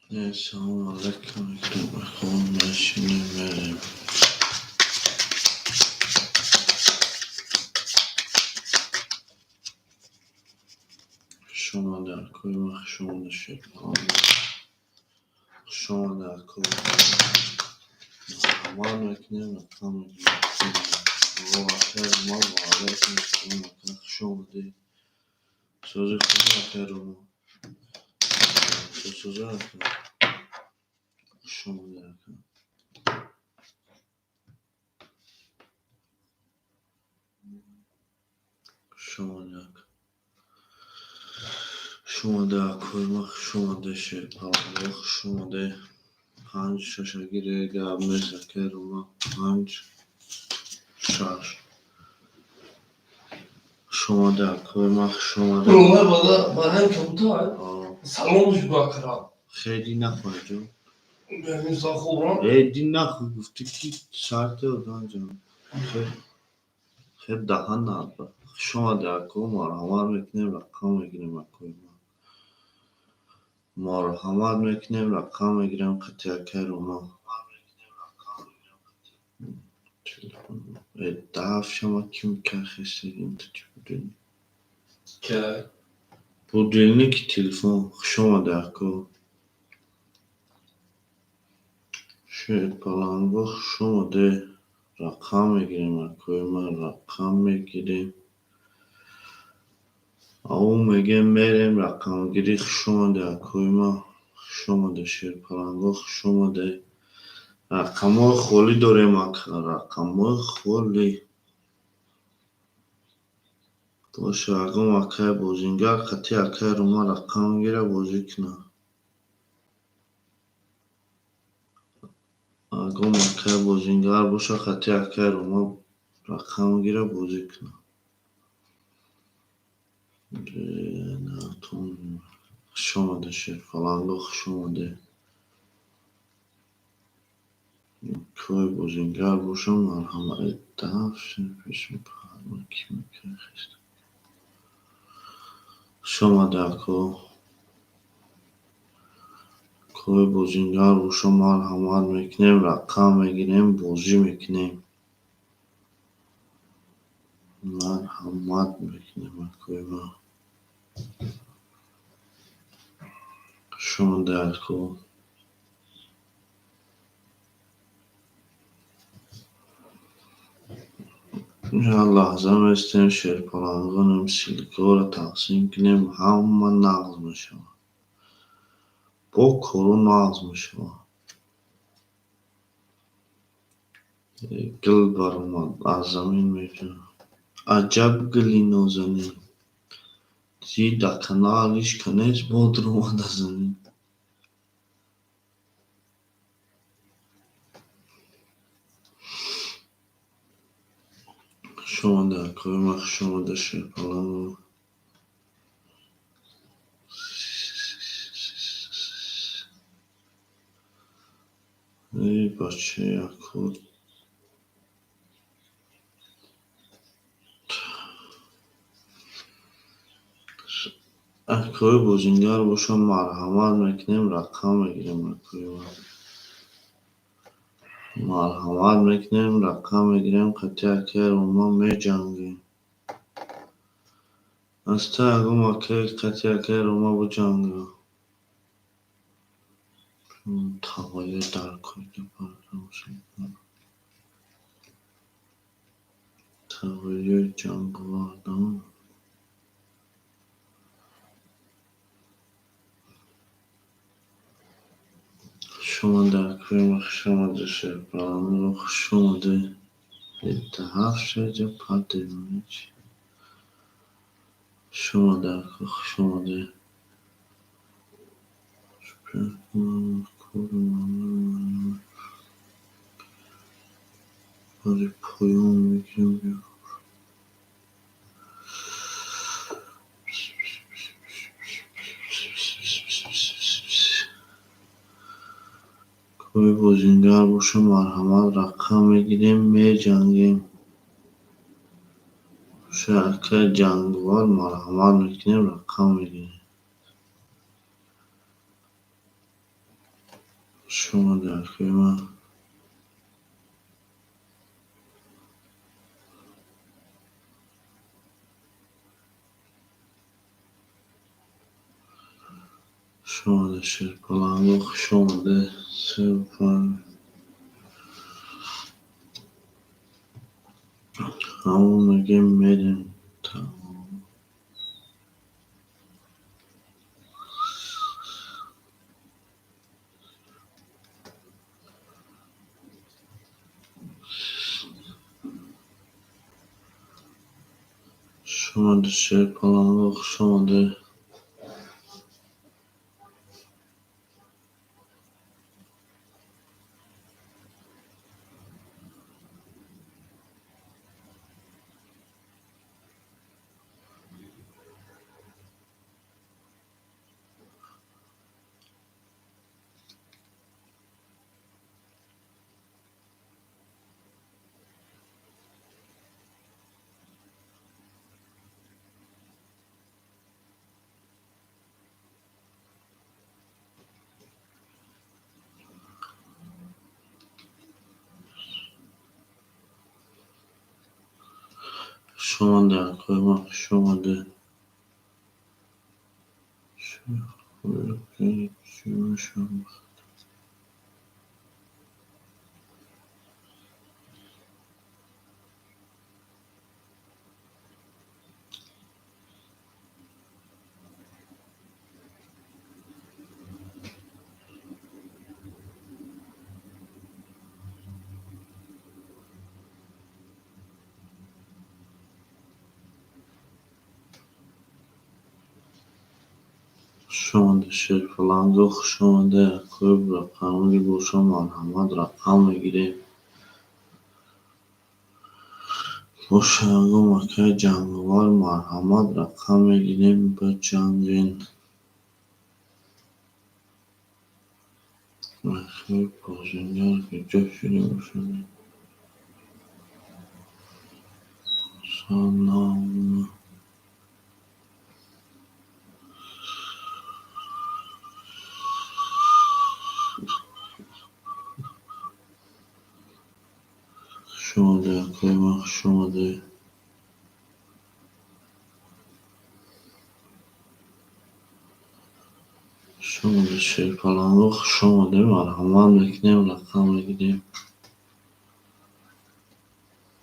Салому алайкум, мешинем, мерем. Хуш омада, акои ман, хуш омада, шерпаланг. Хуш омада, акои. Марҳамат мекунем, рақам мегирем. Акай Рума, ва алайкум ассалом, ака, хуш омадед. Сози хуб, акай Рума. Соза, ака. Хуш омадед, ака. Хуш омадед, ака. Хуш омада, акои ман, хуш омада, шерпаланго, хуш омадед. Панҷ шашаги гап нест, акай Рума. Панҷ шаш. Хуш омада, акои ман, хуш омада. Рума бада барам камтар. Салом бакра. Хеле нахоҳ, ҷон. Бемин са хубрам. Э, ди нахоҳ, гуфтӣ ки шарти одам, ҷон. Хел даҳан надба. Хуш омада, ако, марҳамат мекунем, рақам мегирем, акои ман. Марҳамат мекунем, рақам мегирем қати акай Рума. Э, дафшама ким кахесегим ту будильник. Ка. Будильники телефон. Хуш омада, ако. Шерпаланго, хуш омадед. Рақам мегирем, акои ман, рақам мегирем. Ау мегем, мерем рақамгирӣ. Хуш омадед, акои ман. Хуш омадед, шерпаланго, хуш омадед. Рақамҳои холӣ дорем, ака, рақамҳои холӣ. Боша, ягон акаи бозингар қати акаи Рума рақам гира, бозӣ кунад. Ягон акаи бозингар боша, қати акаи Рума рақам гира, бозӣ кунад. Хуш омадед, шерпаланго, хуш омадед. Акои бозингар боша, марҳамат. Хуш омадед, ако. Акои бозингар боша, марҳамат мекунем, рақам мегирем, бозӣ мекунем. Марҳамат мекунем, акои ман. Хуш омадед, ако. Як лаҳза местем, шерпалангонем, ссылкаҳоро тақсим кунем, ҳама нағз мешавад. Бо коро нағз мешавад. Гул баромад, аз замин меҷӯяд. Аҷаб гули нозанин. Дид дар каналиш конец бод ромад аз замин. Хуш омадед, акои ман, хуш омадед, шерпаланго. Эй, бачаи ако. Акои бозингар боша, марҳамат мекунем, рақам мегирем, акои ман. Марҳамат мекунем, рақам мегирем, қати акаи Рума меҷангем. Аста ягон акае қати акаи Рума биҷанга. Таваллуд дар таваллуд ҷанговардан. Хуш омадед, акои ман, хуш омадед, шерпаланго, хуш омадед. Ҳафт шаҷа падемич. Хуш омадед, ако, хуш омадед. Барои поён мегирем. Акои бозингар боша, марҳамат, рақам мегирем, меҷангем. Боша, акаи ҷанговар, марҳамат мекунем, рақам мегирем. Хуш омадед, акои ман. Хуш омадед, Шерпаланго, хуш омадед. Ҳамон мегем, мерем. Хуш омадед, Шерпаланго, хуш омадед. Хуш омадед, акои ман, хуш омадед. Хуш омадед, Шерпаланго, хуш омадед, акои рақамгир боша, марҳамат, рақам мегирем. Боша, ягон акаи ҷанговар, марҳамат, рақам мегирем, биҷанген. Акои бозингар куҷо шуда бошад? Салом. Хуш омадед, акои ман, хуш омадед. Хуш омадед, Шерпаланго, хуш омадед, марҳамат мекунем, рақам мегирем.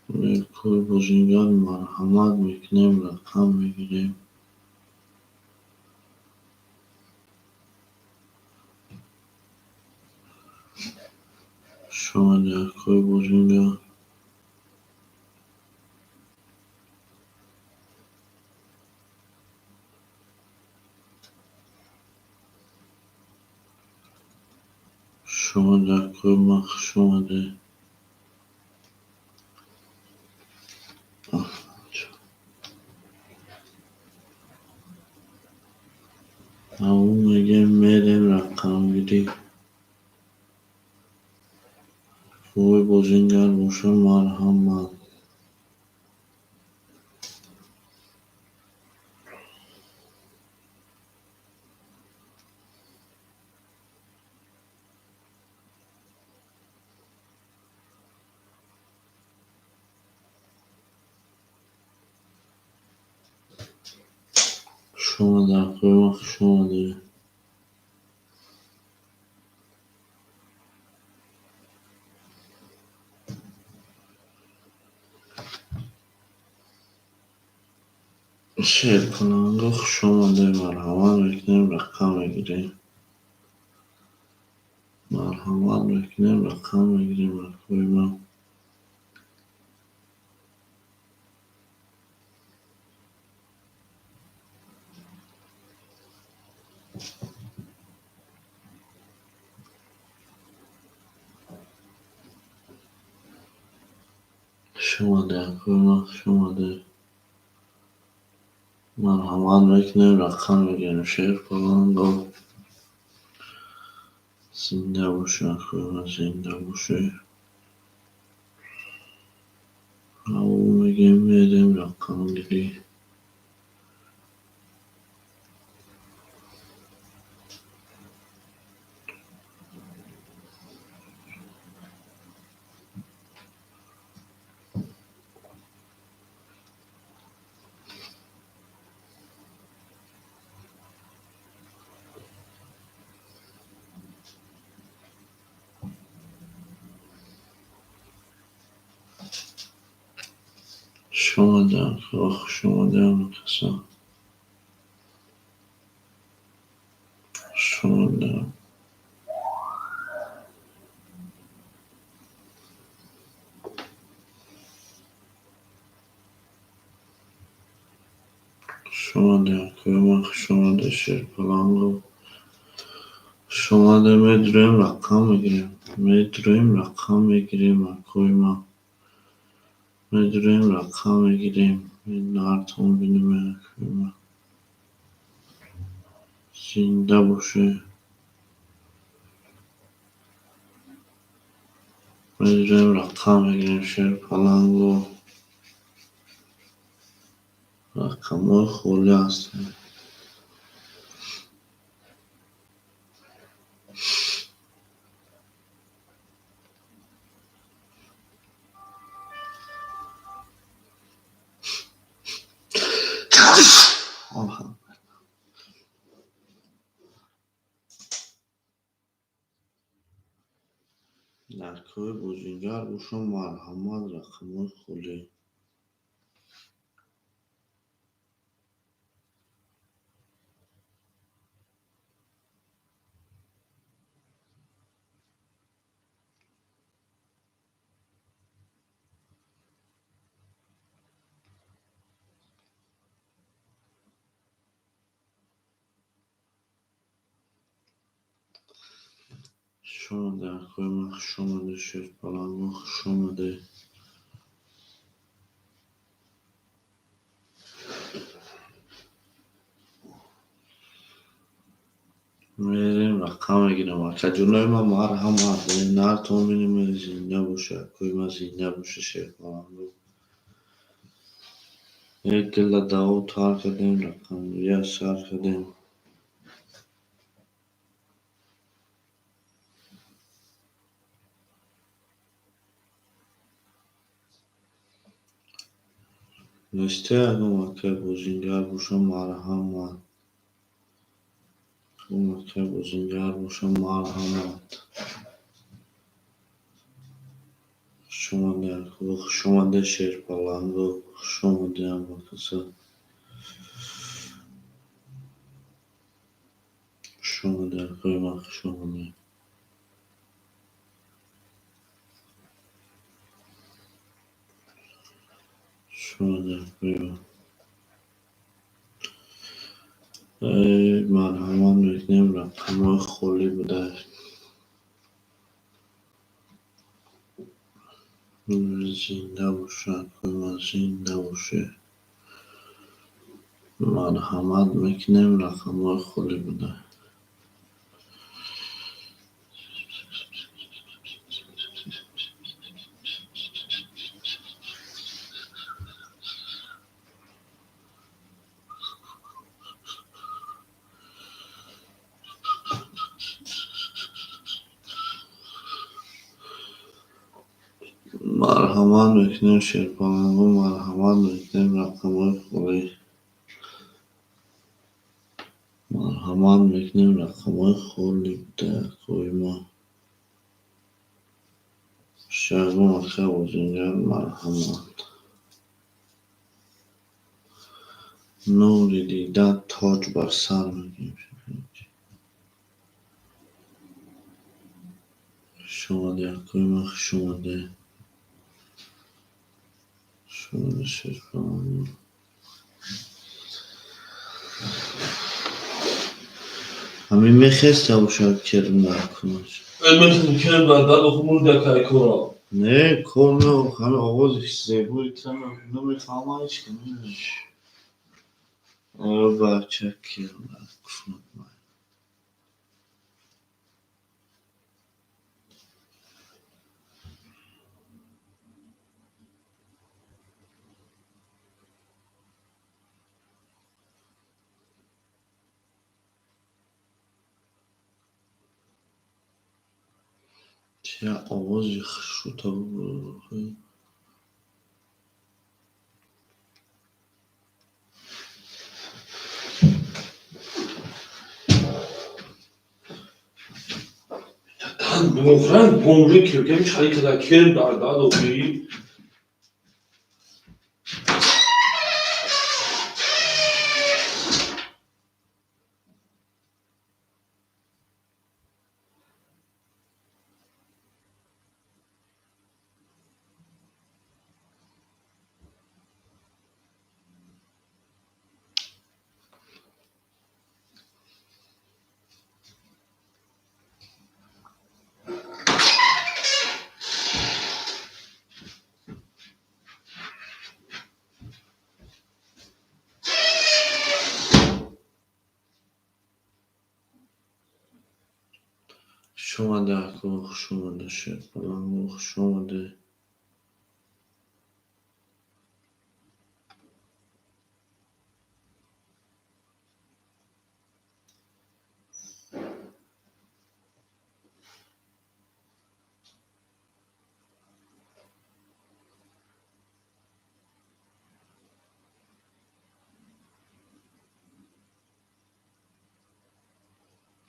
Акои бозингар, марҳамат мекунем, рақам мегирем. Хуш омадед, акои бозингар. Хуш омадед, акои ман, хуш омадед. Ҳамон мегем, мерем рақамгирӣ. Акои бозингар боша, марҳамат. Хуш омадед, акои ман, хуш омадед. Шерпаланго, хуш омадед, марҳамат мекунем, рақам мегирем. Марҳамат мекунем, рақам мегирем, акои ман. Хуш омадед, акои ман, хуш омадед. Марҳамат мекунем, рақам мегирем. Шерпаланго. Зинда бошед, акои ман, зинда бошед. Ҳамон мегем, мерем рақамгирӣ. Хуш омадед, хуш омадед, каса. Хуш омадед. Хуш омадед, акои хуш омадед, Шерпаланго. Хуш омадед, медуроем, рақам мегирем. Медуроем, рақам мегирем, акои ман. Медуроем, рақам мегирем. Нартон бинем, акои ман. Зинда бошед. Медуроем, рақам мегирем, Шерпаланго. Рақамҳои холӣ ҳастанд. Акои бозингар бошам, марҳамат, рақамҳои холӣ. Хуш омадед, акои ман, хуш омадед, Шерпаланго, хуш омадед. Мерем, рақам мегирем. Акаҷонои ман, марҳамат, нартон бинем, зинда бошед, акои ман, зинда бошед, Шерпаланго. Як дила даво тар кардем, рақамгирия сар кардем. Несте ягон акай бозингар бошам, марҳамат. Ягон акай бозингар бошам, марҳамат. Хуш омадед, хуш омадед, Шерпаланго, хуш омадед, ҳамакаса. Хуш омадед, акои ман, хуш омадед. Хуш омадед, акои ман. Марҳамат мекунем, рақамҳои холӣ будааст. Зинда бошед, акои ман, зинда бошед. Марҳамат мекунем, рақамҳои холӣ будааст. Марҳамат мекунем, Шерпаланго, марҳамат мекунем, рақамҳои холӣ. Марҳамат мекунем, рақамҳои холӣ будааст, акои ман. Ягон акай бозингар, марҳамат. Нури дида тоҷ бар сар мекунем. Хуш омадед, акои ман, хуш омадед. Хуш омадед, Шерпаланго. Ҳамин мехеста бошад, керм дар кунаш. Мехезм, керм дар дар мурда кай кора. Не, кор не, ҳамин овози зебои тра намефаҳмам ҳеч ки. О, бача, керм дар кунад. Чия овози хушрута. Воқеан бомжи кирками шарик када керм дар дар охири. Хуш омадед, ако, хуш омадед, Шерпаланго, хуш омадед.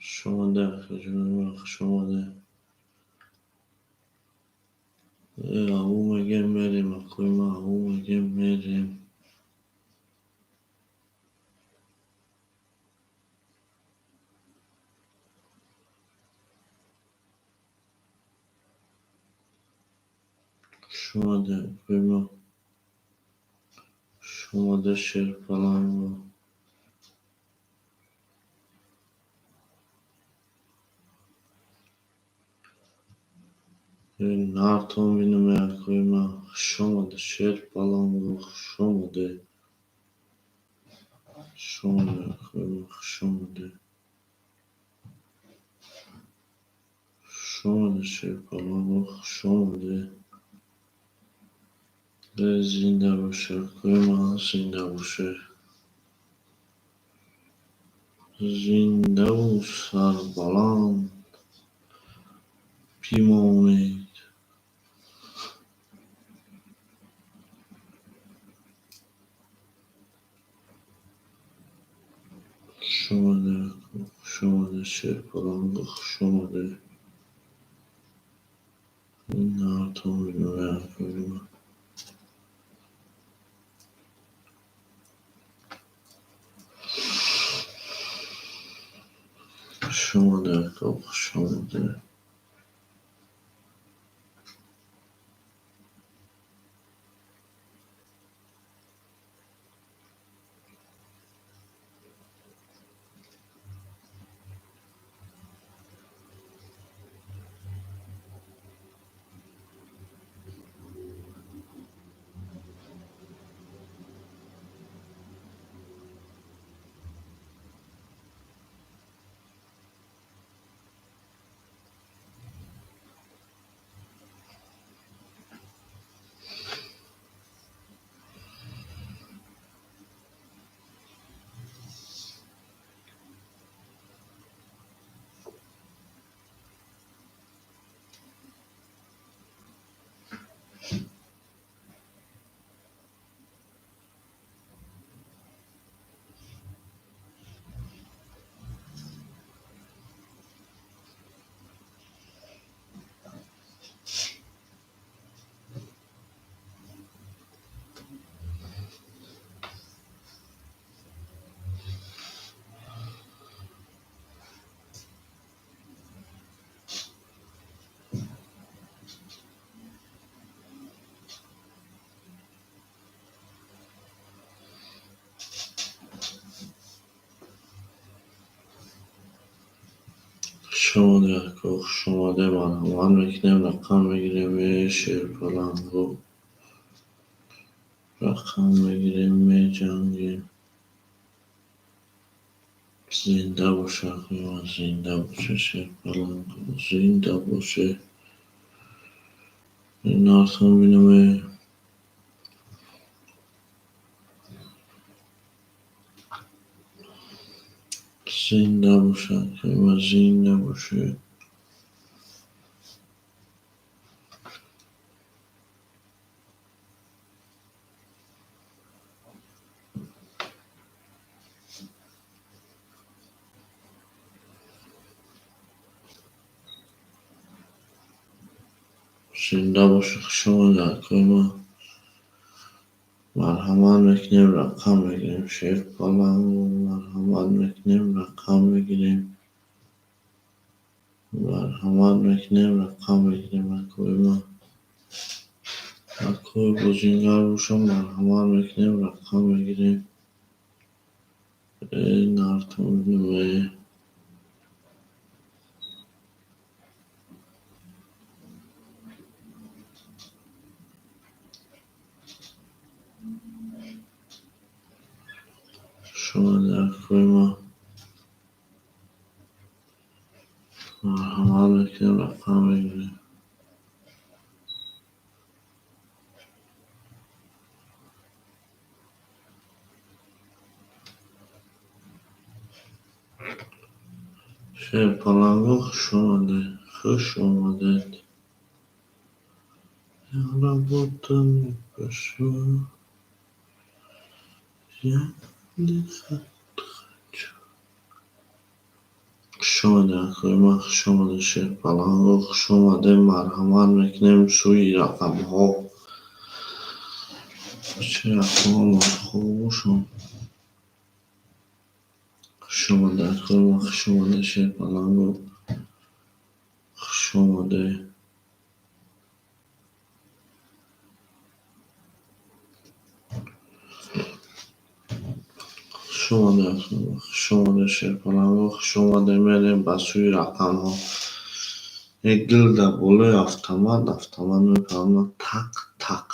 Хуш омадед, акаҷони ман, хуш омадед. Аву мегем, мерем, акои ман, аву мегем, мерем. Хуш омадед, акои ман. Хуш омадед, Шерпаланго. Нартон бинам, акои ман. Хуш омадед, Шерпаланго, хуш омадед. Хуш омадед, акои ман, хуш омадед. Хуш омадед, Шерпаланго, хуш омадед. Зинда бошед, акои ман, зинда бошед. Зиндаву сарбаланд бимонед. Хуш омадед, хуш омадед, Шерпаланго, хуш омадед. Нартон бинам, акои ман. Хуш омадед, ако, хуш омадед. Хуш омадед, ако, хуш омадед. Марҳамат мекунем, рақам мегирем, Шерпаланго. Рақам мегирем, меҷангем. Зинда боша, акои ман, зинда боша, Шерпаланго, зинда боше. Нартон бинам. Зинда боша, акои ман, зинда боше. Зинда боше, хуш омадед, акои ман. Марҳамат мекунем, рақам мегирем, Шерпаланго, марҳамат мекунем, рақам мегирем. Марҳамат мекунем, рақам мегирем, акои ман. Акои бозингар бошам, марҳамат мекунем, рақам мегирем. Нартон бинам. Хуш омадед, акои ман. Марҳамат мекунем, рақам мегирем. Шерпаланго, хуш омадед, хуш омадед. Я работа не пошла. Я отдыхать хочу. Хуш омадед, акои ман, хуш омадед, Шерпаланго, хуш омадед. Марҳамат мекунем сӯи рақамҳо. Чӣ рақамҳо хуб бошанд. Хуш омадед, акои ман, хуш омадед, Шерпаланго, хуш омадед. Хуш омадед, акои ман, хуш омадед, Шерпаланго, хуш омадед. Мерем ба сӯи рақамҳо. Як гил дар болои автомат, автомат мепарад тақ тақ.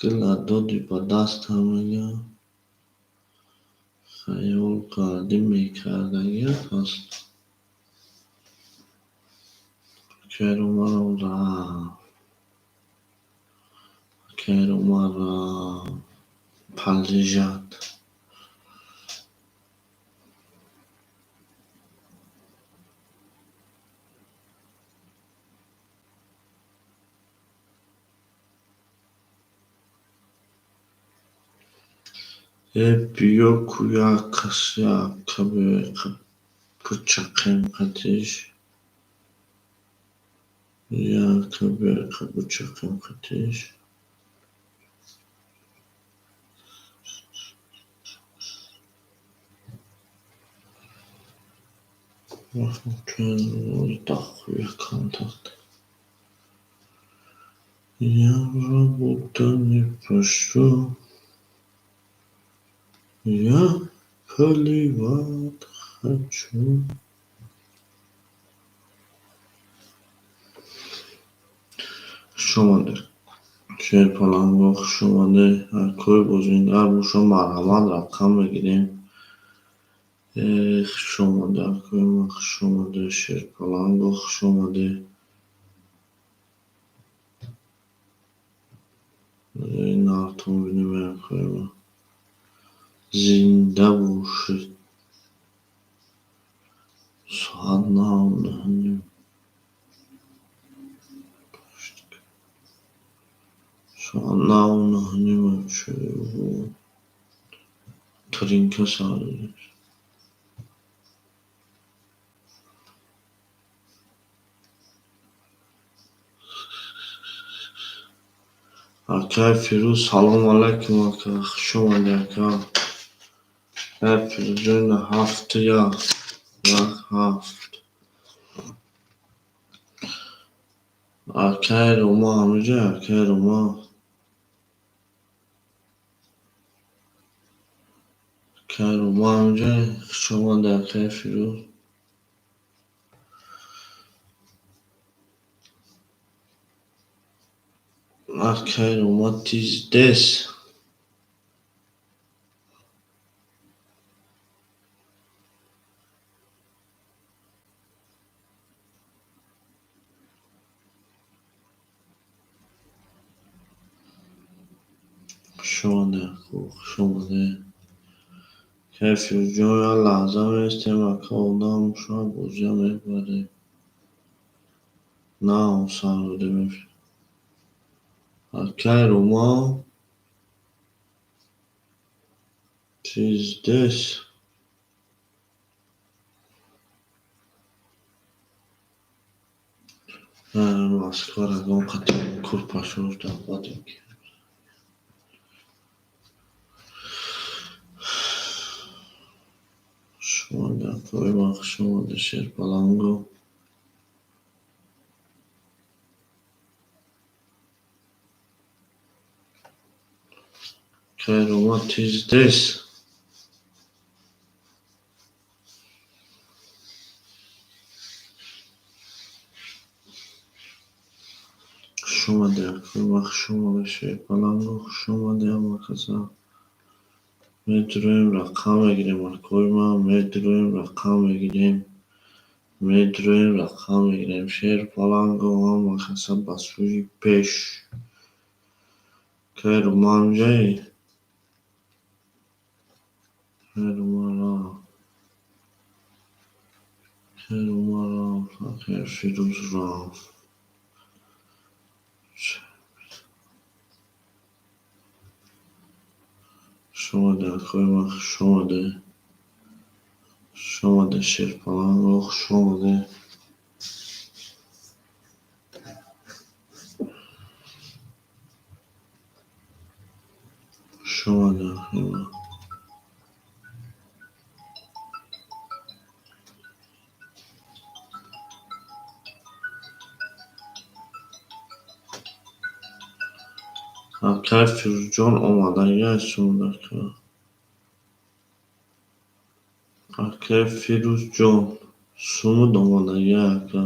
Гила доди ба дастам, мега, хаёл кардӣ, мекардагият ҳаст. Акай Романам рафт. Акай Роман рафт. Полежать. Э, биё ку, як кас яка биё, бучақем қатиш. Яка биё, бучақем қатиш. Дохуя контакт. Я работа не пошел. Я поливать хочу. Хуш омадед, Шерпаланго, хуш омадед. Акои бозингар боша, марҳамат, рақам мегирем. Э, хуш омадед, акои ман, хуш омадед, Шерпаланго, хуш омадед. Нартон бинем, акои ман. Зинда бошед. Соат 9:30. Соат 9:30. Тринка сар. Акай Фирӯз, салом алайкум, ака, хуш омадӣ, ака. Акай Фирӯзҷон, ҳафту як, як ҳафт. Акай Рома ҳамиҷа, акай Рома. Акай Рома ҳамиҷа, хуш омадӣ, акай Фирӯз. Акай Рома, ты здесь? Хуш омадед, хуш омадед. Акай Фирӯзҷон, як лаҳза меистем, ака, одам шояд бозиам мебарем. Нав сар додем. Акай Рома, ты здесь? Москва рагон қатъи курпашош даъват мекунем. Хуш омадед, акои ман, хуш омадед, Шерпаланго. Акай Рома, ты здесь? Хуш омадед, акои ман, хуш омадед, Шерпаланго, хуш омадед, ҳама каса. Медуроем, рақам мегирем, акои ман, медуроем, рақам мегирем. Медуроем, рақам мегирем. Шерпаланго ҳама каса ба сӯи пеш. Кай Руман ҷаи? Кай Руман рафт? Кай Руман рафт? Акай Фирӯз рафт. Хуш омадед, акои ман, хуш омадед. Хуш омадед, Шерпаланго, хуш омадед. Хуш омадед, акои ман. Акай Фирӯзҷон омадагиай сумдака. Акай Фирӯзҷон сумуд омадагиай, ака.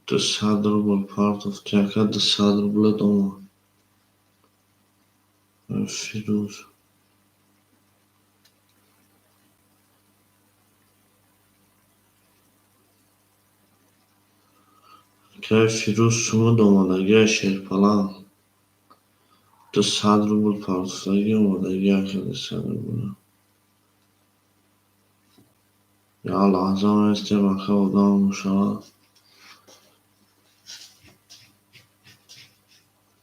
200 рубл партофти, ака, 200 рублет омад. Фирӯз. Акай Фирӯз сумуд омадагиай, Шерпаланг. 200 рубл партофтагӣ омадагӣ, ака, 200 рубл. Як лаҳза меистем, ака, одам мешавад.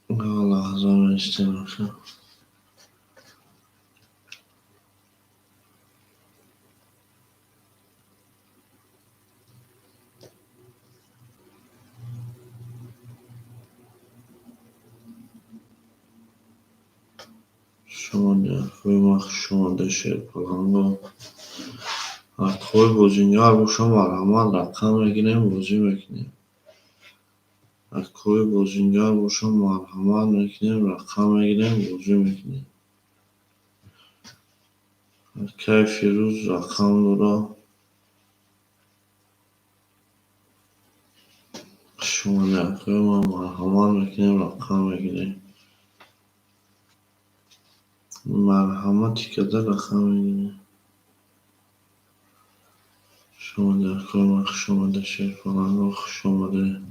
Як лаҳза меистем, ака. Хуш омадед, акои ман, хуш омадед, Шерпаланго. Акои бозингар боша, марҳамат, рақам мегирем, бозӣ мекунем. Акои бозингар боша, марҳамат мекунем, рақам мегирем, бозӣ мекунем. Акай Фирӯз рақам дора. Хуш омадед, акои ман, марҳамат мекунем, рақам мегирем. Марҳамати када рақам мегирем. Хуш омадед, акои ман, хуш омадед, Шерпаланго, хуш омадед.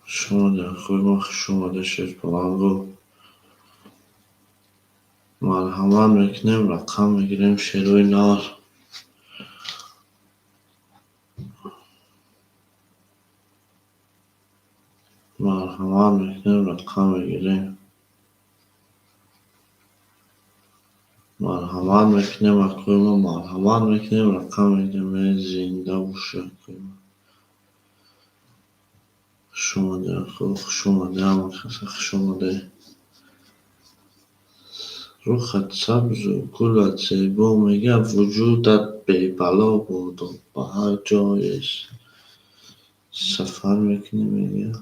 Хуш омадед, акои ман, хуш омадед, Шерпаланго. Марҳамат мекунем, рақам мегирем, шерои нар. Марҳамат мекунем, рақам мегирем. Марҳамат мекунем, акои ман, марҳамат мекунем, рақам мегирем. Э, зинда бошӣ, акои ман. Хуш омадед, ако, хуш омадед, ҳама каса хуш омадед. Рухат сабзу гулат зебо, мега, вуҷудат бебало бодо, ба ҳар ҷое сафар мекунӣ, мега.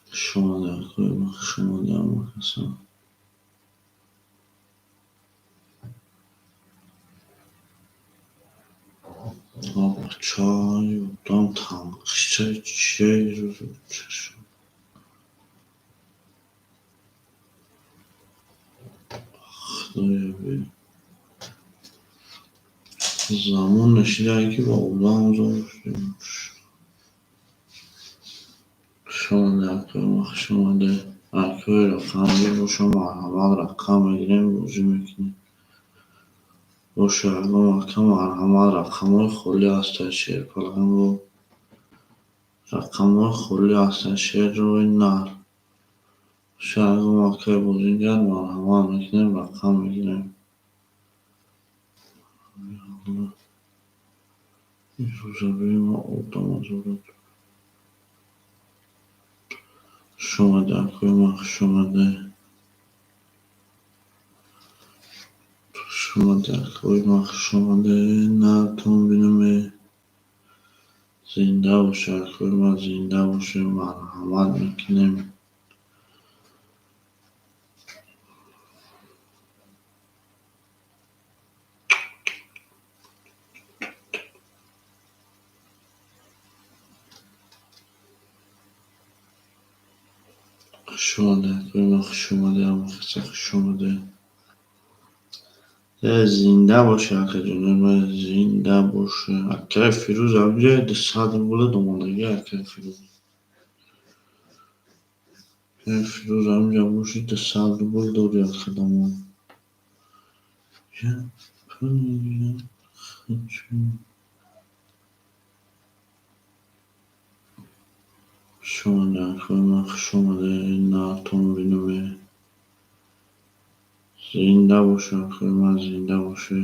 Хуш омадед, акои ман, хуш омадед, ҳама каса. Бачаи одам танқисай чия ирӯз чашм. Худоё, бе. Замон нашидае ки ба одам зор шудем. Хуш омадед, акои ман, хуш омадед. Акои рақамгир боша, марҳамат, рақам мегирем, бозӣ мекунем. Боша, ягон ака, марҳамат, рақамҳои холӣ ҳастанд, Шерпаланго. Рақамҳои холӣ ҳастанд, шерои нар. Боша, ягон акаи бозингар, марҳамат мекунем, рақам мегирем. Ирӯза ма одам азорат. Хуш омадед, акои ман, хуш омадед. Хуш омадед, акои ман, хуш омадед. Нартон бинам. Зинда бошед, акои ман, зинда бошед, марҳамат мекунем. Хуш омадед, хуш омадед, ҳамакаса хуш омадед. Зинда боше, акаҷонои ман, зинда боше. Акаи Фирӯз ҳамҷа 200 рубла домондагӣ, акаи Фирӯз. Акаи Фирӯз, ҳамҷа боши, 200 рубл дори, акадамо. Я хочу. Хуш омадед, акаи ман, хуш омадед, нартон бинаме. Зинда боше, акаи ман, зинда боше.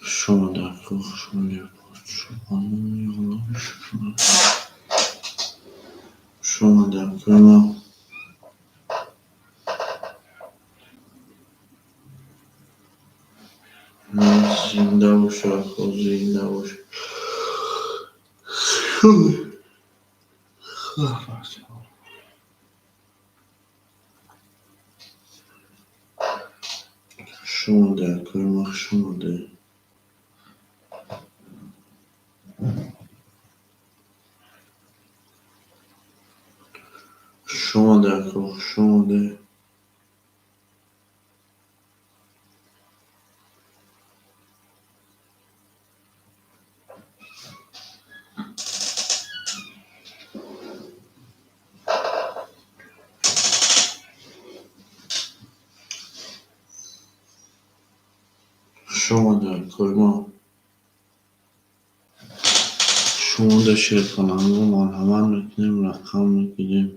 Хуш омадед, ака, хуш омадед. Хуш омадед, акаи ман. Зинда боше, ака, зинда боше. Хуш омадед, акаи ман, хуш омадед. Хуш омадед, ака, хуш омадед. Хуш омадед, акаи ман. Хуш омадед, шерпаланго, марҳамат мекунем, рақам мегирем.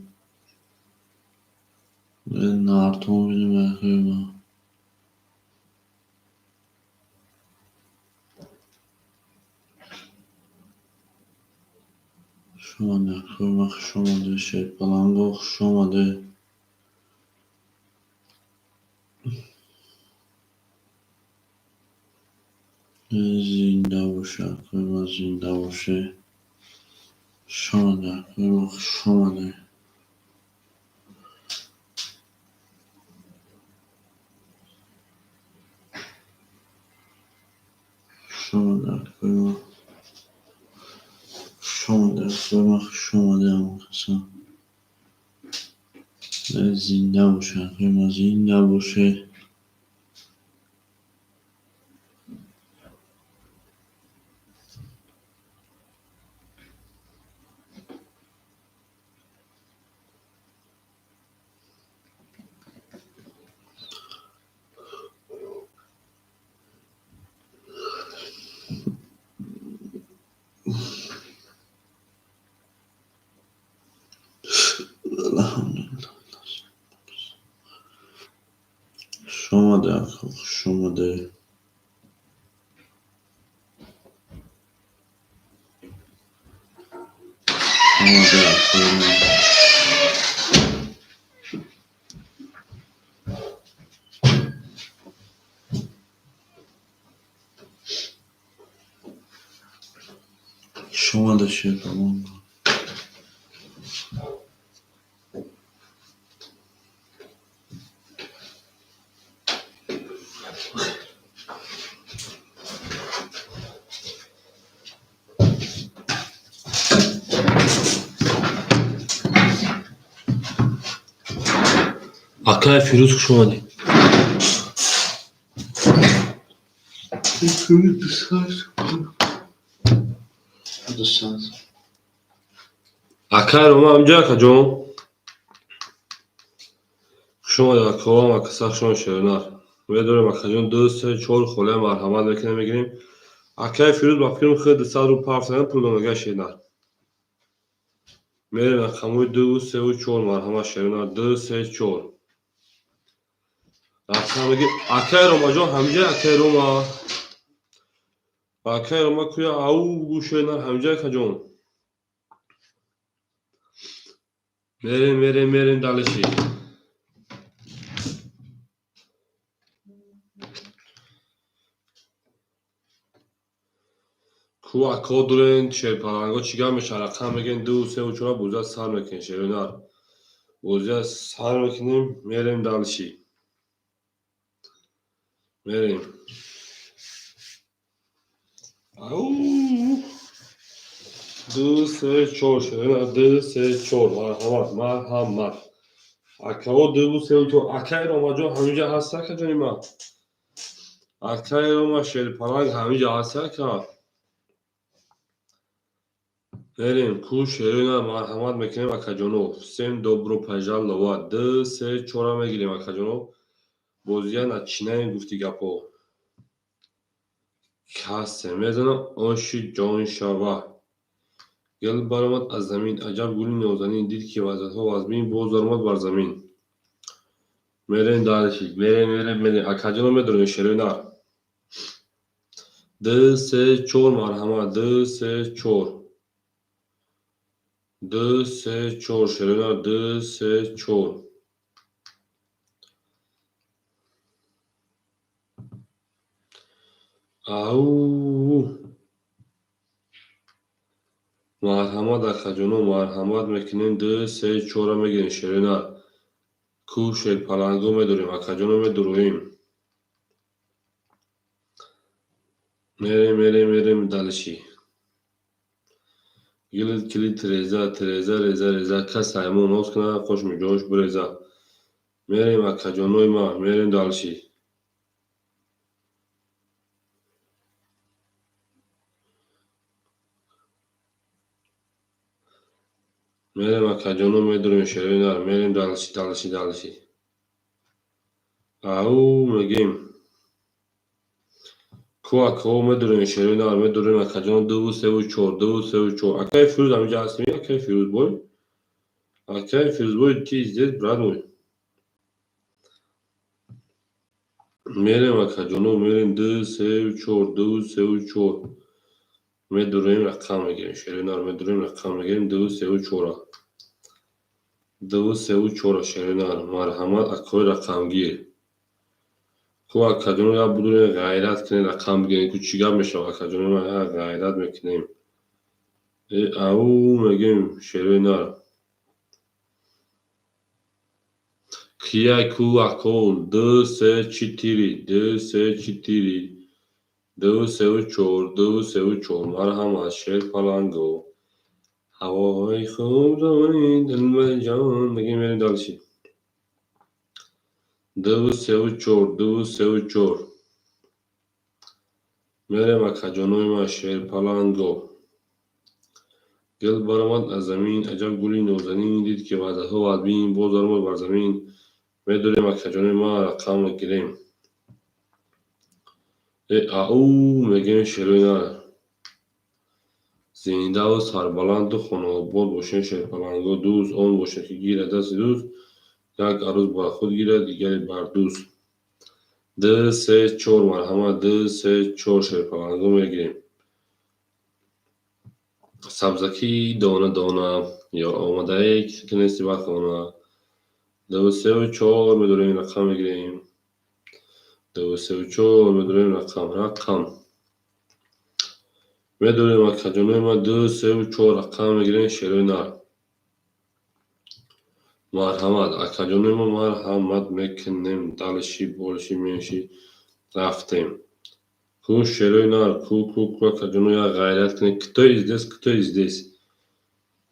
Нартон бинем, акаи ман. Хуш омадед, акаи ман, хуш омадед, шерпаланго, хуш омадед. Зинда боше, акаи ман, зинда боше. Хуш омадед, акаи ман, хуш омадед. Хуш омадед, акаи ман. Хуш омадед, акаи ман, хуш омадед, ҳамакаса. Зинда боше, акаи ман, зинда боше. Алҳамдулиллаҳ. Хуш омадед, ака, хуш омадед. Хуш омадед, акаи ман. Хуш омадед, шерпаланго. Акаи Фирӯз, хуш омадед. 200. Акаи Рома ҳамҷа, акаҷон. Хуш омадед, акаам, акаса, хуш омадед, шернар. Медорем, акаҷон, ду, се, чор холия, марҳамат мекунем, мегирем. Акаи Фирӯз, ба фикрам, худ 200 рубл парфтан пул донага, шернар. Мерем рақамҳои ду, севу чор, марҳамат, шернар, ду, се, чор. Рақам меги. Акаи Ромаҷон ҳамҷа, акаи Рома. Акаи Рома куя? Ау, шернар ҳамҷа, акаҷон. Мерем, мерем, мерем дальше. Ку ако дорен, шерпаланго, чӣ гап мешавад? Рақам мегӯем, ду, севу чора, бозия сар мекунем, шернар. Бозия сар мекунем, мерем дальше. Мерем. Ау! Ду, се, чор, шерина, ду, се, чор. Марҳамат, марҳамат. Акао ду, се, чор. Акаи Ромаҷон ҳаминҷа ҳаст, акаҷони ман? Акаи Рома шерпаланг ҳаминҷа ҳаст, ака? Мерем, ку шерина, марҳамат мекунем, акаҷоно. Всем добро пожаловать. Ду, се, чора мегирем, акаҷоно. Бозия начинаем, гуфти гапҳо. Касе мезанам, оши ҷон шава. Гул баромад аз замин, аҷаб гули нозанин, дид ки вазъиятҳо вазмин, боз даромад бар замин. Мерем дальше, мерем, мерем, мерем. Акаҷоно медорем шерои нар. Ду, се, чор, марҳамат, ду, се, чор. Ду, се, чор, шерои нар, ду, се, чор. Ау! Марҳамат, акаҷоно, марҳамат мекунем, ду, се, чора мегирем, шерои нар. Ку шерпаланго медорем, акаҷоно медуроем. Мерем, мерем, мерем дальше. Гилит килит реза, тереза, реза, реза, кас аймон ноз кунад, қошми ҷош биреза. Мерем, акаҷонои ман, мерем дальше. Мерем, акаҷоно, медурем шерои нар, мерем дальше, дальше, дальше. Ау, мегем. Ку акао медурем шерои нар, медурем, акаҷоно, ду, севу чор, ду, севу чор. Акаи Фирӯз ҳаминҷа ҳастем, акаи Фирӯзбой? Акаи Фирӯзбой, ты здесь, брат мой? Мерем, акаҷоно, мерем, ду, севу чор, ду, севу чор. Медурем, рақам мегирем, шерои нар, медурем, рақам мегирем, ду, севу чора. Ду, севу чора, шерои нар. Марҳамат, акои рақамгир. Ку акаҷоно, як будурем, ғайрат кунем, рақам бигирем. Ку чӣ гап мешавад, акаҷоно, ма як ғайрат мекунем. Э, ау, мегем, шерои нар. Кия ку ако, ду, се, четыре, ду, се, четыре. Ду, севу чор, ду, севу чор. Марҳамат, шерпаланго. Ҳавои хуб дорӣ, дилбарҷон. Мегем, мерем дальше. Ду, севу чор, ду, севу чор. Мерем, акаҷонои ман, шерпаланго. Гул баромад аз замин, аҷаб гули нозанин, дид ки ваъдаҳо вазмин, боз даромад бар замин. Медорем, акаҷонои ман, рақам мегирем. Э, ау, мегем, шерои нар. Зиндаву сарбаланду хонаобод бошем, шерпаланго. Дӯст он бошад, ки гирад дасти дӯст, як арӯз бар худ гирад, дигаре бар дӯст. Ду, се, чор, марҳамат, ду, се, чор, шерпаланго мегирем. Сабзакӣ дона дона, ё омадае ки нести бар хона. Ду, севу чор, медорем, рақам мегирем. Ду, севу чор, медорем, рақам, рақам. Медорем, акаҷонои ман, ду, севу чор, рақам мегирем, шерои нар. Марҳамат, акаҷонои ман, марҳамат мекунем, дальше, больше, меньше, рафтем. Ку шерои нар, ку, ку, ку, акаҷоно, як ғайрат кунед. Кто здесь, кто здесь?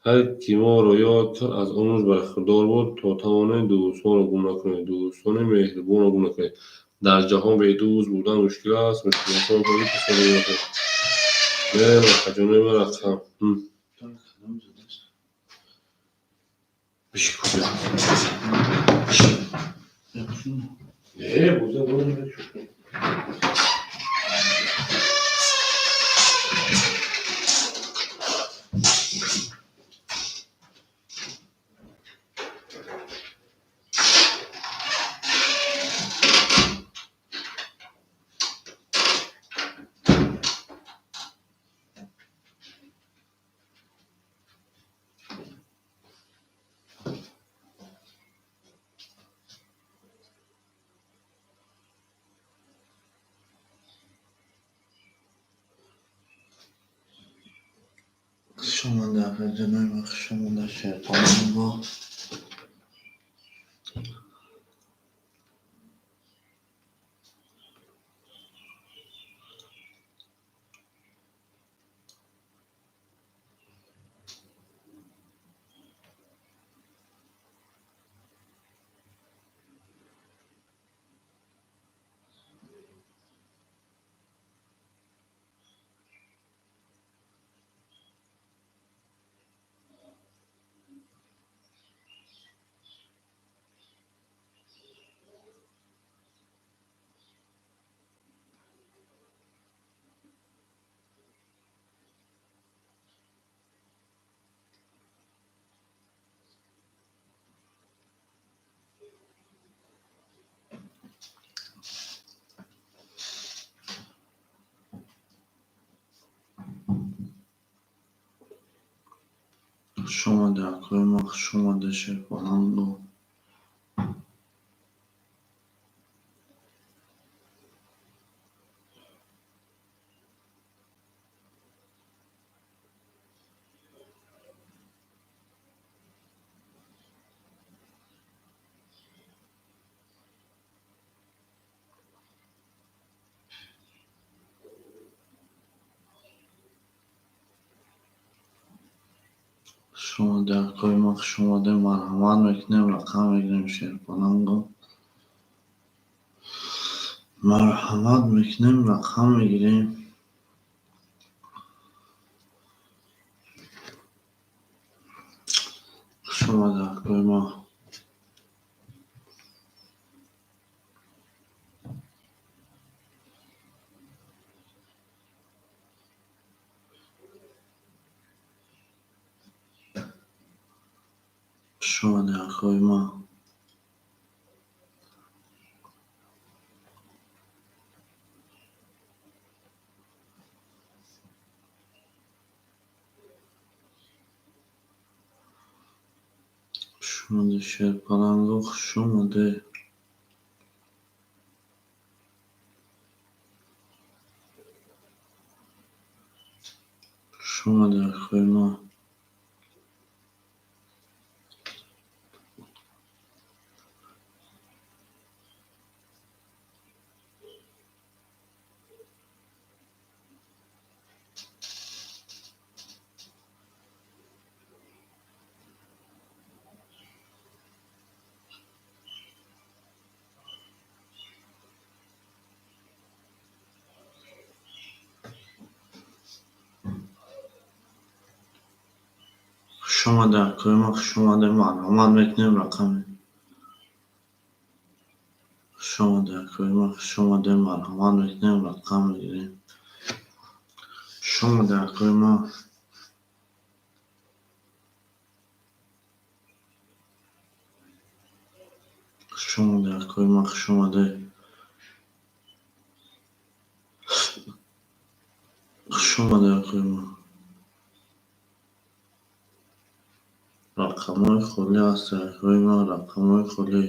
Ҳар ки моро ёд кард, аз он рӯз бархӯрдор буд, то тавонем дӯстонро гум накунем, дӯстони меҳрубонро гум накунем. Дар ҷаҳон бедӯст будан мушкил аст, мушкилотро касонро гум накунем. Мерем, акаҷонои ман, рақам. Биши куҷо? Не, боза боза. Хуш омада, акаҷонои ман, хуш омада, шерпаланго. Хуш омадед, акои ман, хуш омадед, Шерпаланго. Хуш омадед, акои ман, хуш омадед. Марҳамат мекунем, рақам мегирем, Шерпаланго. Марҳамат мекунем, рақам мегирем. Хуш омадед, акои ман. Хуш омадед, акои ман. Хуш омадед, Шерпаланго, хуш омадед. Хуш омадед, акои ман. Хуш омадед, акои ман, хуш омадед. Марҳамат мекунем, рақам. Хуш омадед, акои ман, хуш омадед. Марҳамат мекунем, рақам мегирем. Хуш омадед, акои ман. Хуш омадед, акои ман, хуш омадед. Хуш омадед, акои ман. Рақамҳои холӣ ҳастанд, акои ман, рақамҳои холӣ.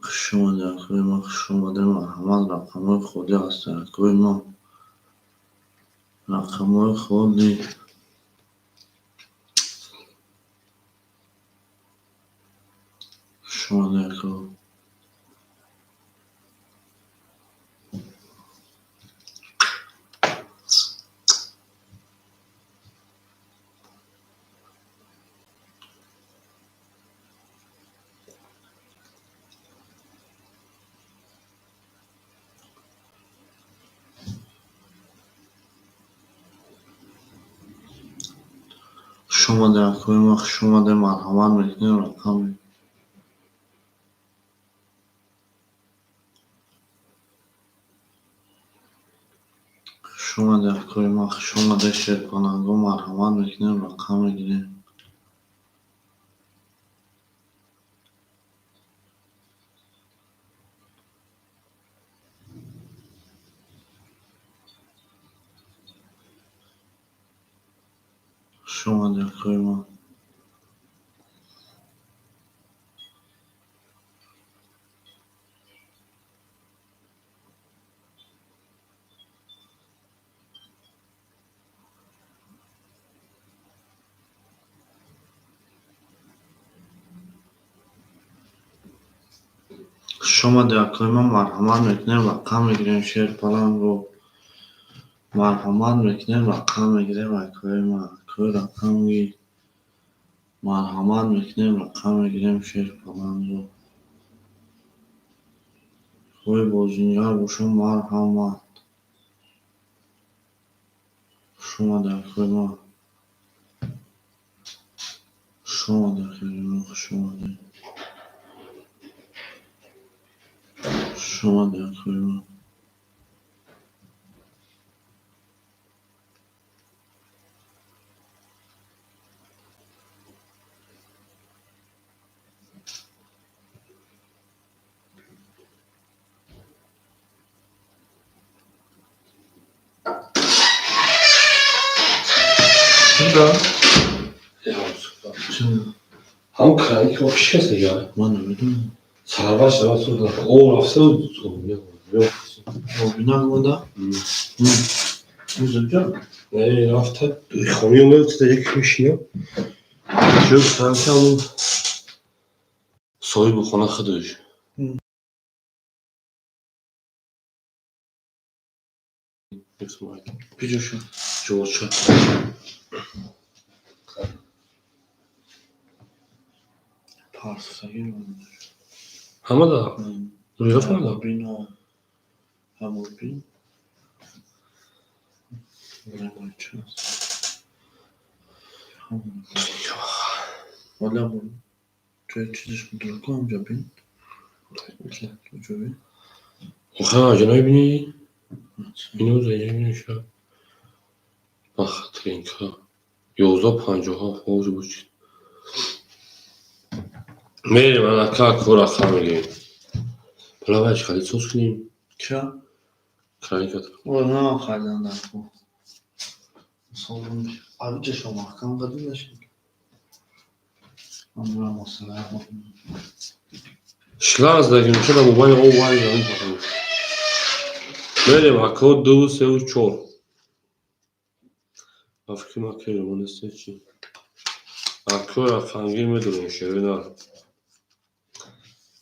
Хуш омадед, акои ман, хуш омадед. Марҳамат, рақамҳои холӣ ҳастанд, акои ман. Рақамҳои холӣ. Хуш омадед, ако. Хуш омадед, акои ман, хуш омадед. Марҳамат мекунем, рақам. Хуш омадед, акои ман, хуш омадед, Шерпаланго. Марҳамат мекунем, рақам мегирем. Хуш омадед, акои ман. Хуш омадед, акои ман. Марҳамат мекунем, рақам мегирем, Шерпаланго. Марҳамат мекунем, рақам мегирем, акои ман. Акои рақам гир. Марҳамат мекунем, рақам мегирем, Шерпаланго. Акои бозингар бошам, марҳамат. Хуш омадед, акои ман. Хуш омадед, акои ман, хуш омадед. Хуш омадед, акои ман. Сюда. Ҳам краник вообще сега. Ман намедонам. Сараваш дава суда. О, рафта. Обина мода? Узаҷа? Не, рафта. Хони омад, та як мешина. Чӯ фаҳмидам соҳиби хона худаш. Пиҷоша. Ҷоша. Парсаги. Ҳамада? Рафтамада? Обино. Ҳамобин. Вале ҷои чизаш будаку ҳамҷа бин. Ҷо бин. Охир аҷа намебинӣ? Ино заҷа бинеша. Бахатринка. 11:57 ҳозир бучид. Мерем анака ко рақам мегирем. Пулавай чӣ харид соз кунем? Ча? Краниката. Ой, ман харидам дар ко. Авиҷашо маҳкам қадим нашид. Амра масала. Шланг дагим ча да мобайл о вай замин пахм. Мерем ако 2 3 4. Ба фикри ман ки романесте чи? Ако рақамгир медурем шерина.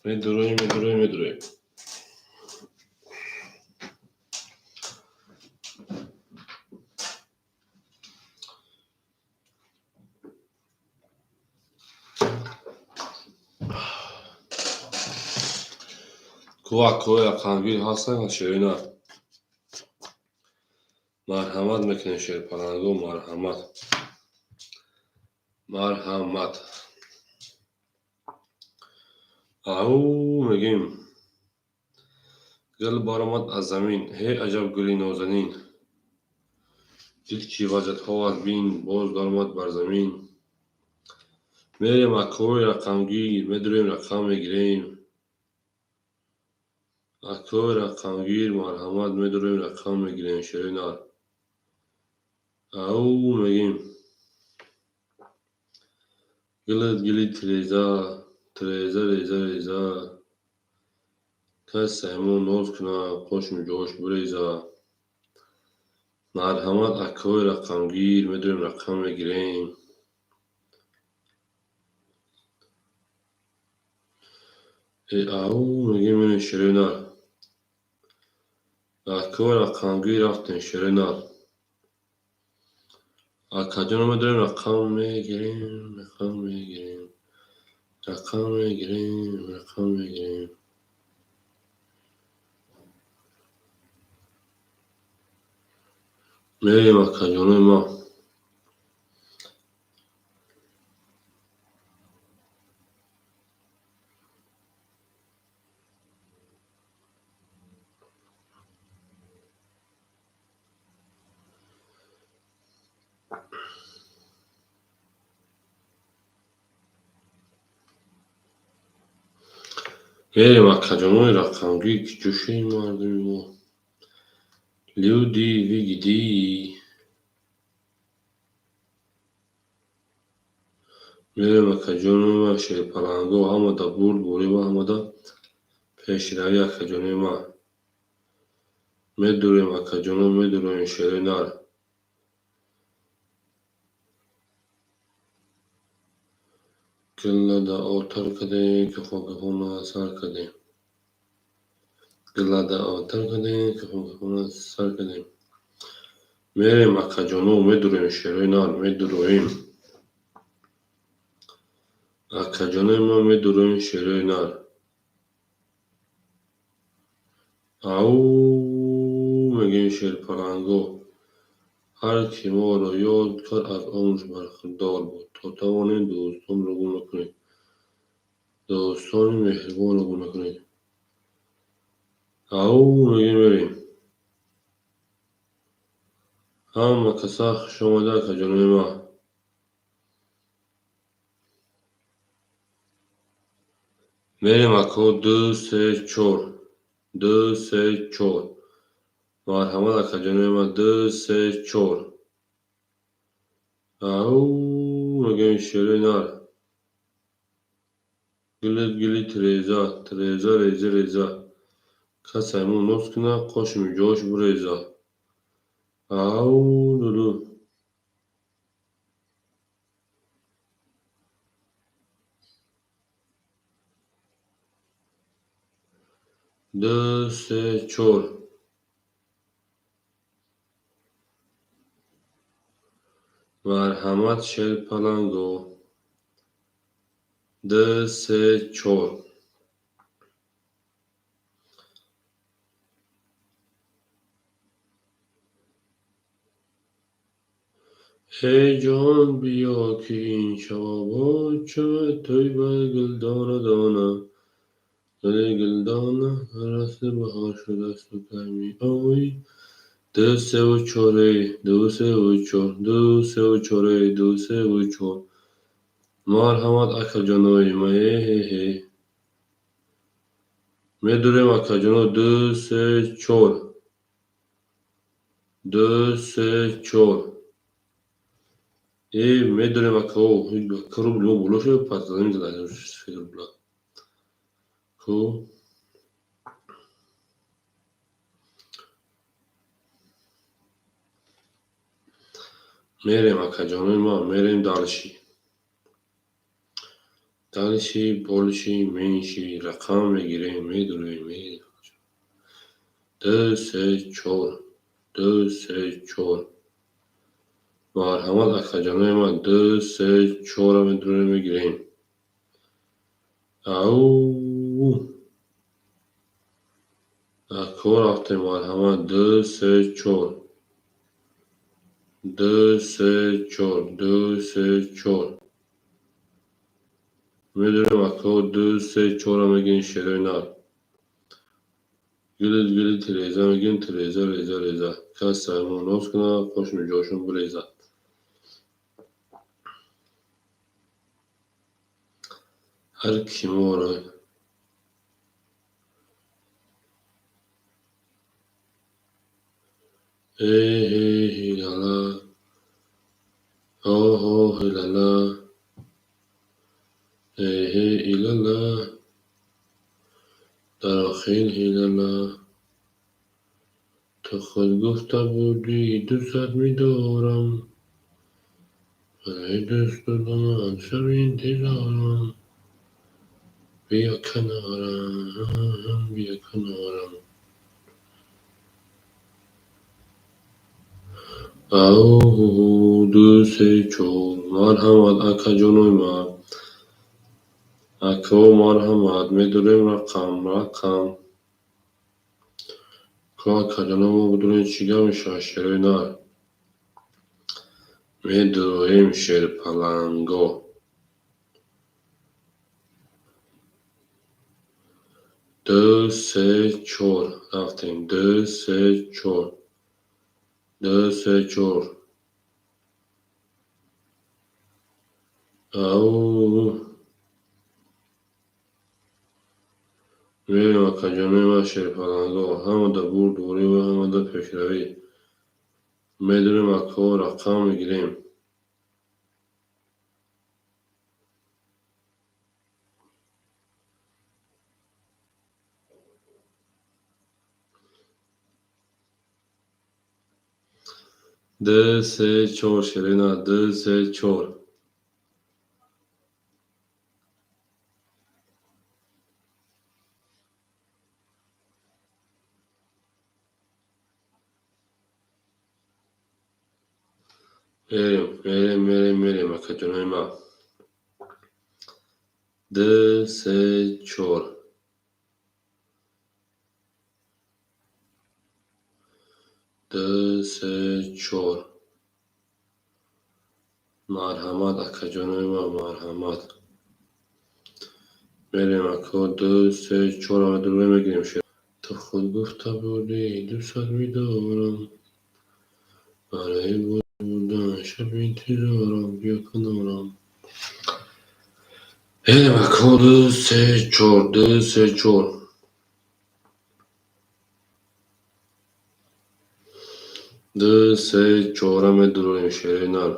Медуроем, медуроем, медуроем. Ку акои рақамгир ҳастанд шерина. Марҳамат мекунем шерпаланго, марҳамат. Марҳамат. Ау мегем. Гул баромад аз замин, ҳе аҷаб гули нозанин. Дид ки ваҷадҳо аз бин, боз даромад бар замин. Мерем акои рақамгир, медурем рақам мегирем. Акои рақамгир, марҳамат, медурем рақам мегирем шерина. Ау мегем. Гилит гили тиреза, тиреза реза реза. Кас саймон ноз кунад, қошм ҷош буреза. Марҳамат акои рақамгир, медурем рақам мегирем. Ау мегем мерем шерина. Акои рақамгир рафтем шерина. Акаҷоно медурем рақам мегирем, рақам мегирем. Рақам мегирем, рақам мегирем. Мерем акаҷонои ма. Мерем акаҷонои рақамгир, ки ҷӯши мардуми мо. Люди вигиди. Мерем акаҷонои ма шерпаланго, ҳамада бурд борива, ҳамада пешравӣ акаҷонои ма. Медурем акаҷоно, медурем шери нар. Гилла да отар кардем, кафон-кафона сар кардем. Гилла да отар кардем, кафон-кафона сар кардем. Мерем акаҷоно, медуроем шерои нар, медуроем. Акаҷонои ма медуроем шерои нар. Ау мегӯем шерпаланго. Ҳар ки моро ёд кард, аз умрш бархӯрдор буд. То тавонем дӯстонро гум накунед. Дӯстони меҳрубонро гум накунед. Ау мегӯем мерем. Ҳама каса хушомада акаҷонои ма. Мерем ако 2 3 4. 2 3 4. Марҳамат акаҷонои ма 2 3 4. Ау, мегӯем, шерои нар. Гили гили тиреза, тиреза реза реза. Кас аймон нос куна, қоши миҷош буреза. Ау, дуду. Ду, се, чор. Марҳамат, шерпаланго. Ду, се, чор. Эй ҷон, биё, ки ин шаб обод шавад тӯй бар гулдона дона. Гули гулдона расли баҳор шудасту кай меоӣ? Ду, севу чор, ду, севу чор, ду, севу чор, ду, севу чор. Марҳамат, акаҷонои ма, эҳеҳе. Медурем, акаҷоно, ду, се, чор. Ду, се, чор. Э, медурем, акао, рубли мо боло шуд, пас намезанад рубла. Хуб. Мерем, акаҷонои ма, мерем дальше. Дальше, больше, меньше, рақам мегирем, медурем, мерем. Ду, се, чор. Ду, се, чор. Марҳамат, акаҷонои ман, ду, се, чора медурем, мегирем. Ау. Ако рафтем, марҳамат, ду, се, чор. Ду, се, чор, ду, се, чор. Медурем, ако, ду, се, чора мегирем, шерои нар. Гили гили тиреза мегирем, тиреза реза реза. Кас саймон нос куна, қош миҷошон буреза. Ҳар ки моро э ҳилала, оҳо ҳилала, эҳе илала, дар охир ҳилала. Ту худ гуфта будӣ, дӯстат медорам, барои дӯст доданат шаби интизорам. Биё канорам, биё канорам. Ау, ду, се, чор. Марҳамат, акаҷонои ман. Ако, марҳамат, медурем рақам, рақам. Ко, акаҷоно, мо бидурем, чӣ гап мешавад, шерои нар. Медуроем, шерпаланго. Ду, се, чор. Рафтем. Ду, се, чор. Ду, се, чор. Ау. Мерем, акаҷонои ман, шерпаланго. Ҳамада бурдборӣ ва ҳамада пешравӣ. Медурем, ако, рақам мегирем. Ду, се, чор, шерина, ду, се, чор. Мерем, мерем, мерем, мерем, акаҷонои ман. Ду, се, чор. Ду, се, чор. Марҳамат, акаҷонои ман, марҳамат. Мерем, ако, ду, се, чора медурем, мегирем. Ту худ гуфта будӣ, дӯстат медорам. Барои будан шаби интизорам, биё канорам. Мерем, ако, ду, се, чор, ду, се, чор. Ду, се, чора медурем, шерои нар.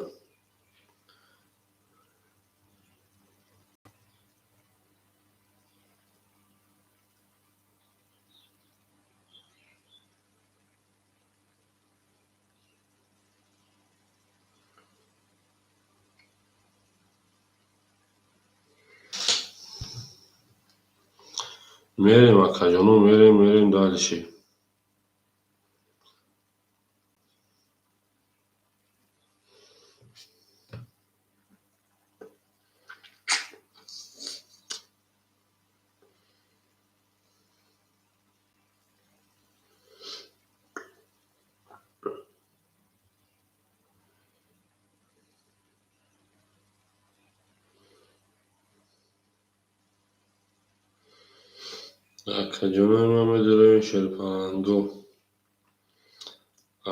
Мерем, акаҷоно, мерем, мерем дальше. Акаҷонои ман, медуроем, шерпаланго.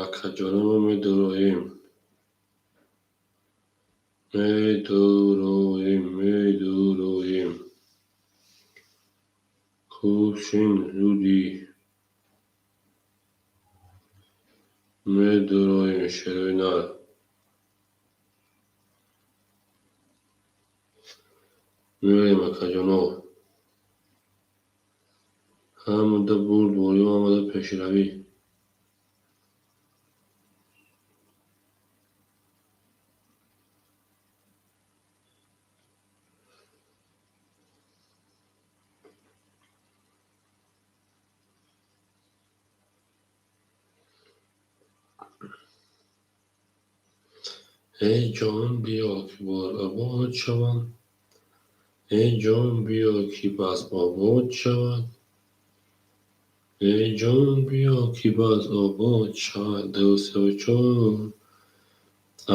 Акаҷонои ман, медуроем. Медуроем, медуроем. Кушин зуди. Медуроем, шерои нар. Меоем, акаҷоно. Ҳамада бурдборӣ, ҳамада пешравӣ. Эй ҷон, биё, ки боз обод шавам. Эй ҷон, биё, ки бас обод шавад. Эй ҷон, биё, ки бас обод шавад. Ду, севу чор.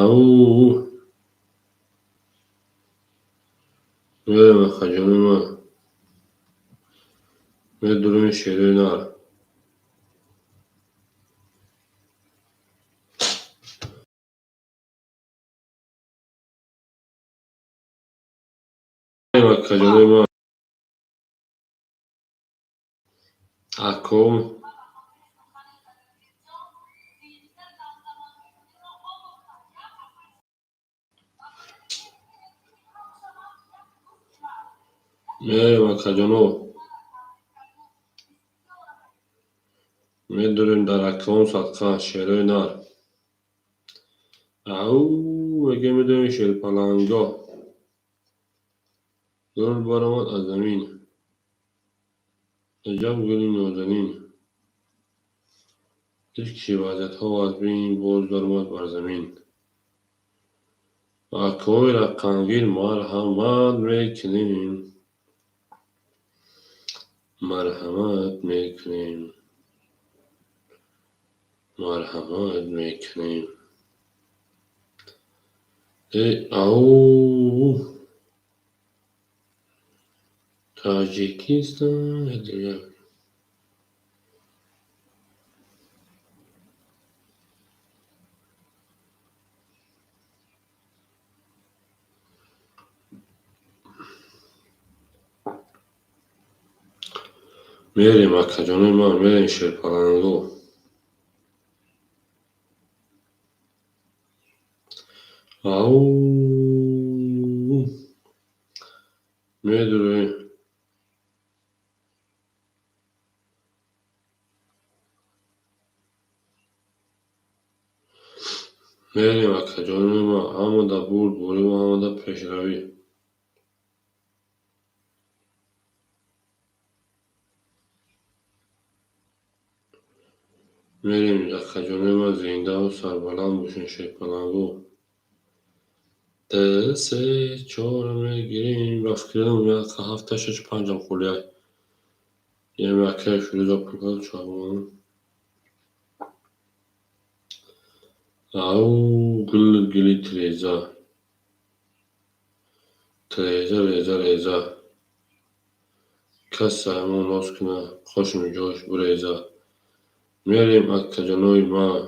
Ау! Мерем, акаҷони ман. Медурем, шерои нар. Акаҷони ман. Аком. Мерем, акаҷоно. Медурем дар акаон садқа, шерои нар. Ау, мегӯем, медурем, шерпаланго. Гул баромад аз замин. Аҷаб гули нозанин. Дид ки ваҳдатҳо аз бин боз даромад бар замин. Акои рақамгир, марҳамат мекунем. Марҳамат мекунем. Марҳамат мекунем. Эй, ау! Тоҷикистон. Мерем, акаҷонои ман, мерем, шерпаланго. Ау! Медуроем. Мерем, акаҷонои ман, ҳамада бурдборӣ ва ҳамада пешравӣ. Мерем, акаҷонои ман, зиндаву сарбаланд бошен, шерпаланго. Ду, се, чор мегирем. Ба фикрам, як, ҳафта, шаш, панҷам холиай. Яме акаи Фирӯза пул кард чавон. Ау, гул, гули тиреза. Тиреза, реза, реза. Кас саймон ноз куна, қошим ҷош буреза. Мерем, акаҷонои ман.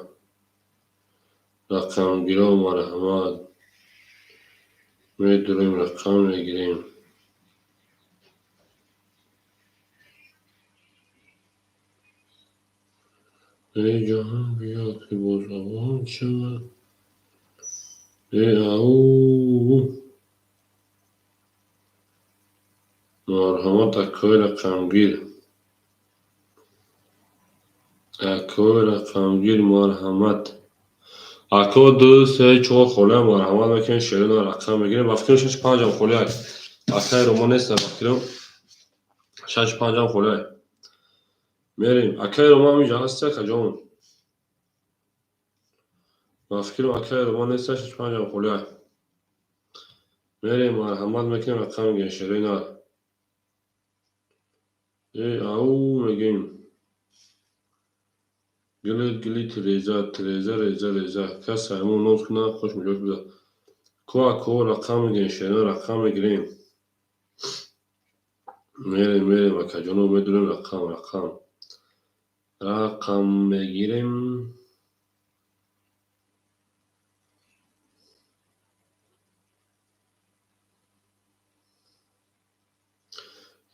Рақамгиро, марҳамат. Медурем, рақам мегирем. Эй ҷаҳон, биё, ки боз обод шавад. Эй, ау! Марҳамат, акои рақамгир. Акои рақамгир, марҳамат. Ако, ду, се, чор холиам, марҳамат мекунем, шерона рақам мегирем. Ба фикрам, шаш, панҷам холиай. Акаи Роман неста, ба фикрам. Шаш панҷам холиай. Мерем. Акаи Роман ҳаминҷа ҳасти, акаҷон? Ба фикрам, акаи Роман неста, шаш панҷам холиай. Мерем, марҳамат мекунем, рақам мегирем, шерои нар. Э, ау мегӯем. Гили гили тиреза, тиреза реза реза. Кас саймон ноз кунад, хуш миҷош буда. Ку ако рақам мегирем, шерои рақам мегирем. Мерем, мерем, акаҷоно, медурем рақам, рақам. Рақам мегирем.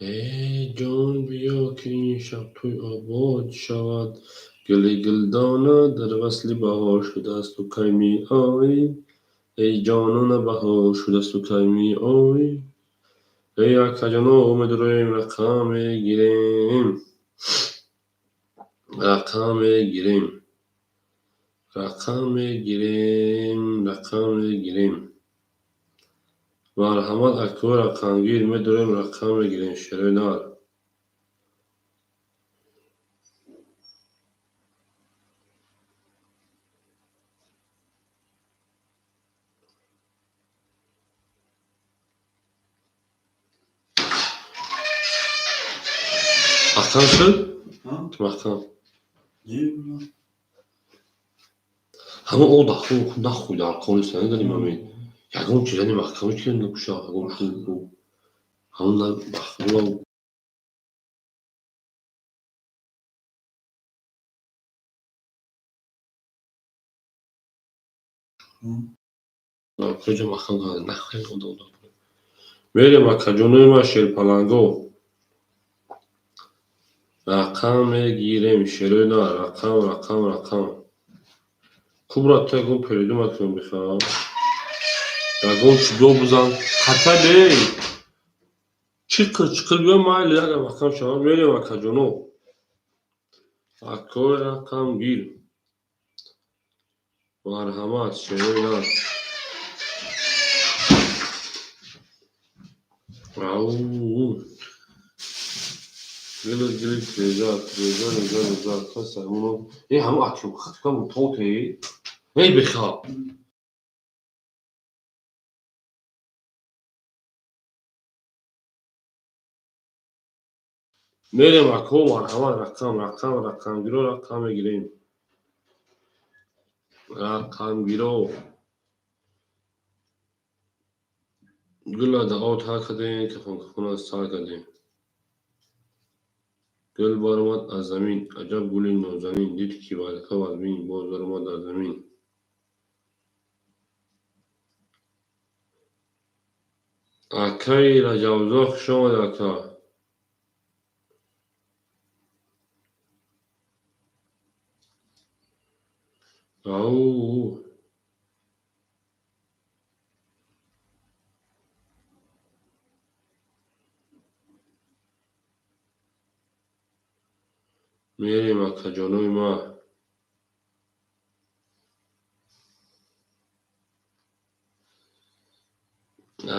Э, ҷон, биё, ки ин шаб тӯй обод шавад. Гули гулдона дар васли баҳор шудасту кай меоӣ? Эй ҷонона, баҳор шудасту кай меоӣ? Эй акаҷоно, медурем, рақам мегирем. Рақам мегирем. Рақам мегирем, рақам мегирем. Марҳамат, акои рақамгир, медурем, рақам мегирем, шерои нар. Маҳкам шуд? Маҳкам. Ҳамон о нахӯй дар кор нест, надонем ҳамин. Ягон чизани маҳкам ки накуша, ягон чиз ҳамон маҳкам. Куҷо маҳкам карда нахӯй. Мерем, акаҷонои ма, шерпаланго. Рақам мегирем, шерои нар, рақам, рақам, рақам. Кубра, ту ягон передумат кун бихоҳам. Ягон чӣ биё бизан. Қатале. Чиқир чиқир биё, майли, ягар маҳкам шавад. Мерем, акаҷоно. Акои рақамгир. Марҳамат, шерои нар. Ау. Гили гили тиреза, тиреза реза реза. Кас саймоно. Э, ҳамон аким хатка мутоте. Эй беха. Мерем, ако, марҳамат, рақам, рақам, рақамгиро рақам мегирем. Рақамгиро. Гула даъо тар кардем, кафон кафона сар кардем. Гул баромад аз замин, аҷаб гули нозанин, дид ки вазифа вазмин, боз баромад аз замин. Акаи Раҷабзо, хуш омадед, ака. Ау. Мерем, акаҷонои ма.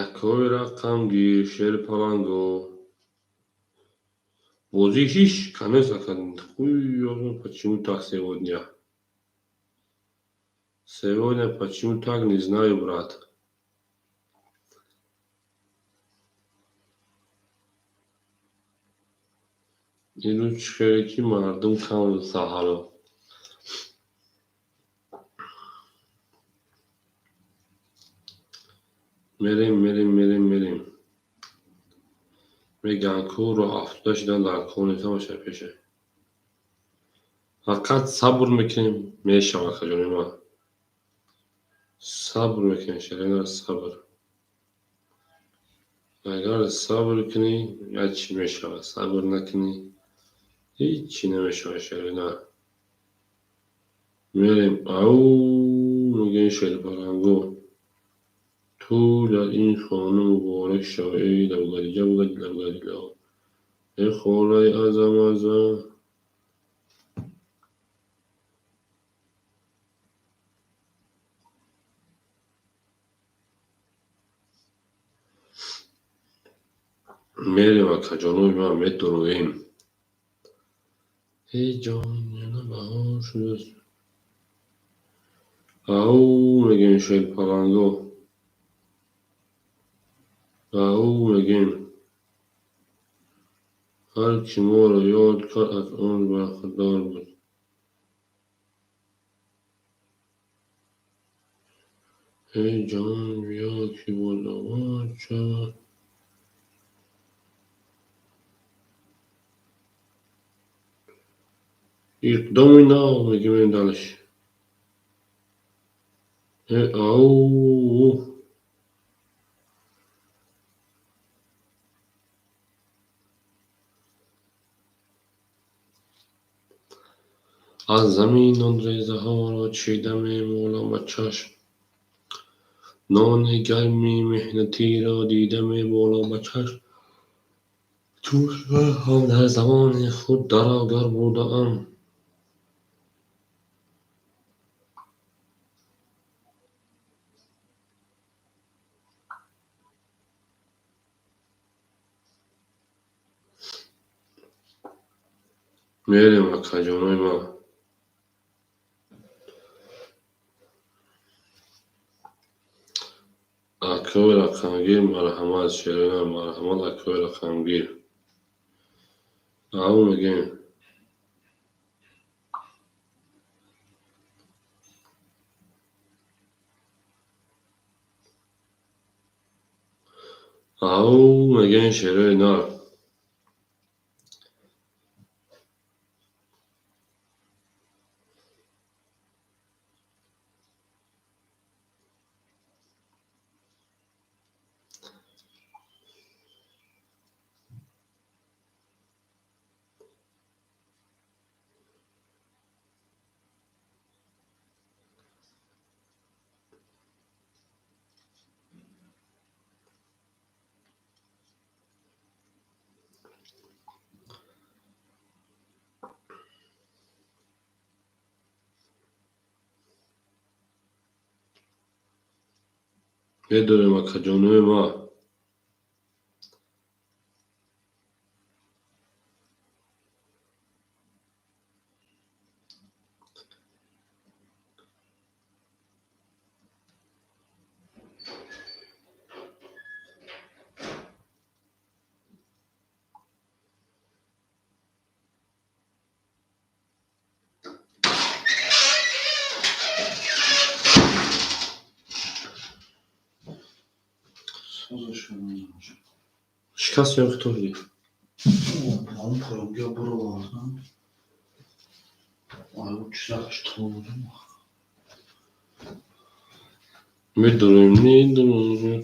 Акои рақамгир, шерпаланго. Бозӣ ҳич канес, ака. Хуй почему так сегодня? Сегодня почему так, не знаю, брат. Ин рӯз чӣ хеле ки мардум кам саҳаро. Мерем, мерем, мерем, мерем. Мегӯянд ку роҳ афтода шудан дар кор нест, ҳамаша пеша. Фақат сабр мекунем, мешавад, акаҷони ман. Сабр мекунем, шерена сабр. Агар сабр кунӣ, як чӣ мешавад, сабр накунӣ, ҳеҷ чӣ намешавад, шерена. Мерем, ау мегӯем, шерпаланго. Ту дар ин хона муборак шав, эй лабгариҷа бугади лабгари лаб. Эй холаи азамаза. Мерем, акаҷонои ман, медуроем. Эй ҷон, яна баҳор шудааст. Ау, мегӯем шерпаланго. Ау, мегӯем. Ҳар ки моро ёд кард, аз умр бархӯрдор буд. Эй ҷон, биё, ки боз обод шавад. Иқдоми нав, мегӯем далеш. Ау! Аз замин он резаҳоро чида мемолам ба чашм. Нони гарми меҳнатиро дида меболам ба чашм. Чун ман ҳам дар замони худ даравгар будаам. Мерем, акаҷонои ман. Акои рақамгир, марҳамат, шерои марҳамат, акои рақамгир. Ау, мегӯем. Ау, мегӯем шерои нар. Медорем, акаҷонои ман. Шикаст ё хитоби? Он поёнга буровардам. Аю чизакаш тобудам. Медорем, медорем.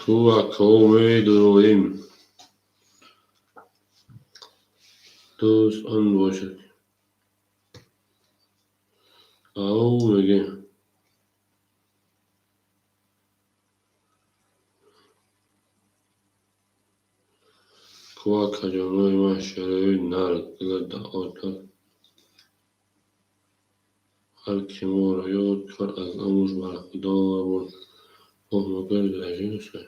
Ку ако медуроем. Дӯст он бошад. Ау, мегӯем. Ку акаҷонои ман, шерои нар, дила даъотар. Ҳар ки моро ёд кард, аз умр бархӯрдор буд. Оҳ, магар даҷиса.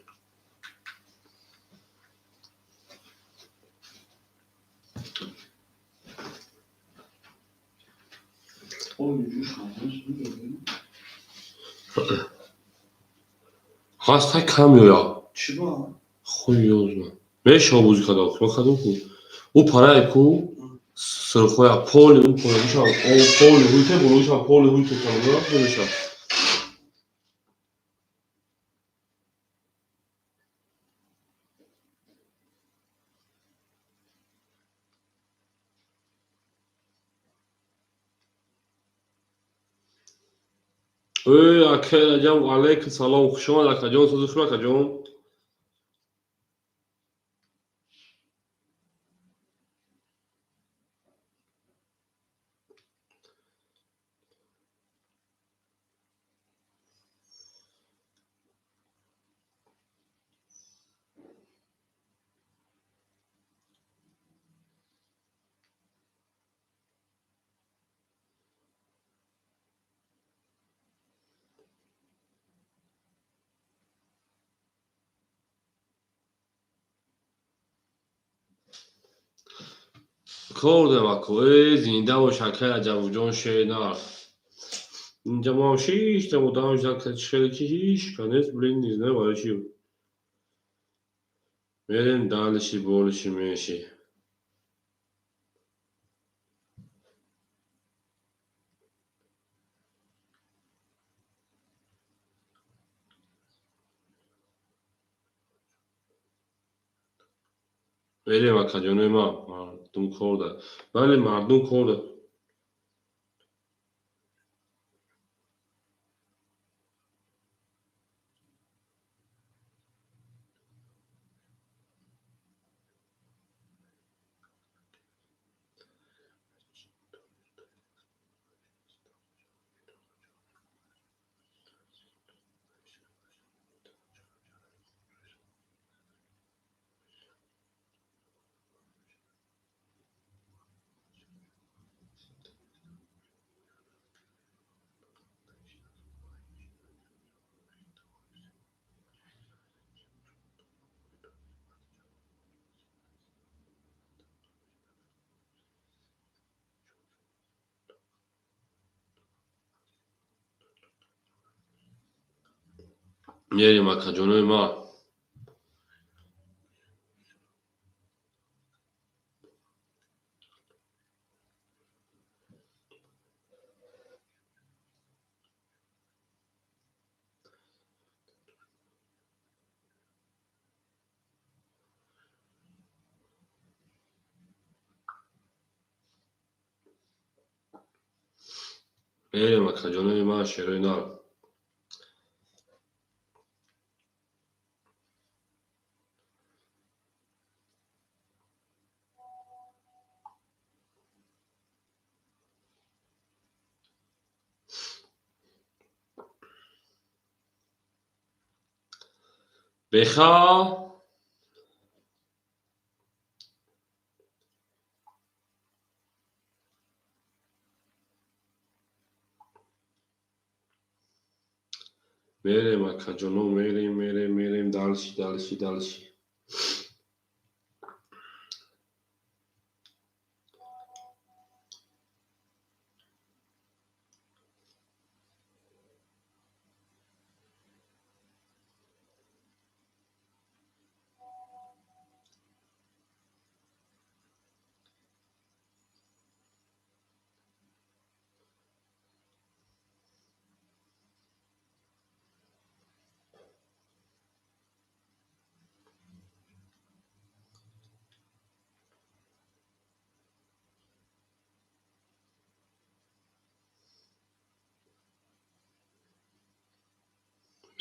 Ҳастай кам меояд. Чӣ ба? Хуй ёзна. Мешава бозӣ карда, ма кардам ку. Ӯ парае ку сирхоя поли ӯ поягишам, поли ҳуйте болоишам, поли ҳуйте кардам, мешава. Эй, акай Раҷаб, алайкум салом, хуш омад, акаҷон, сози хуб, акаҷон. Кор дорем ако. Э, зинда бош, акай Раҷабовҷон, шернар. Инҷа мо шишта одам хеле ки ҳеч канес, блин, не знаю, барои чӣ. Мерем дальше, больше, меньше. Мерем, акаҷонои ма, мардум кор дорад. Бале, мардум кор дорад. Мерем, акаҷонои ма. Мерем, акаҷонои ма, шерои нар. Беха мерем, акаҷоно, мерем, мерем, мерем, дальше, дальше, дальше.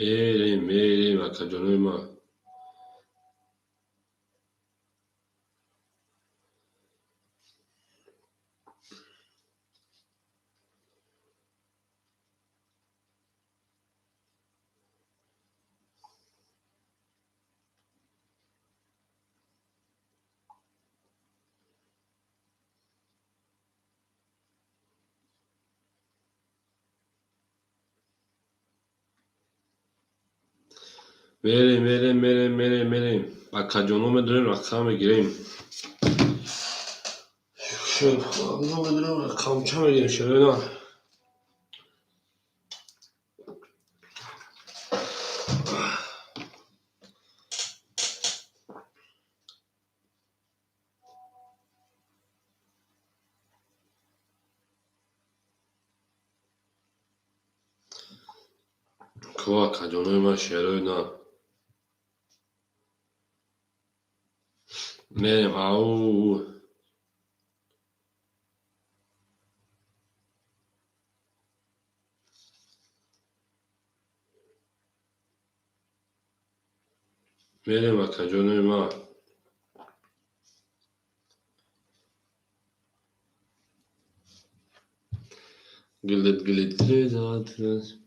Мерем, мерем, акаҷонои ма. Мерем, мерем, мерем, мерем, мерем. Акаҷоно, медонем, рақам мегирем. Медонем, рақамча мегирем, шерои. Ко, акаҷонои ман, шерои нар. Мерем, ау. Мерем, акаҷонои ман. Гилит, гилит, гилит.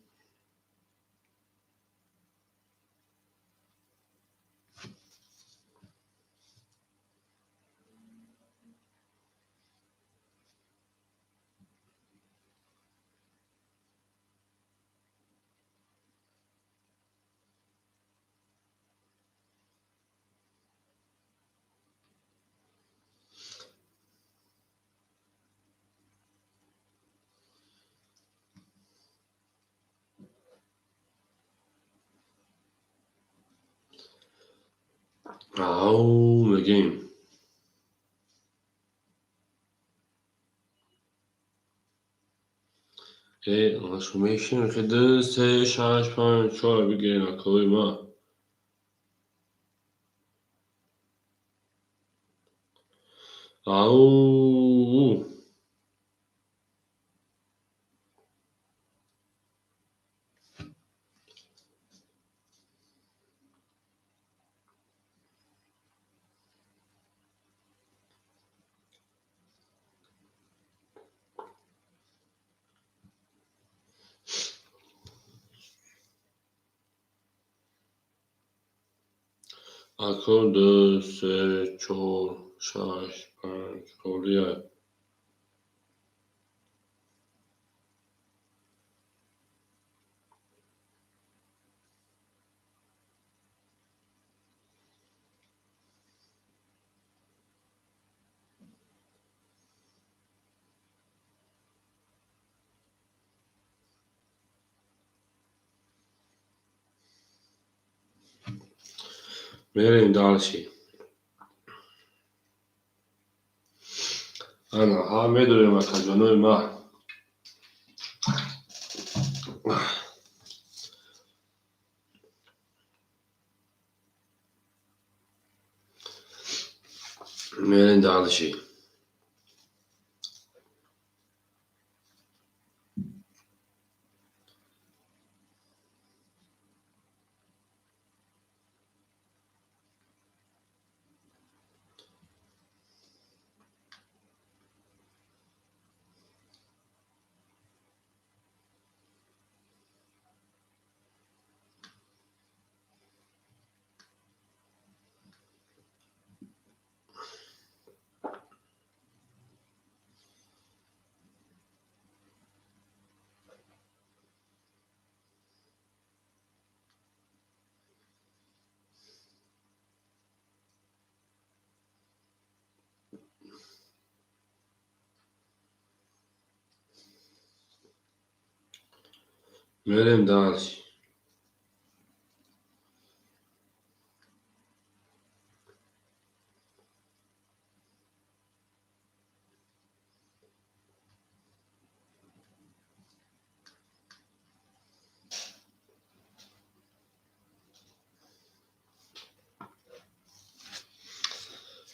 Ау мегем. Мешинем ки 2, 3, 6, 5, 4 бигирем акои ма. Ау. Ако 2, 3, 4, 6, 5, холия. Мерем дальше. Ана, ҳа медорем акаҷонои ма. Мерем дальше. Мерем дальше.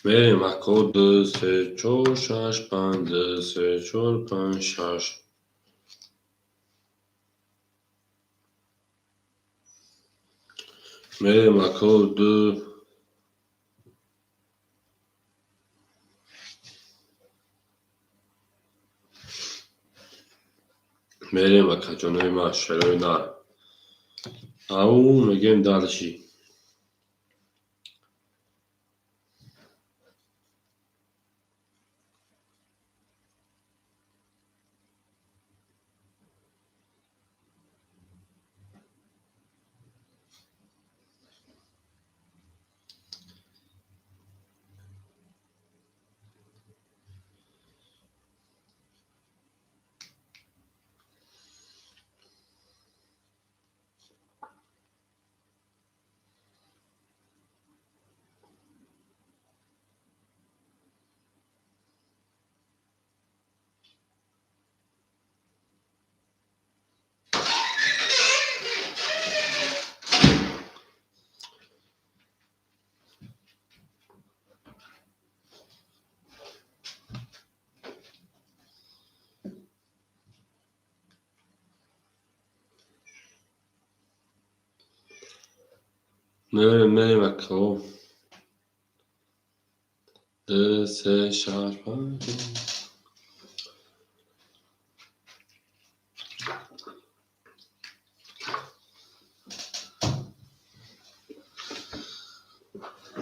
Мерем ако 2, 3, 4, 6, 5, 2, 3, 4, 5, 6. Мерем ако 2. Мерем акаҷонои ма, шерои нар. Ау мегем дальше. Мерем ако 2, 3, 4, 5.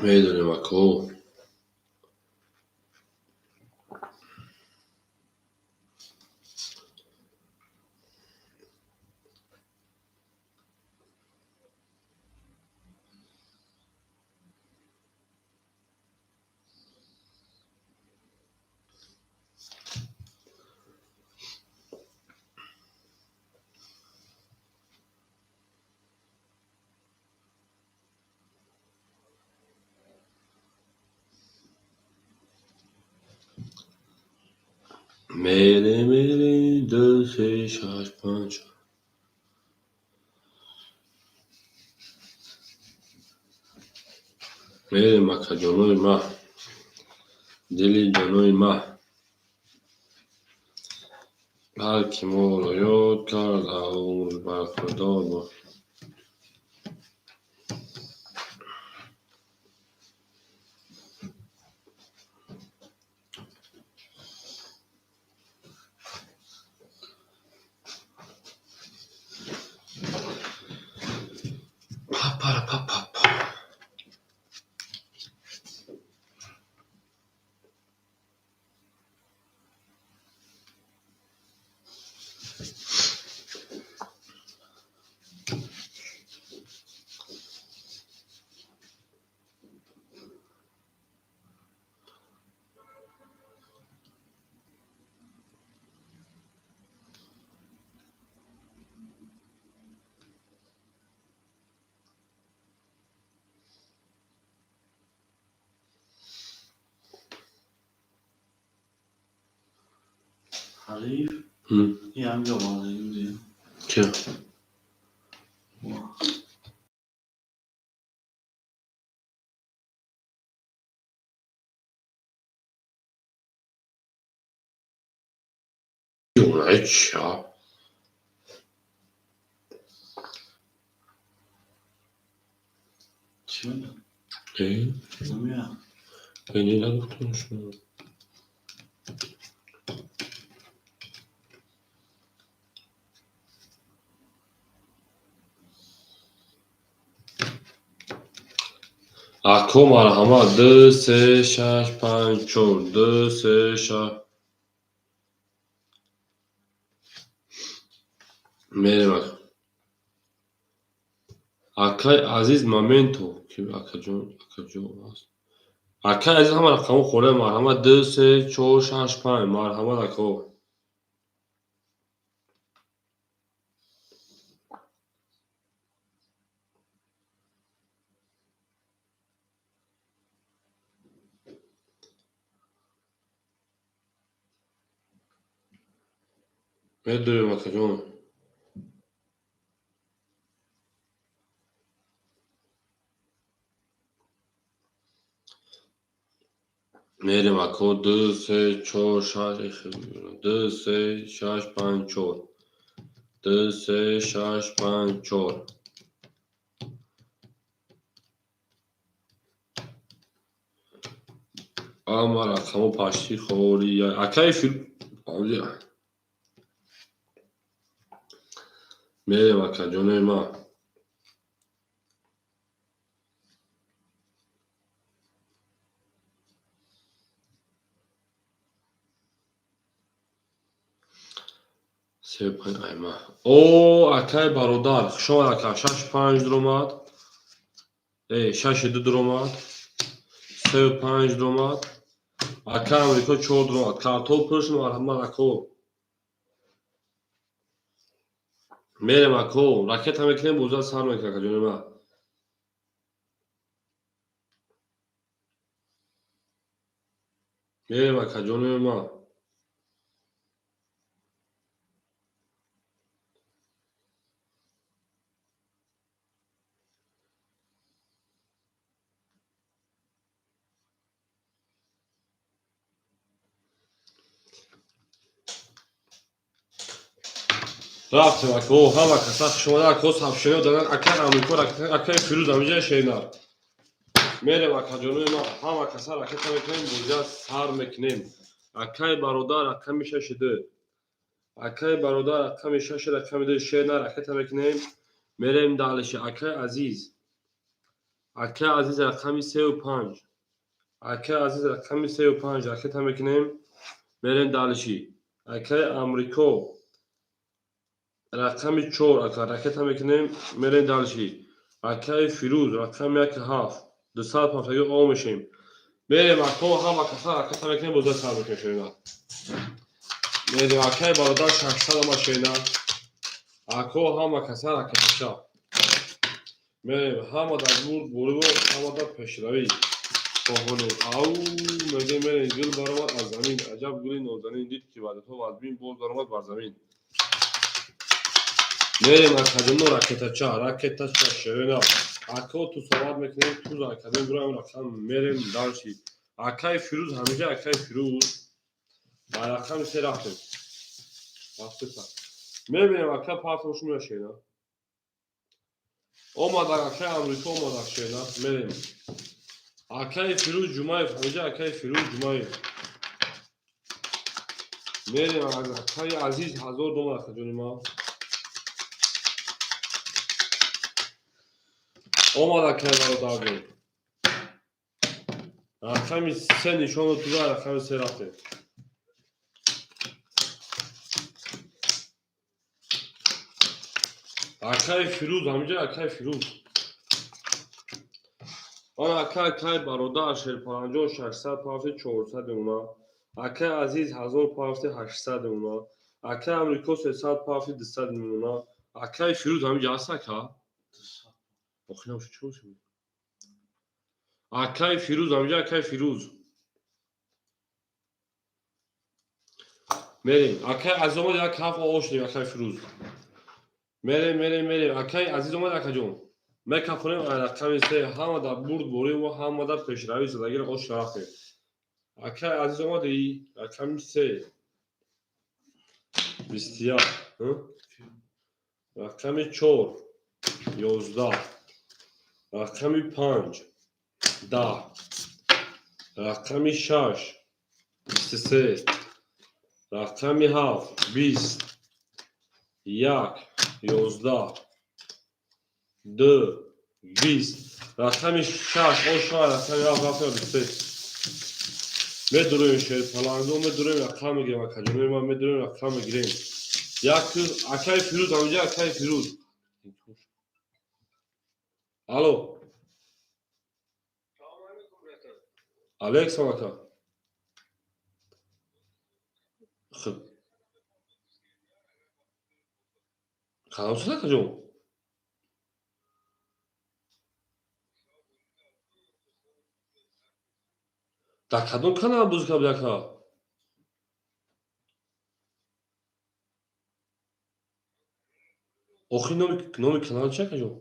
Медонем ако. Мерем, мерем, ду, се, шаш, панҷ. Мерем, акаҷонои ма, дили ҷонои ма. Ҳар ки моро ёд кард, умр бархӯрдор бод. Па-пара-па-па-па. Ҳариф, ин ҳамҷо омадагӣ будем. Кия? Ча? Чӣ? Э? Намея. Э, не нагуфтам шумо. Ако марҳамат, ду, се, шаш, панҷ, чор, ду, се, шаш. Мерем, ака. Акаи азиз Моменто, ки акаҷон, акаҷон аст. Акаи азиз ҳама рақамҳо холия, марҳамат, ду, се, чор, шаш, панҷ, марҳамат, ако. Медурем, акаҷон. Мерем, ако, ду, се, чор, шаш, ду, се, шаш, панҷ, чор. Ду, се, шаш, панҷ, чор. Ама рақамҳо пашти холия. Акаи фил... Мерем, акаҷонои ма. Се, панҷ, айма. О, акаи бародар, хушомад, ака. Шаш, панҷ дуромад. Э, шаши ду дуромад. Сею панҷ дуромад. Ака Амрико чор дуромад. Картоф пуш, марҳамат, ако. Мерем, ако, ракета мекунем, бозиа сар мекунем, акаҷони ма. Мерем, акаҷони ма. Рафтем, ако, ҳама каса хушомада, ако, сабшино дадан, акаи Амрико, акаи Фирӯз ҳамиҷа шенар. Мерем, акаҷонои ма, ҳама каса ракета мекунем, бозиа сар мекунем. Акаи бародар рақами шаши ду. Акаи бародар рақами шаши рақами ду шенар ракета мекунем. Мерем далиши. Акаи азиз. Акаи азиз рақами сею панҷ. Акаи азиз рақами сею панҷ ракета мекунем. Мерем далиши. Акаи Амрико рақами чор, ака, ракета мекунем, мерем далиши. Акаи Фирӯз рақами яки ҳафт. Дусад панҷаги о мешем. Мерем, ако, ҳама каса ракета мекунем, бозиа сар мекунем, шерина. Мерем, акаи бародар шашсад ама шерина. Ако, ҳама каса ракеташа. Мерем, ҳама дар бурд бурибо, ҳама дар пешравӣ. Хоҳонем. Ау, мегем, мерем. Гул баромад аз замин, аҷаб гули нозанин, дид ки ваъдаҳо вазмин, боз баромад бар замин. Мерем, акаҷоно, ракетача, ракетача, шерена. Ако ту соват мекунем, туз академ бироем, рақам мерем дальше. Акаи Фирӯз ҳамеша, акаи Фирӯз ба рақами се рафтем. Рафтеса. Мебинем, ака партош мея шена. Омадак акаи Амрико, омадак шена. Мерем. Акаи Фирӯз Ҷумаев, ҳамеша акаи Фирӯз Ҷумаев. Мерем, акаи Азиз 1000 доллар, акаҷони ман. Омад акаи бародарҷон. Рақами се нишону туда, рақами се рафтем. Акаи Фирӯз, ҳамиҷа акаи Фирӯз. Он ака, акаи бародар Шерпаранҷон 600 пафти 400 мемона. Акаи Азиз 1000 пафти 800 мемона. Акаи Амрико 300 пафти 200 мемона. Акаи Фирӯз ҳамиҷа аст, ака? Охи набошад, чӣ бошад? Акаи Фирӯз ҳамиҷа, акаи Фирӯз. Мерем. Акаи Азиз омад, як ҳафт оғоз шудем, акаи Фирӯз. Мерем, мерем, мерем. Акаи Азиз омад, акаҷон. Мекафонем рақами се, ҳама дар бурд борем ва ҳама дар пешравии зиндагиро ош рафтем. Акаи Азиз омади, рақами се. 21. Рақами чор. 11. Рақами панҷ. 10. Рақами шаш. 23. Рақами ҳафт. 20. Як. 11. Ду. 20. Рақами шаш. Ошва рақами ҳафт рафтем 23. Медуроем шерпаланго, медуроем, рақам мегирем, акаҷонои ман, медуроем, рақам мегирем. Як акаи Фирӯз ҳамиҷа, акаи Фирӯз. Алло. Алейкум, ака. Хуб. Кадом шуд, акаҷон? Дар кадом канал бозӣ кард, ака? Охи номи канал чи, акаҷон?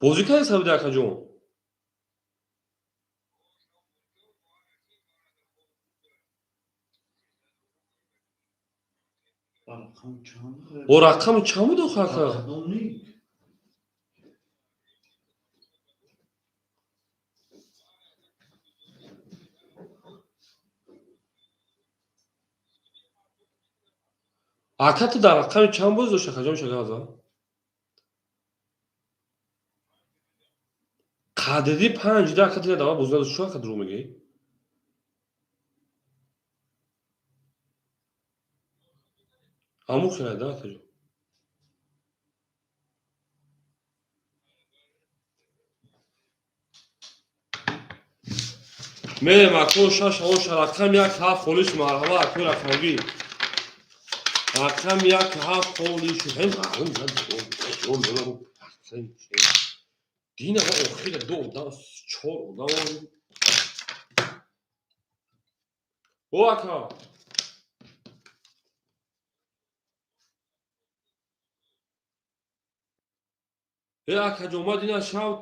Бозӣ кардед сабиди, акаҷон? Рақам чанд? О, рақами чанд буд охи, ака? Кадом ник? Ака, ту дар рақами чанд бозӣ дошт, акаҷон, шагаза? Қадри панҷ да, ака, дина дава бозӣ надошт, чӣ ака дурӯғ мегӯӣ? Ҳамун хелай да, акаҷон. Мерем, ако, шаш оша, рақам як ҳафт холиш, марҳама, акои рақамгӣ. Рақам як ҳафт холиш. Дина охира ду одам, чор одам. О, ака. Э, акаҷон, ма дина шав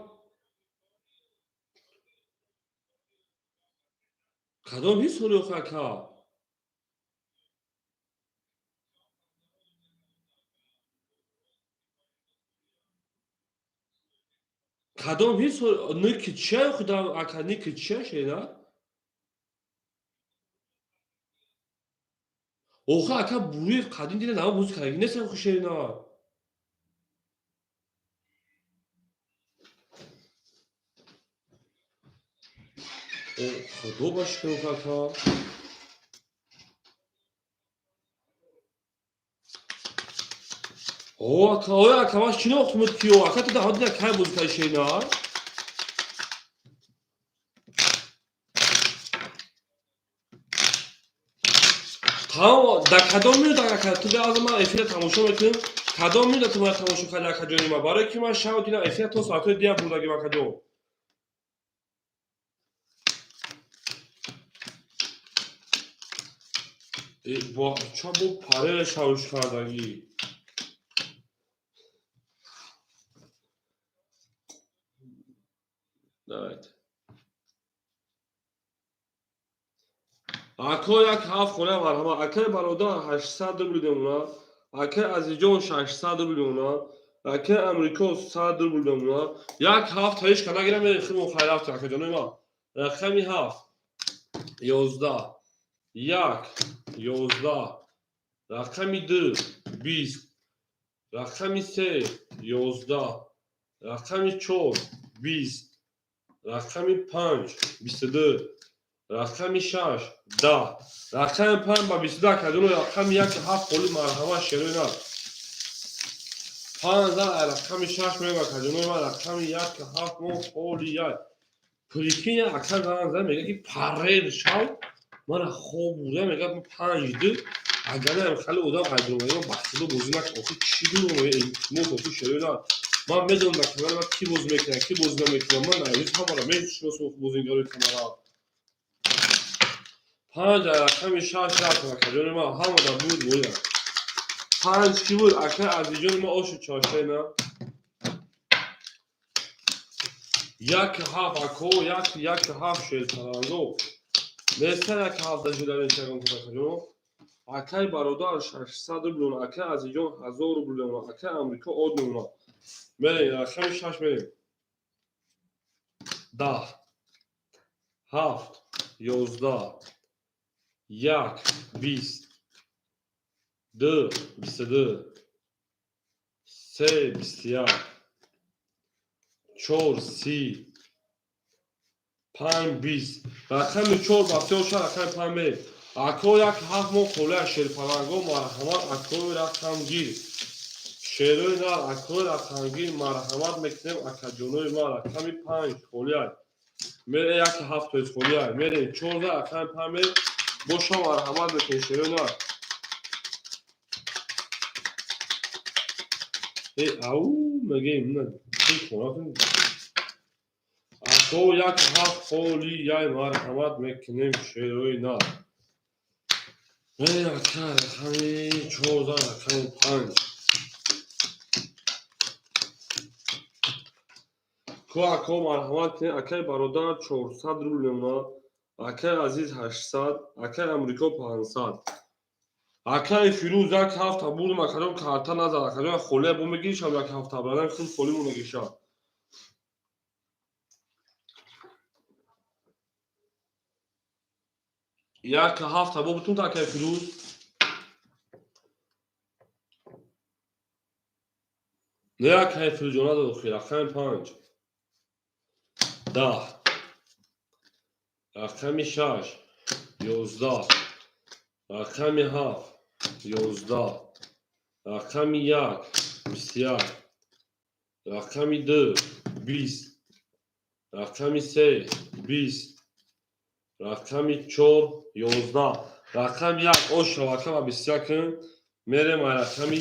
кадом ҳиссори охи, ака? Кадом ҳиссори ники чия охи ака, ники чия шена? Охи, ака, Буриев қадим дина нава бозӣ кардаги нест охи шена. О, худо ба шукр, ака. О, ака, ой, ака, ман шинохтумуд киё. Ака, ту даҳо дина кай бозӣ карди шена? Тамом, дар кадом минута ака ту аз ман эфира тамошо мекунем? Кадом минута ту ман тамошо кардӣ, акаҷони ман? Барои ки ман шав дидам эфира то соатҳои дия бурдагим, акаҷон. Ча бо парера шавш кардагӣ? Давайте. Ако як ҳафт хона марҳама. Акаи бародар 800 рубл демона. Акаи Азизҷон 600 рубл демона. Акаи Амрико 100 рубл демона. Як ҳафт ҳеч ка нагирам, хидмо хайр рафт, акаҷонои ман. Рақами ҳафт 11, 1 11, рақами 2 20, рақами 3 11, рақами 4 20, рақами 5 22, рақами 6 10, рақами 5 ба 22, акаҷоно. Рақами 1 ҳафт холи марҳама, шерои нар. 5 рақами 6 мега, акаҷонои ман. Рақами 1 ҳафт мо холи як. Прикинь, ака занг зад, мега ки парер шав, мана хоб буда, мега 5 2. Агар ам хеле одам айдромагам, ба худо бозӣ накун. Охи чӣ дурӯғ, илтимос, охи шерои нар. Ман медонам дар канали ман кӣ бозӣ мекунад, кӣ бозӣ намекунад. Ман наюз ҳамаро мешиносам, бозигарои канала. 5 рақами 6 рафт, акаҷони ман, ҳама дар буд бояд. 5 кӣ буд, ака Азизҷони ман? Оши чошена 1 7, ако 1 1 7 шерпаланго неста, 1 7 дашида мешагам, акаҷон. Акаи бародар 600 рубл, акаи Азизҷон 1000 рубл, акаи Амрико од мемонад. Мерем рақами 6, мерем. 10, 7, 11, 1, 20, 2, 22, 3, 21, 4, 30, 5, 20. Рақами 4 ба сеоша, рақами 5 мерем. Ако як ҳафт мо холия, шерпаланго марҳамат, акои рақамгир, шерои нар, акои рақамгир марҳамат мекунем, акаҷонои ман. Рақами 5 холия мере, як ҳафт тоиз холия мерем, 14, рақами 5 мерем. Боша, марҳамат мекунем, шерои нар. Э, ау, мегем на. Ако як ҳафт холияй, марҳамат мекунем, шерои нар. Мерем, ака, рақами 14, рақами 5. Ку, ако, марҳамат кунед. Акаи бародар 400 рубл мемонад, акаи Азиз 800, акаи Амрико 500, акаи Фирӯз. Як ҳафта бурдум, акаҷон, карта назад, акаҷон. Холия бо мегиришам, як ҳафта баъдан худ холӣ монагиша. Як ҳафта бо бутун, акаи Фирӯз. Не, акаи Фирӯзҷон надод охир. Рақами 5, 10, рақами 6, 11, рақами 7, 11, рақами 1, 21, рақами 2, 20, рақами 3, 20, рақами 4, 11, рақами 1 ош шавака ба 21 кун. Мерем ай рақами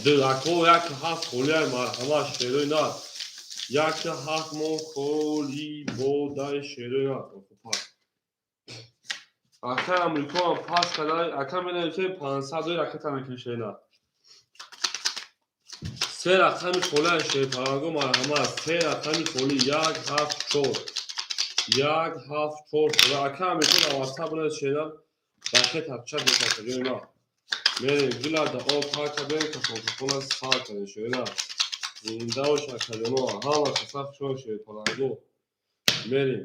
2. Ако як ҳафт холиай, марҳамат, шерои нар. Як ҳафт мо холи бодай, шерои нар. Акаи Амрико ҳам пас кадай. Ака менависе 500 ракета мекунӣ, шерина. Се рақами холиай, шерпаланго марҳамат. Се рақами холи: 1, 7, 4, 1, 7, 4. Ака Амрико дар ватсап бинавис, шерина, ракета чат мекард, ҷои ма. Мерем, гилада об пар кардем, кафонкафона сар кардем, шерина. Зинда бош, акаҷоно, ҳама каса шо, шерпаланго. Мерем,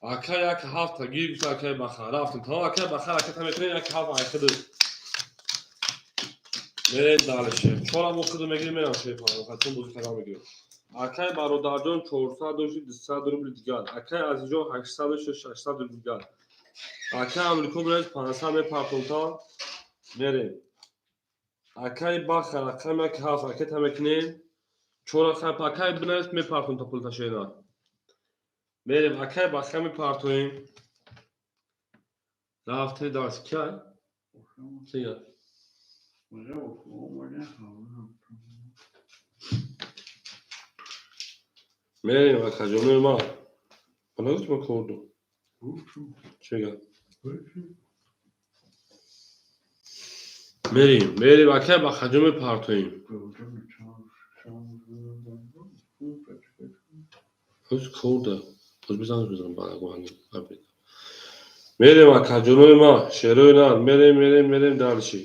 ака, як ҳафта гир гуфта, акаи Бахар. Рафтем, тамом, акаи Бахар, ракета мекунем, як ҳафт айхиду мерем. Дальше чорам мо хиду мегирем, мерам, шерпаланго, хатон бозӣ кардан мегирем. Акаи бародарҷон 400 дошти, 200 рубли дигар. Акаи Азизҷон 800 дошти, 600 рубли дигар. Акаи Амрико биред, 500 мепартонта. Мерем, акаи Бахар, рақами як ҳафт ракета мекунем, чор рақам. Акаи бинавис, мепартонта пулта, шена. Мерем, акаи Бахар, мепартоем. Рафте дарс кай. Мерем акаҷонои ман. Ма нагуфти ма кор дорам. Чӣ мегӯям? Мерем, мерем акай Бахаҷон мепартоем. Ҳоз кор да. Ҳоз бизанг бизанам баъд. Мерем акаҷонои ман, шерои нар, мерем, мерем, мерем дальше.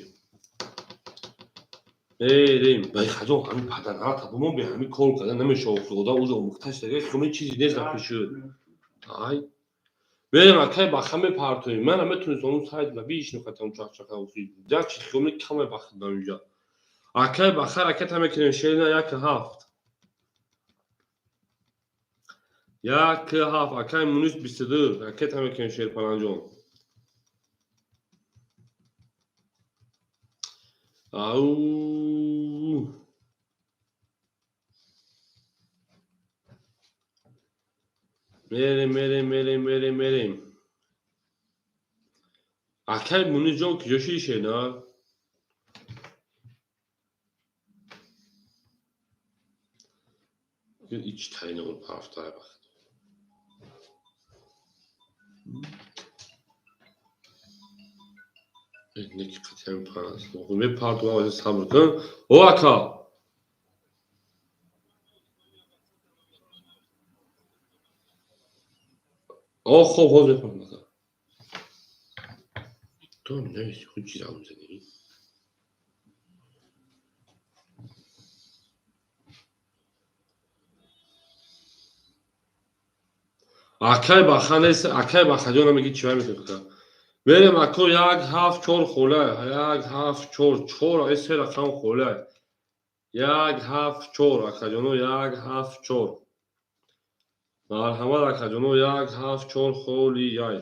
Мерем. Бахаҷон ҳамин падарата бумон бе ҳамин кор карда намешава, одам ӯзо омӯхташ дага, хеле чизе нест дар пеши. Ай. Мерем акай Баха мепартоем. Ман наметонистам он сайт ва бишнохатам чақчақа охи. Як чиз хеле каме бахидам инҷа. Акай Баха ракета мекунем шерина 1 7. 1 7 акай Мунис 22 ракета мекунем Шерпаланҷон. Ау. Мерем, мерем, мерем, мерем, мерем. Акай Мунисҷон куҷо шиди шерина? Ич тайна он пафтай бахт. Неки қатъиян пас. Мепартум, сабр кун. О ака. О хоб ҳоз мепартум ака. То нависи худ чиза мезанӣ? Акай Баха нест, акай Бахаҷон меги чӣ мекунӣ ака? Мерем ако 1 7 4 хола, 1 7 4 4 ай се рақам хола. 1 7 4 акаҷоно 1 7 4. Марҳамат акаҷоно 1 7 4 холи яй.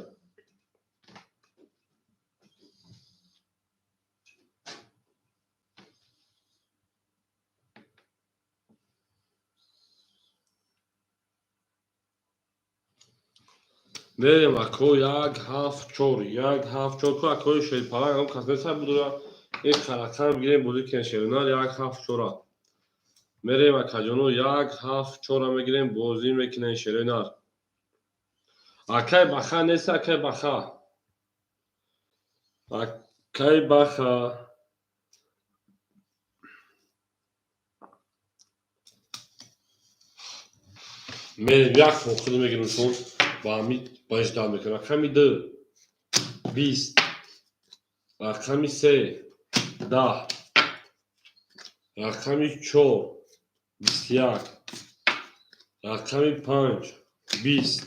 Мерем ако 1 7 4 1 7 4 ку акои Шерпаланг ам кас нест будура ин рақам бигирем бозӣ кунем шеринар 1 7 4. Мерем акаҷоно 1 7 4 мегирем бозӣ мекунем шеринар. Акай Баха нест, акай Баха. Акай Баха. Мерем як худ мегирем шон ба ҳамин бажда мекунем. Рақами 2 20, рақами 3 10, рақами 4 21, рақами 5 20,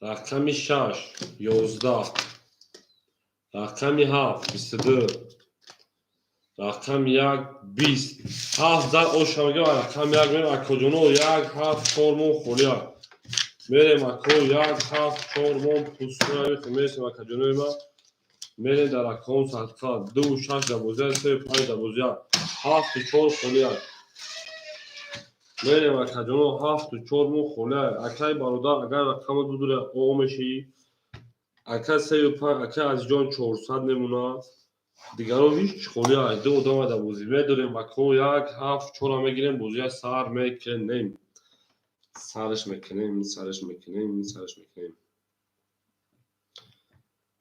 рақами 6 11, рақами 7 22, рақами 1 20. 7 зад оша мегӯям, рақами 1 мерем акоҷоно 1 7 4 мон холия. Мерем ако 1 7 4 мон пустуя мересем акаҷонои ма. Мерем дар акаон садқа 2 6 дар бозия, 3 5 дар бозия, 7 4 холия. Мерем акаҷоно 7 4 мон холия. Акай бародар агар рақамат будура о мешӣ. Ака 3 5 акай Азизҷон 400 мемонад. Дигарон ҳеҷ холия. Ду одама дар бозӣ медорем ако 1 7 4 мегирем бозия сар мекунем. Сараш мекунем, сараш мекунем, сараш мекунем.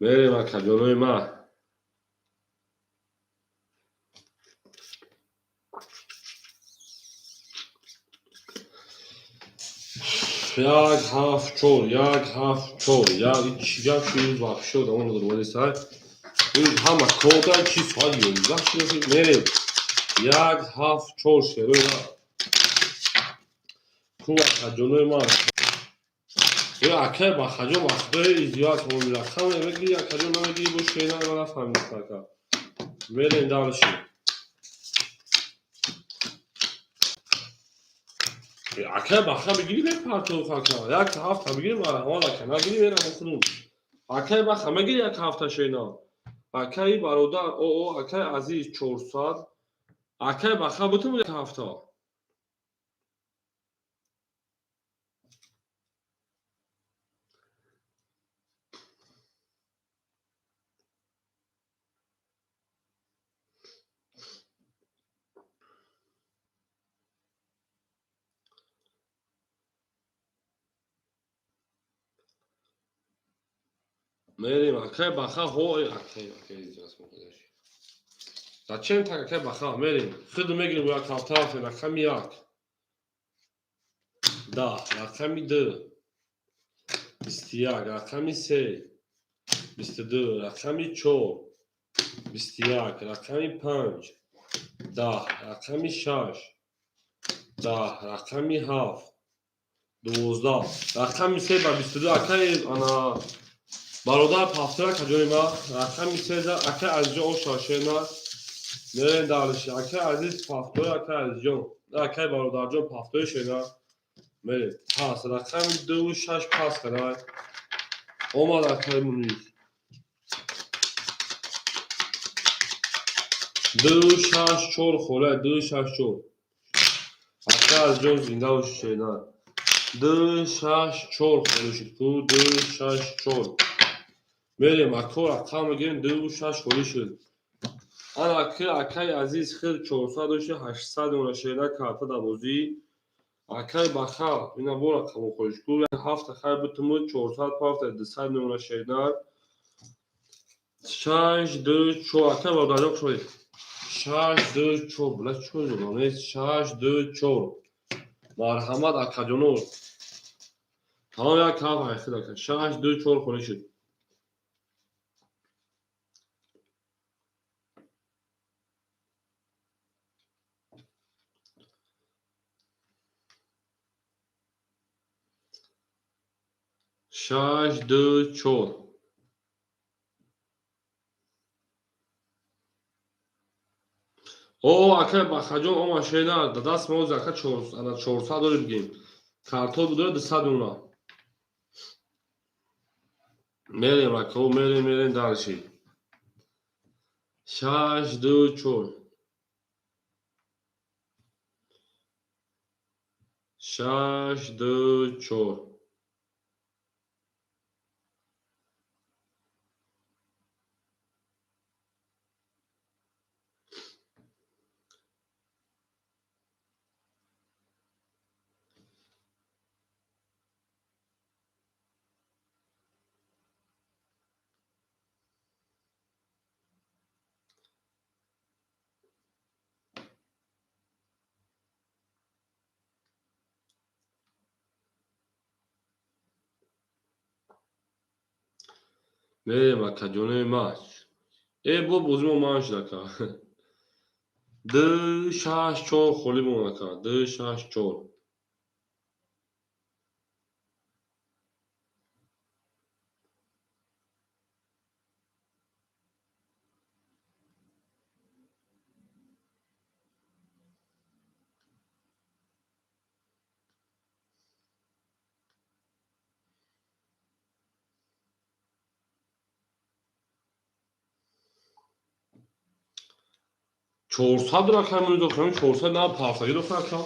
Мерем акаҷонои ма. 1 7 4 1 7 4 як чӣ гап шуд вообще одамон надорад сай. Ин ҳама кода чи соат 11 шуд. Мерем 1 7 4 шерои ку акаҷонои ман. Акай Бахаҷон вақтҳои зиёд рақам мегири акаҷон намегири бо шерина ман нафаҳмидам ака. Мерем дальше. Акай Баха мегири мепартов ака. Як ҳафта мегири марҳамат ака нагири мерам худум. Акай Баха мегири як ҳафта шерина. Акай бародар о акай Азиз 400. Акай Баха бутум як ҳафта. Мерем, акай Баха, ҳо, акай, акай. Зачем так, акай Баха? Мерем, худ мегирем, як ҳафта рафтем. Рақами як 10, рақами ду 21, рақами се 22, рақами чор 21, рақами панҷ 10, рақами шаш 10, рақами ҳафт 12, рақами се ба 22. Акай ана бародар пафтора каҷои ма? Рақами сеза, акай Азизҷон, ошашена. Мерем дальше. Акай Азиз пафтои, акай Азизҷон, акай бародарҷон пафтои шена. Мерем пас, рақами дуву шаш пас карай омад. Акай Мунис, ду шаш чор хола, ду шаш чор. Акай Азизҷон, зинда боши, шена. Ду шаш чор холӣ шуд ку, ду шаш чор. Мерем, ако, рақам мегирем, ду шаш холӣ шуд. Ана аки, акай Азиз хел 400 дошти, 800 она шена карта дар бозӣ. Акай Баха, ина бо рақамо холиш ку, ҳафта хай бутуму 400 пафта, 200 меона шена. Шаш ду чор, акай бародарҷон, шоед. Шаш ду чор, бла чор нест, шаш ду чор. Марҳамат, акаҷоно. Тамом, як ҳафт айхид, ака. Шаш ду чор холӣ шуд. Шаш ду чор. О, акай Бахаҷон, ома шена да даст мо ака 400 дорем, бигем. Картон будора 200 меона. Мерем, ако, мерем, мерем дальше. Шаш ду чор. Шаш ду чор. Мерем, акаҷонои ма. Э, бо бозӣ мо ман шуд, ака. Ду шаш чор холӣ мон, ака. Ду шаш чор. 400 рақам дохам, 400 на парсагӣ дохам, ака.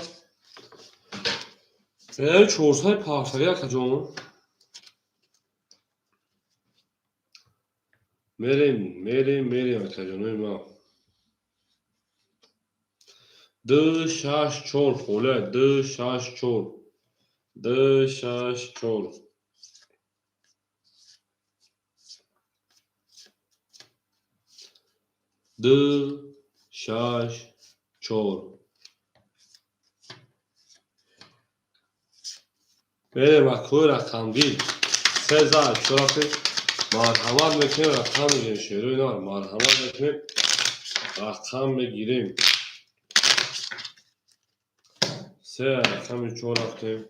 Э, 400 парсагӣ, акаҷон. Мерем, мерем, мерем, акаҷонои ма. Ду шаш чор хола, ду шаш чор. Ду шаш чор. Ду шаш чор. Мерем, акои рақамгир. Се зар чор рафтем. Марҳамат мекунем, рақам мегирем, шерои нар. Марҳамат мекунем, рақам мегирем. Се рақами чор рафтем.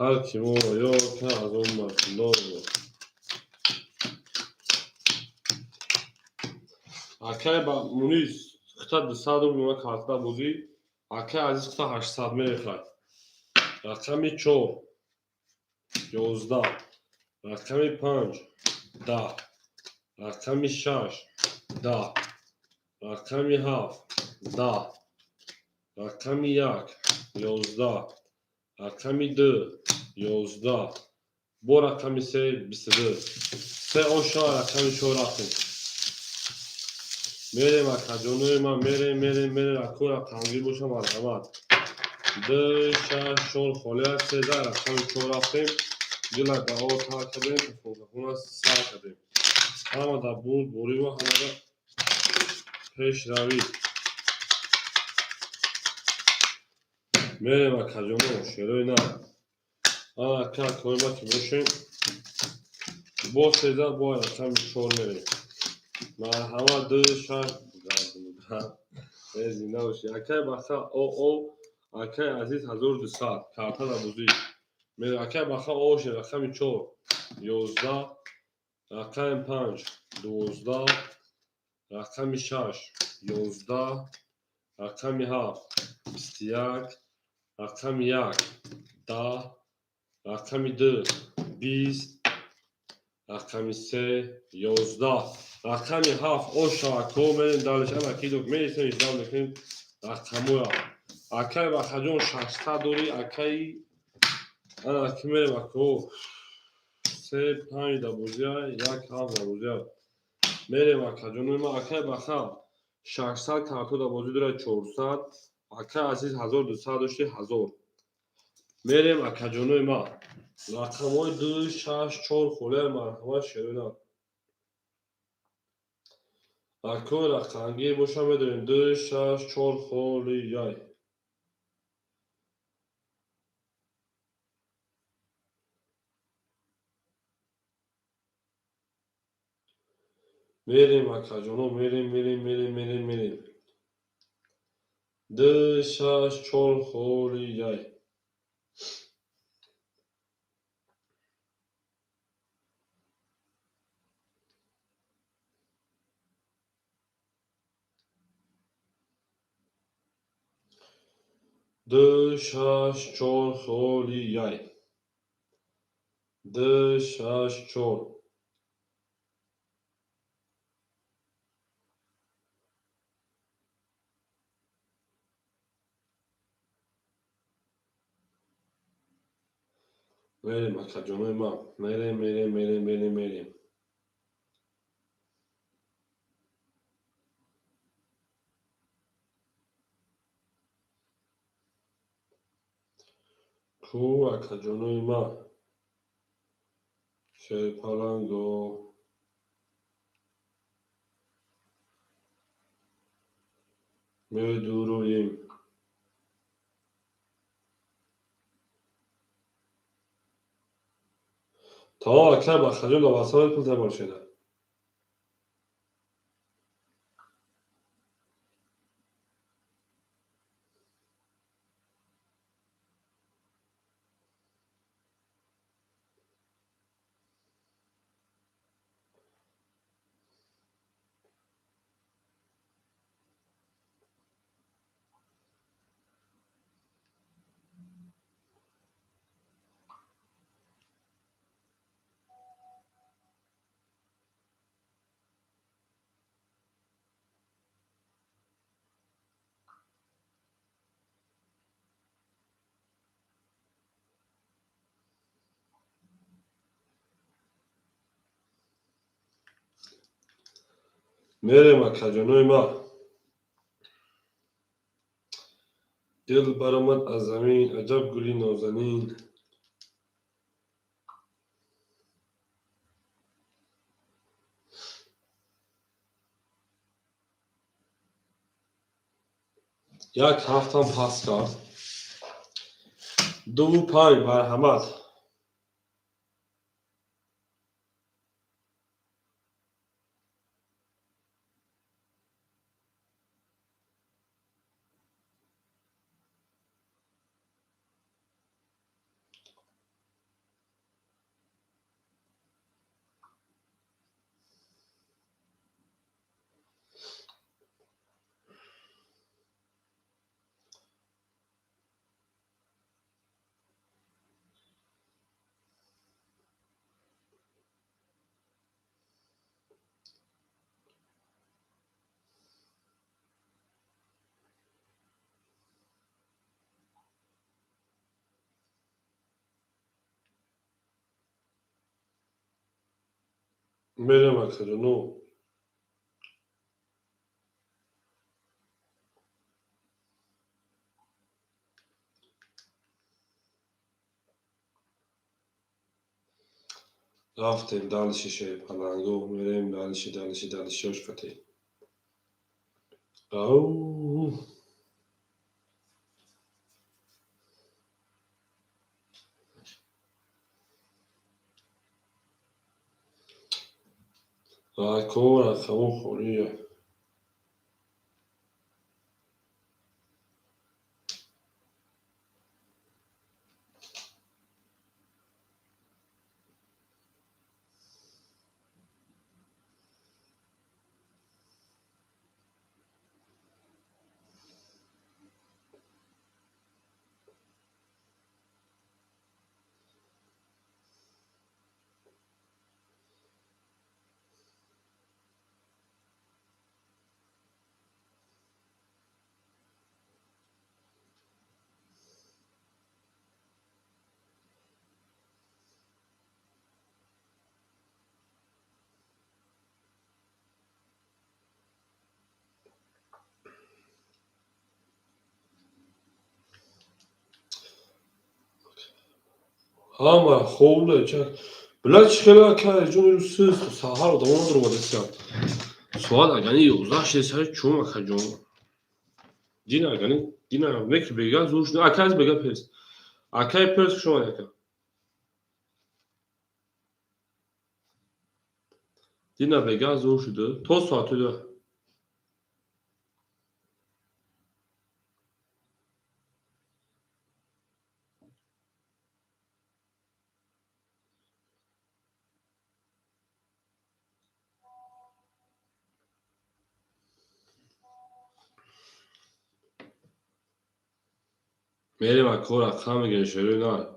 Ҳар ки моро ёд кард, аз он бархилдор буд. Акай ба Мунис хита 200 рубл меона картада бозӣ. Акай Азиз хита 800 мехӯрад. Рақами чор 11, рақами панҷ 10, рақами шаш 10, рақами ҳафт 10, рақами як 11, рақами ду 11, бо рақами се 22. Се оша рақами чор рафтем. Мерем, акаҷонои ман, мерем, мерем, мерем. Ако рақамгир боша, марҳамат. Ду шаш чор холӣ аст, сездаҳ рақами чор рафтем. Дила дао тар кардем, кафонкафона сар кардем. Ҳамада бурд борӣ ва ҳамада пешравӣ. Мерем акаҷоно, шерои нар. Ана ака коима ки бошем. Бо сездаҳ бо рақами чор мерем. Марҳамат ду шаш зинда бошӣ. Акай баха о акай азиз 1200 карта дар бозӣ. Акай баха о ше рақами 4 11 рақами 5 12 рақами 6 11 рақами 7 21 рақами 1 10 рақами 2 20 рақами 3 11 рақами 7 о шавако мерем далеш ана кидок мересем издав мекунем рақамоя. Акай бахаҷон 600 дорӣ акай ана ки мерем ако 3 5 да бозия 1 7 да бозия мерем акаҷонои ма. Акай баха 600 карто да бозӣ дорад 400 акай азиз 1200 дошти 1000 мерем акаҷонои ма. Рақамҳои 2 6 4 холия марҳамат шерона. Акои рақамгир боша медонем 2 6 4 холияй. Мерем акаҷоно, мерем, мерем, мерем, мерем, мерем. 2 6 4 холияй. Ду шаш чор холияй. Ду шаш чор. Мерем акаҷонои ман. Мерем, мерем, мерем, мерем, мерем. Ку акаҷонои ман. Шерпаланго. Медуроем. Тамом акай бахаҷон дар васаи пул табошеда. Мерем акаҷонои ман. Дил баромад аз замин, аҷаб гули нозанин. Як ҳафтам пас кард. 2 5 марҳамат. Мерем акаҷоно. Рафтем дальше, шерпаланго, мерем дальше, дальше, дальше, ошқати. Ау. Ако рақамо холия. Ҳама ховле чак. Била чӣ хела акаҷон, сиз саҳар одамо надуромадесиям. Соат агани 11 шеса чум, акаҷон. Дина агани дина меки бега зур шуд. Ака аз бега пес. Акай пес, хуш омадед, ака. Дина бега зур шуд. То соати 2. Мерем, ако, рақам мегирем, шерои нар.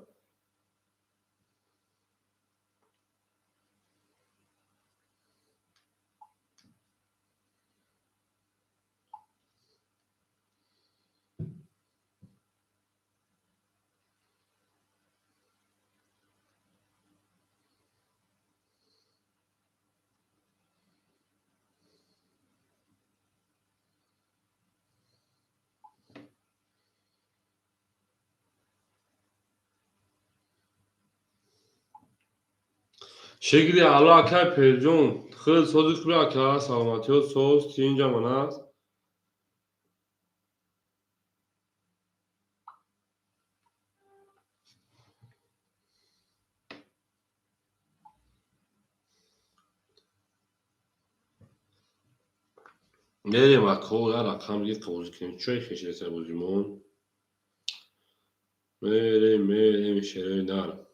Шекли алло, акай Перҷон, худ сози хуби, ака, саломатиҳо соз, тинҷамон аст. Мерем, ако, я рақам ги қабул кунем. Чой хешеса бозимон. Мерем, мерем, шерои нар.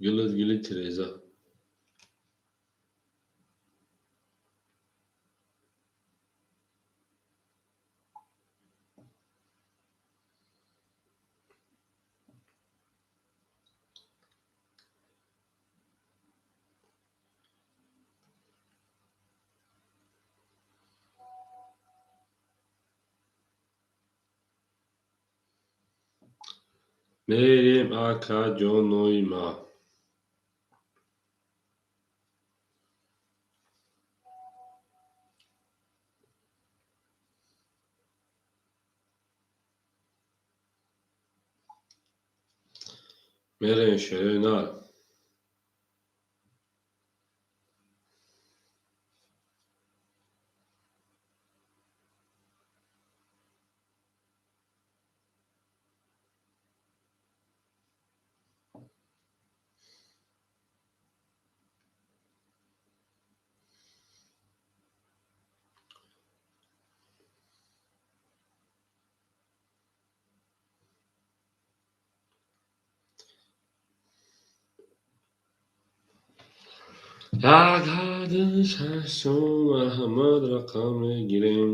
Гилит гили тиреза. Мерем, акаҷонои ма. Мерем, шерои нар. Як ҳаду шашум, марҳамат, рақам мегирем.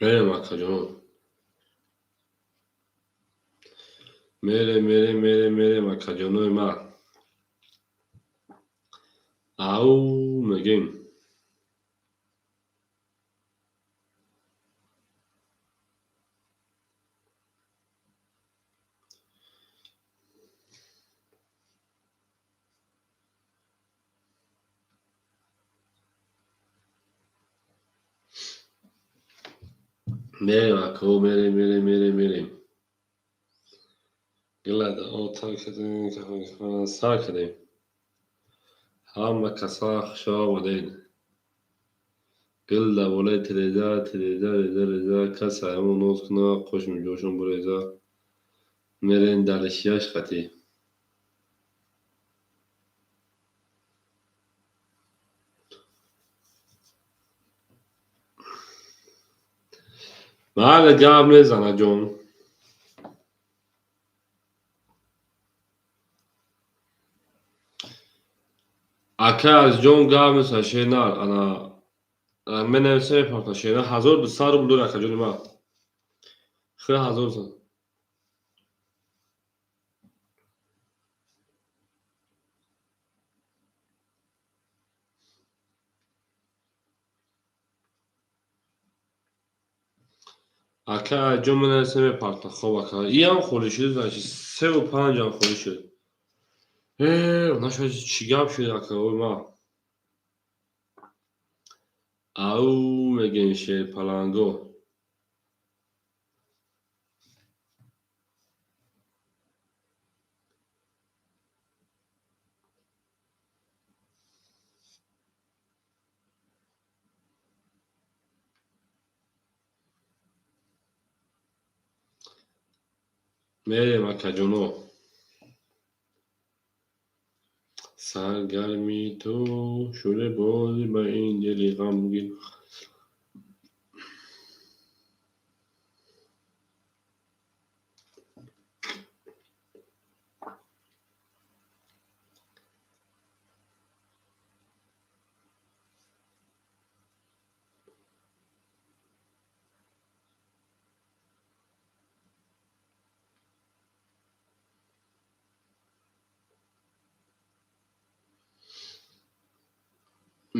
Мерем, акаҷонон. Мерем, мерем, мерем, мерем, акаҷонои ман. Ау мегем. Мерем, ако, мерем, мерем, мерем, мерем. Гилада отар кардем, сар кардем. Ҳама каса хуш омадед. Гил дар болои тиреза, тиреза, реза, реза, кас ҳайвон ноз куна, қошми ҷошон буреза. Мерем далишияш қатӣ. Бале, гап мезана ҷон. Ака Азизҷон гап мезана шернар, ана менависа мепартам шернар 1200 рубл дори акаҷони ман. Хе 1200. Ака Азизҷон менависа мепартам. Хоб ака, иам холӣ шуд, значит 3 ва 5 ам холӣ шуд. Нашояд чӣ гап шуд ака, ой ма. Ау мегем шерпаланго. Мерем, акаҷоно. Саргарми ту шуде бозӣ ба ин дили ғамгин.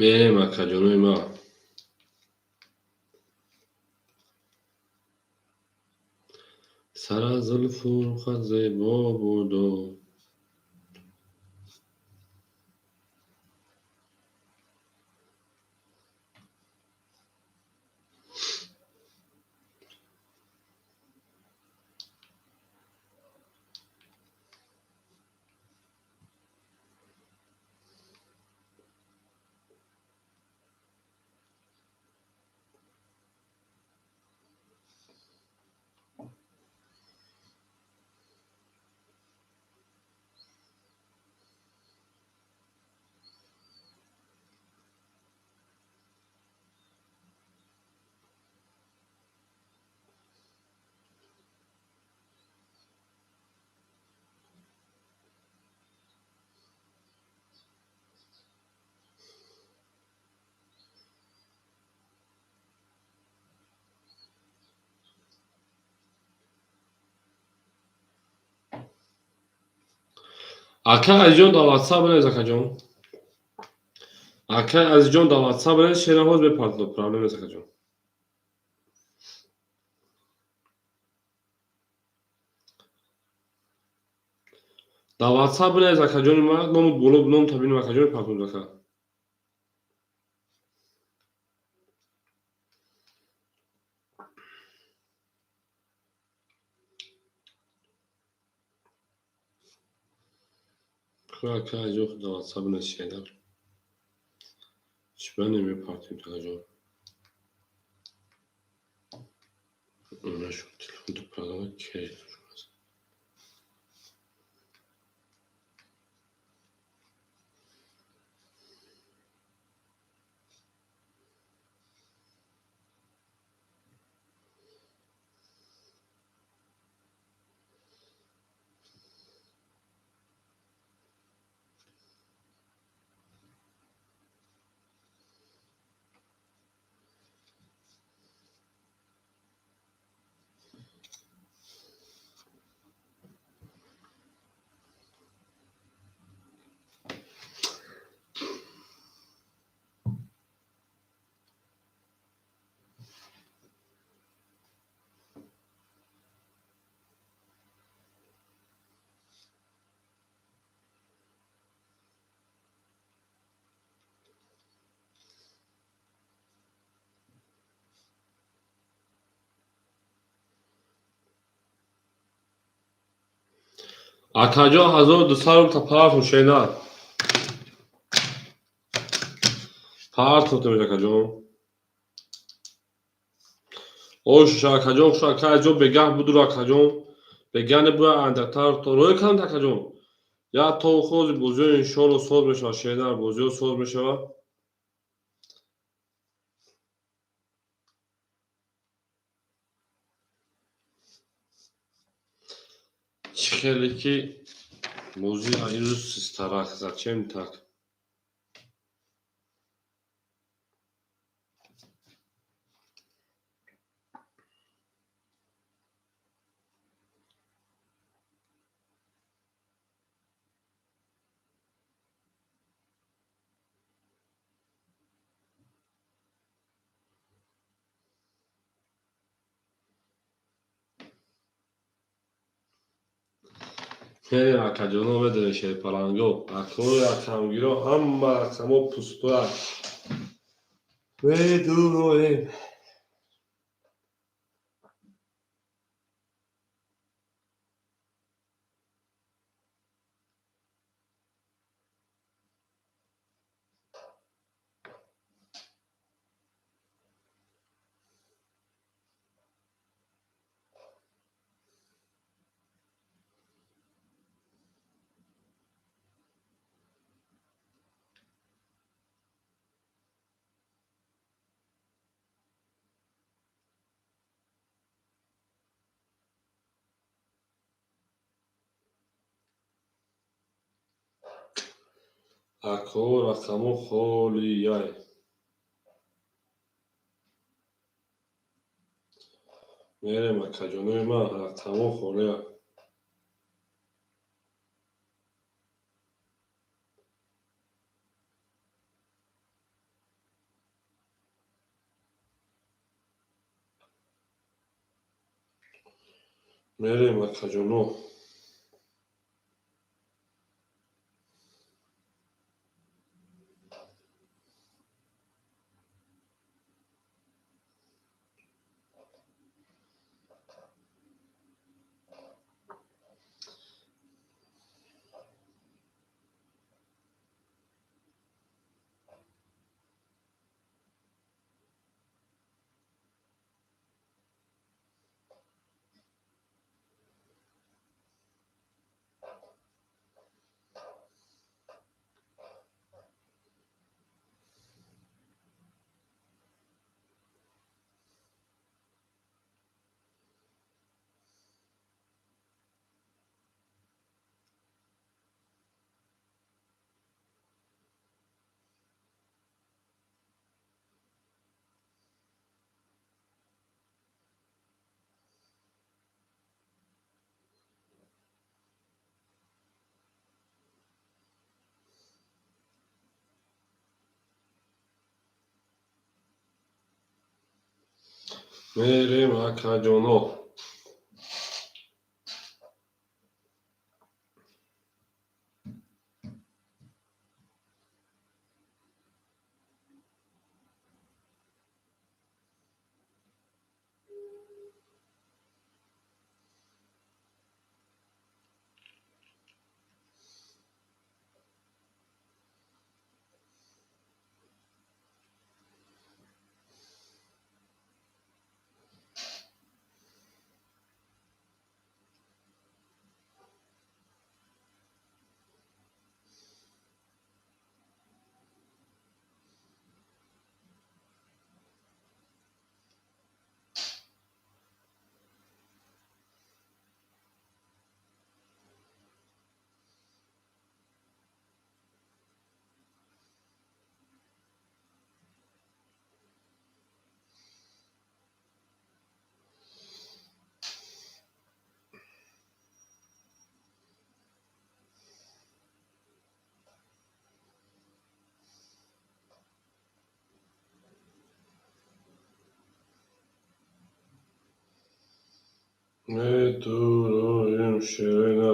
Мерем, акаҷонои ман. Сар аз зулфу рухат зебо буду. Ака Азизҷон дар WhatsApp бинавис, акаҷон. Ака Азизҷон дар WhatsApp бинавис, шеъра ҳоз мепартам, проблем нест, акаҷон. Дар WhatsApp бинавис, акаҷони ман, ному боло ном табинем, акаҷон мепартам, ака. Ака Азизҷон дар WhatsApp бинавис шеъра. Чӣ ба намепартем, акаҷон? Нашуд, телефон ду программа керак. Акаҷон, 1200 рубл та партум, шернар. Партум акаҷон. Ош акаҷон, хуш акаҷон, бегаҳ будур акаҷон. Бегаҳ небояд андактар рӯй кунанд акаҷон. Я то хози бозиҳо иншоалло соз мешавад, шернар, бозиҳо соз мешавад. Чӣ хеле ки бозӣ имрӯз систарак, зачем так? Акаҷоно медонед, шерпаланго, акои рақамгиро, ҳама рақамҳо пустояк. Медуроем. Ако рақамҳо холияй. Мерем, акаҷонои ман, рақамҳо холия. Мерем, акаҷоно. Мерем, акаҷоно. Медуроем, шерина.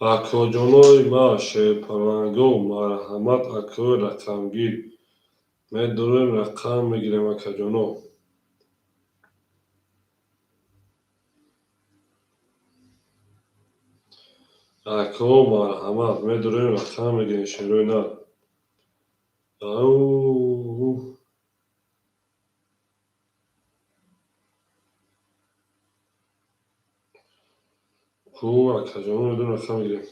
Акоҷонои ма, шерпаланго, марҳамат, акои рақамгир. Медурем, рақам мегирем, акаҷоно. Ако, марҳамат, медурем, рақам мегирем, шерои нар. Ау. Ку, акаҷоно, медурем, рақам мегирем.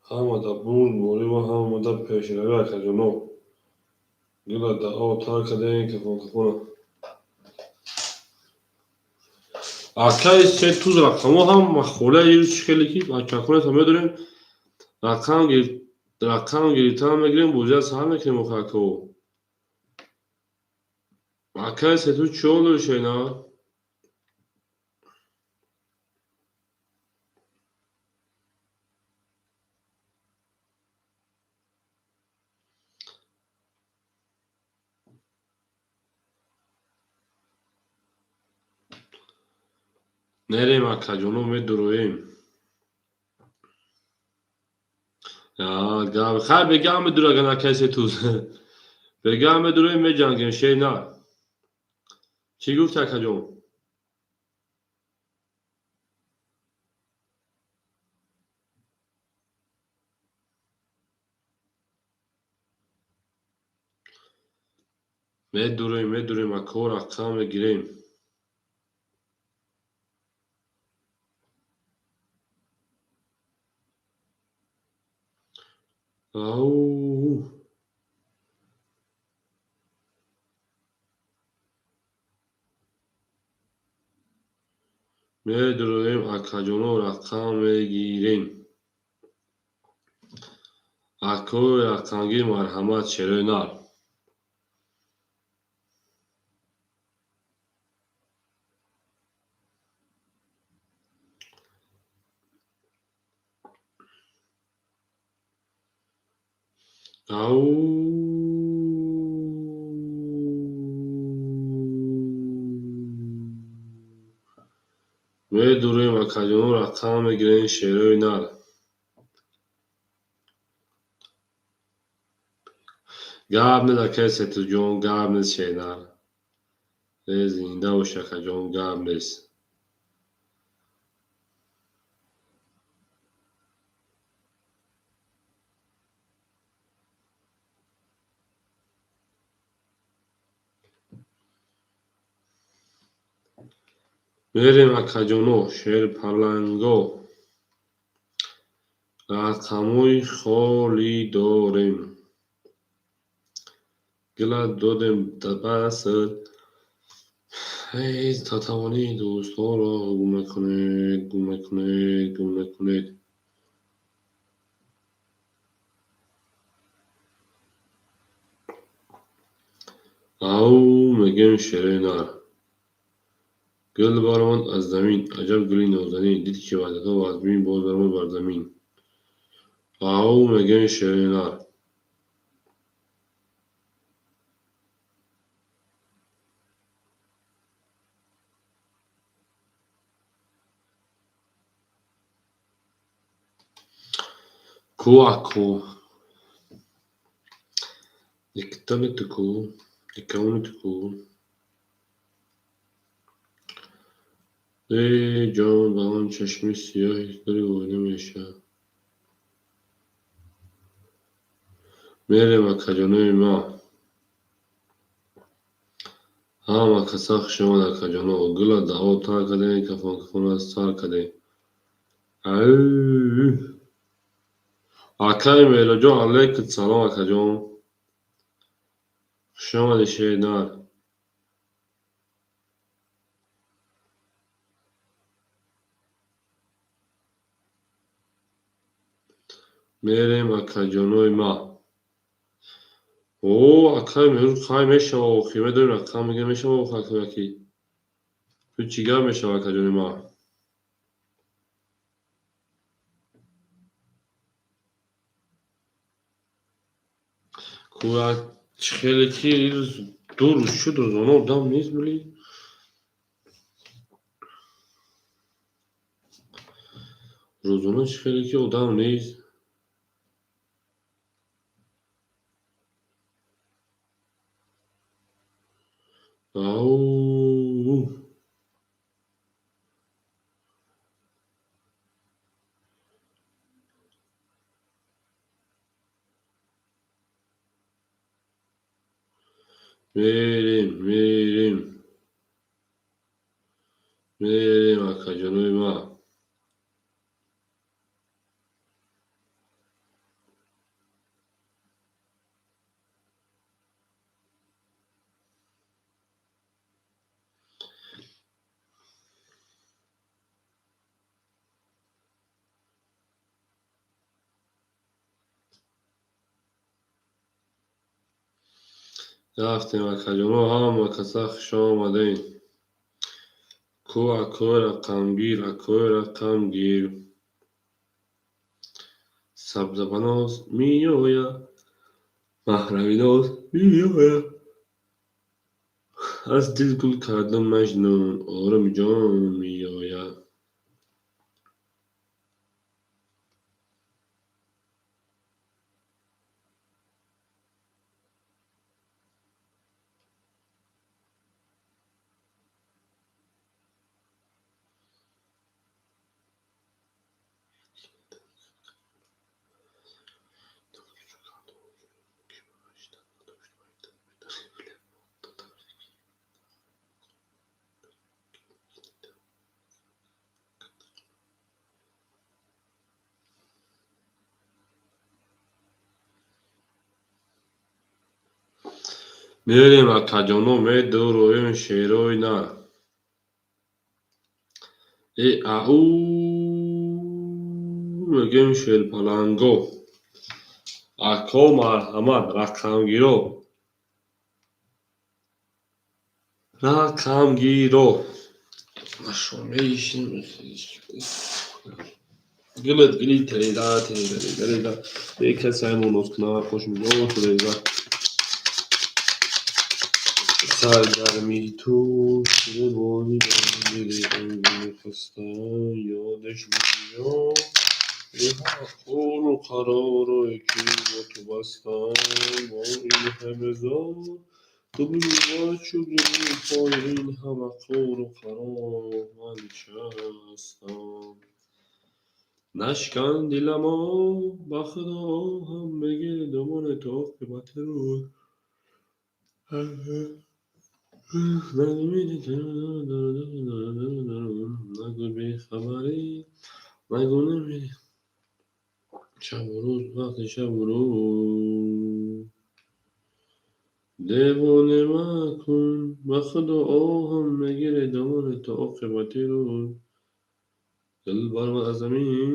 Ҳамада бурдборӣ ва ҳамада пешравӣ, акаҷоно. Гила даъо тар кардем, кафон кафона. Акаи се туз рақамҳо ҳама холия чӣ хеле ки бачаконеса медорем, рақам гирифтан мегирем, бозия сар мекунем охи акао. Акаи се туз чӣ ҳол дори, шена? Мерем, акаҷоно, медуроем. Хайр, бегаҳ медураган, акаи се туз. Бегаҳ медуроем, меҷангем, шер на. Чӣ гуфти, акаҷон? Медуроем, медуроем, ако, рақам мегирем. Ау. Медуроем, акаҷоно, рақам мегирем. Акои рақамгир, марҳамат, шерои нар. Ау. Медурем, акаҷоно, рақам мегирем, шерои нар. Гап нест, акаи Сетуҷон, гап нест, шернар. Э, зинда бош, акаҷон, гап нест. Мерем, акаҷоно, шерпаланго. Рақамҳои холӣ дорем. Гила додем баср. Эй, татавонӣ дӯстонро гум накунед, гум накунед, гум накунед. Ау, мегӯем, шерои нар. Гул баромад аз замин, аҷаб гули нозанин, дид ки ваҳдатҳо вазмин, боз баромад бар замин. Ау, мегӯем, шерои нар. Ку, ако. Никто не таку, никому не таку. Эй, ҷон, ба он чашми сиёҳи дори воина мешавад. Мерем, акаҷонои ма. Ҳама каса хушомад, акаҷоно. Гула даъо тар кардем, кафон кафона сар кардем. Ау. Акаи Меҳроҷон, алайкум салом, акаҷон. Хушомадӣ, шернар. Мерем, акаҷонои ма. О, акаи Меҳрӯз, хай мешава охи, медонем, рақам мегирем, мешава охи, акаи. Ту чӣ гап мешава, акаҷони ма? Кӯ хеле ки ду рӯз шуд, рӯзона одам нест, били. Рӯзона чӣ хеле ки одам нест. Ау! Мерем, мерем. Мерем, акаҷонои ман. Рафтем, акаҷоно, ҳама каса хуш омадем. Ку акои рақамгир, акои рақамгир. Сабзабаноз меояд, маҳравиноз меояд. Аз дил гул кардам Маҷнун, ороми ҷон меояд. Мерем, акаҷоно, медуроем шерои нар. Э ау мегӯем шерпаланго. Ако марҳамат, рақамгиро. Рақамгиро. Гилит гили тереза, тереза, тереза. Бекасай моноз куна, хушмиҷо тереза. Саргарми ту шуде бози дили ғамгини хаста ёдаш меояд қуру қароро ки бо ту бастам бо ин ҳама зор ту бигӯ чӯ гули пои ин ҳама қуру қарор ман нишастам. Нашкан диламо ба худо оҳам бигир домони то оқибати рӯз. Нагӯ бехабарӣ, нагӯ намери шабу рӯз, вақти шабу рӯз. Девона макун, ба худо оҳам мегире домони то оқибати рӯз. Дил баромад аз замин,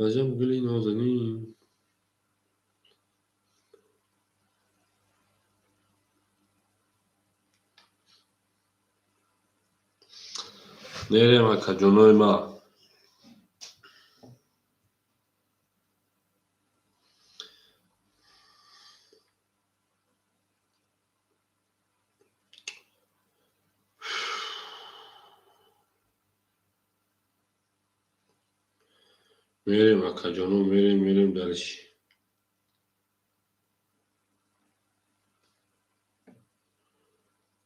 аҷаб гули нозанин. Мерем, акаҷонои ман. Мерем, акаҷоно, мерем, мерем дальше.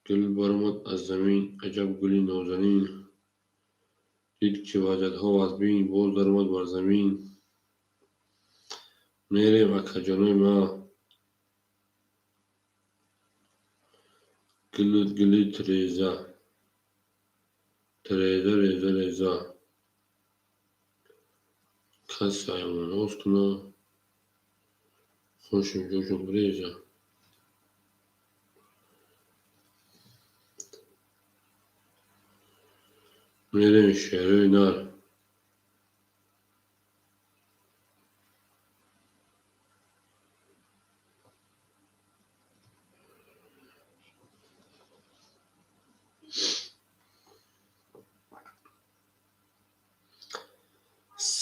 Гул баромад аз замин, аҷаб гули нозанин. Дид ки ваҷадҳо вазбин, боз даромад бар замин. Мерем, акаҷонои ман. Гулут гули тереза. Тереза, реза, реза. Кас аймоноз куна, хушим ҷӯшум реза. Мерем шерои нар.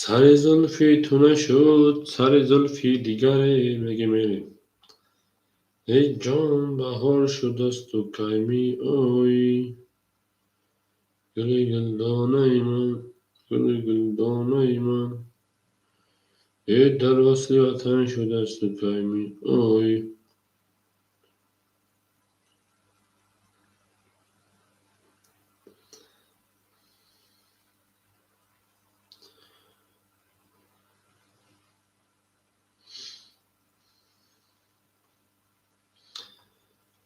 Сари зулфи ту нашуд, сари зулфи дигаре меге мерем. Эй ҷон, баҳор шудасту кай меоӣ? Гули гулдонаи ман, Гули гулдонаи ман. Э, дар васли ватан шудасту кай меоӣ?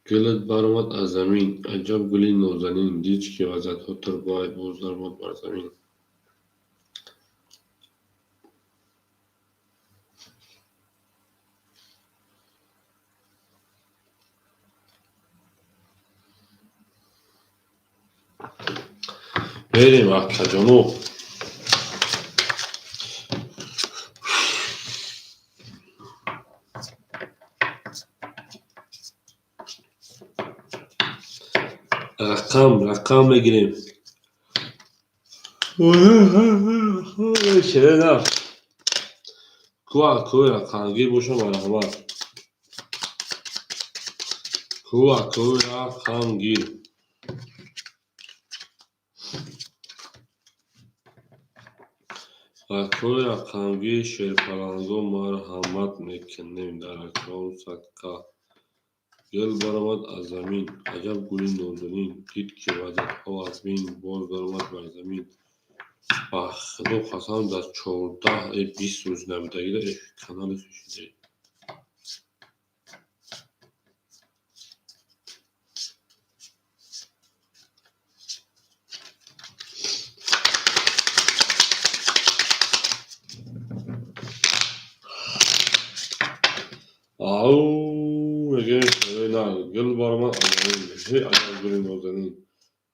Гулат баромад аз замин, аҷаб гули нозанин, дид ки вазадҳо турбай, боз даромад бар замин. Мерем, акаҷоно. Рақам, рақам мегирем. Шерена. Ку акои рақамгир боша, марҳамат. Ку акои рақамгир. Акои рақамгир шерпаланго марҳамат мекунем дар акром садқа. Гул баромад аз замин, аҷаб гули нозанин, дид ки вазадҳо аз бин, боз даромад бар замин. Ба худо қасам, дар 14 20 рӯз набудагида канали хушиде. Ау, мегӯем на, гул баромад аз замин, аҷаб гули нозанин,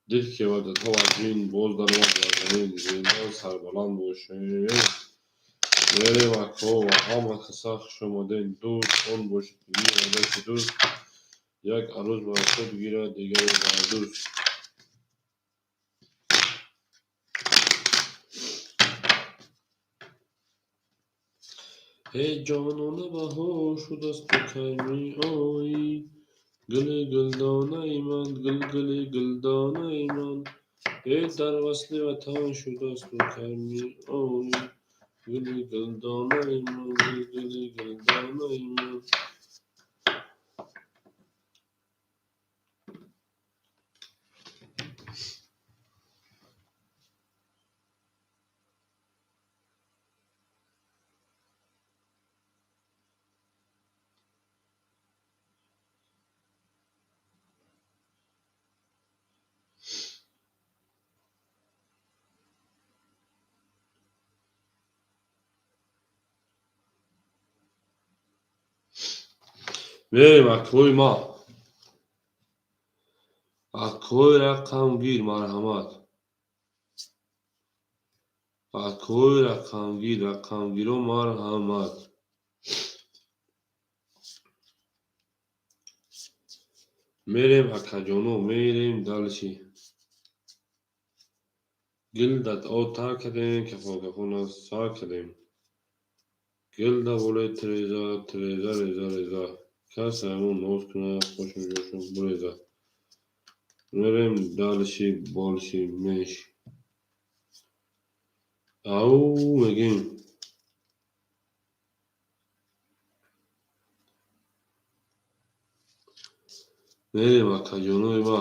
дид ки вазадҳо аз бин, боз даромад бар замин. Зинда сарбаланд бошем. Мерем, ако, ва ҳама каса хуш омадем. Дӯст он бошад, ки гирада ки дӯст, як арӯз бар худ гирад, дигаре бар дӯст. Эй ҷонона, баҳор шудасту кай меоӣ? Гули гулдонаи ман, гулгули гулдонаи ман. Э, дар васли ватан шудасту кай меоӣ? Гули гулдонаи ман, гулгули гулдонаи ман. Мерем, акои ма. Акои рақамгир, марҳамат. Акои рақамгир, рақамгиро марҳамат. Мерем, акаҷоно, мерем дальше. Гул дар об тар кардем, кафон кафона сар кардем. Гул дар болои тиреза, тиреза реза реза. Кас ҳамон ноз кунад, хошум ҷошум буреза. Мерем дальше, больше, меньше. Ау, мегӯем. Мерем, акаҷонои ма.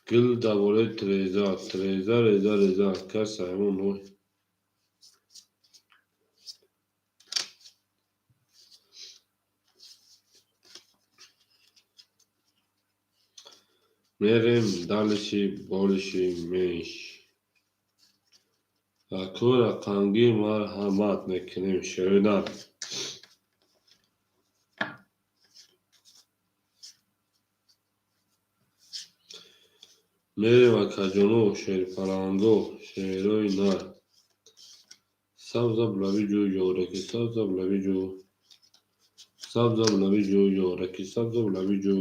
Гул дар болои тиреза, тиреза реза реза. Кас ҳамон ноз. Мерем дальше, больше, меньше. Акои рақамгир марҳамат мекунем, шерина. Мерем, акаҷоно, шерпаланго, шерои нар. Сабзаб лабиҷӯ, ёраки, сабзаб лабиҷӯ. Сабзаб лабиҷӯ, ёраки, сабзаб лабиҷӯ.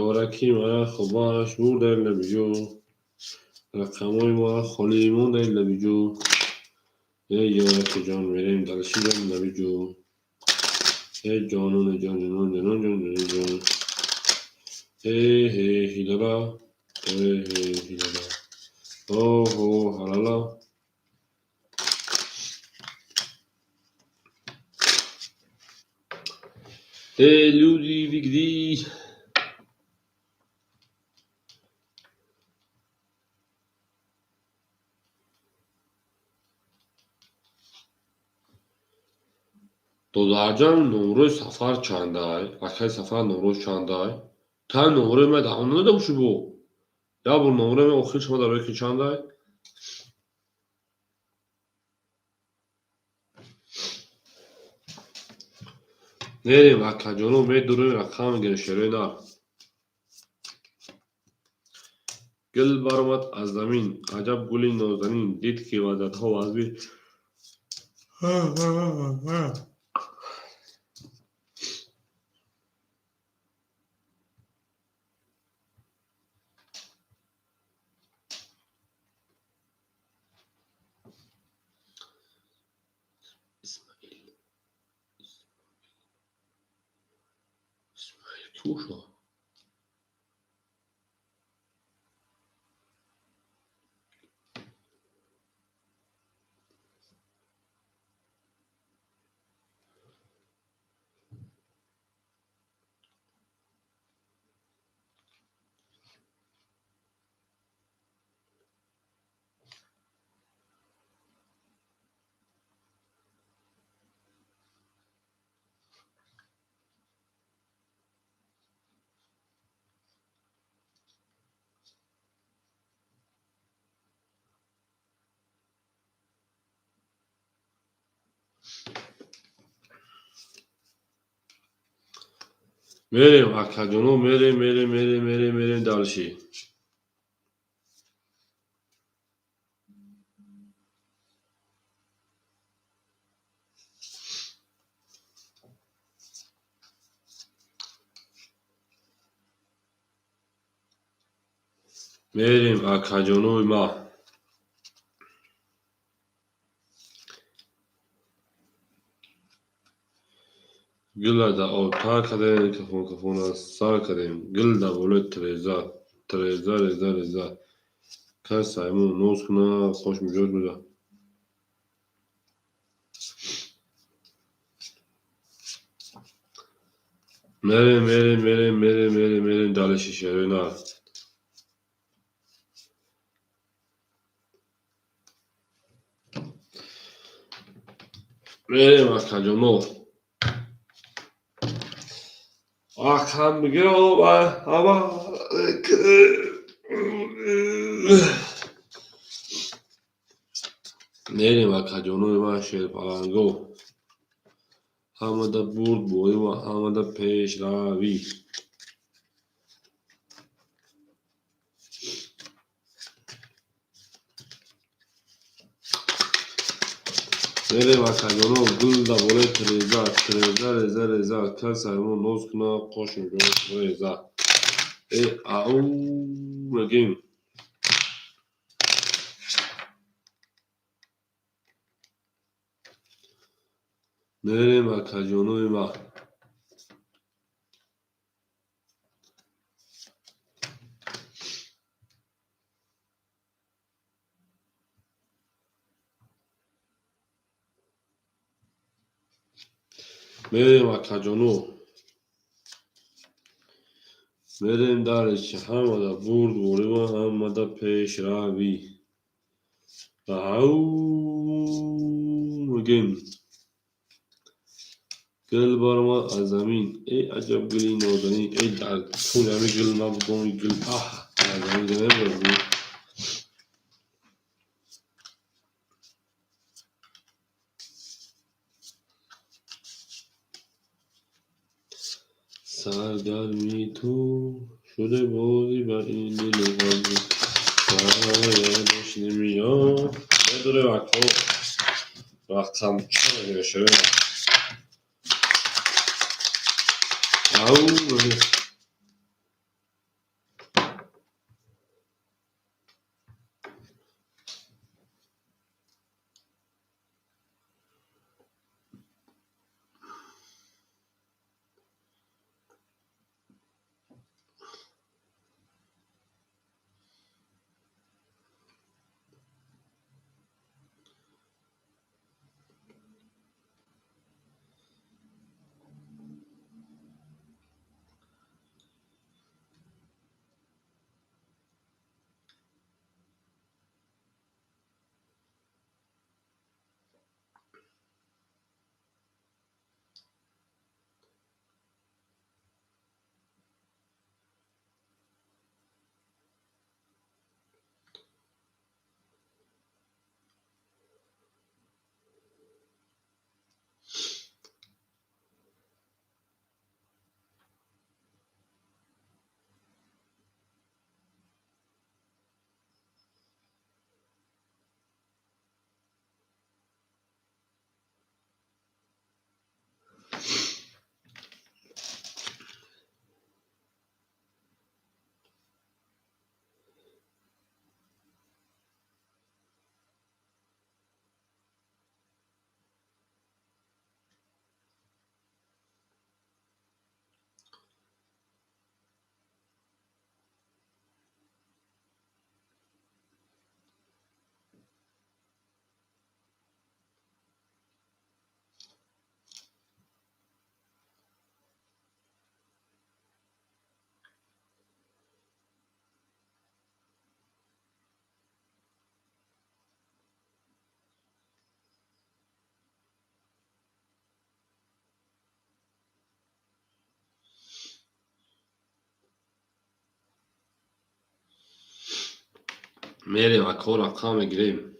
Ёраки мара хубаш бурдай лабиҷӯ. Рақамҳои мара холӣ мондай лабиҷӯ. Эй ёракиҷон, мерем дальше ҷон лабиҷӯ. Э ҷононе ҷон ҷонон ҷонон ҷон ҷонон ҷон. Э ҳе ҳилала. Э ҳе ҳилала. Ҳо ҳо ҳалала. Э люди, вы где? Додарҷон, номрои Сафар чандай? Акаи Сафар номрош чандай? Та номрои ман даҳон надобошӣ бо? Як бор номрои ман охир шумо дар ки чандай? Мерем, акаҷоно, медурем, рақам мегирем, шерои нар. Гул баромад аз замин, аҷаб гули нозанин, дид ки ваздатҳо вазби Исмаил. Исмаил кӣ бошад? Мерем, акаҷоно, мерем, мерем, мерем, мерем, мерем дальше. Мерем, акаҷонои ма. Гула да об тар кардем, кафон кафона сар кардем. Гул да болои тиреза, тиреза, реза, реза. Кас саймон ноз куна, хош миҷоз буда. Мерем, мерем, мерем, мерем, мерем, мерем дальше, шерои нар. Мерем, акаҷоно. Рақам бигир, ҳама. Мерем, акаҷонои ман, шерпаланго. Ҳамада бурдборӣ ва ҳамада пешравӣ. Мерем, акаҷоно, гул да болои тиреза, тиреза, реза, реза. Кас саймон ноз куна, қош миҷоз реза. Э ау мегем. Мерем, акаҷонои ма. Мерем, акаҷоно. Мерем дальше. Ҳамада бурдборӣ ва ҳамада пешравӣ. Ау мегем. Гул баромад аз замин. Э аҷаб гули нозанин. Э дар куни ҳами гул набудом, гул аҳ дар замин намебурд. Саргарми ту шуда бозӣ ба ин дилу қалби саядаш намеёб. Медорем, акҳо, рақам чӣ мегирем, шерои нар. Ау мегем. Мерем, ако, рақам мегирем.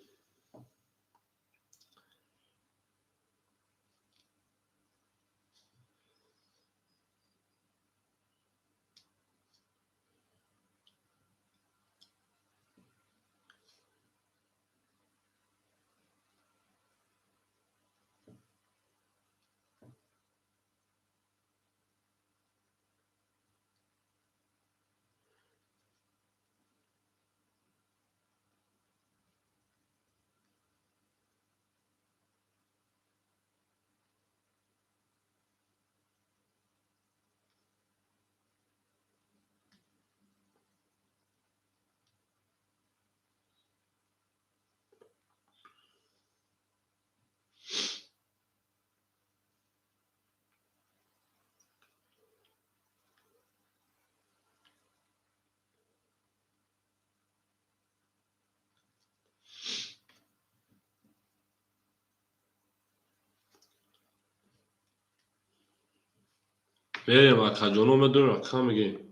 Мерем, акаҷоно, медонем, рақам мегирем.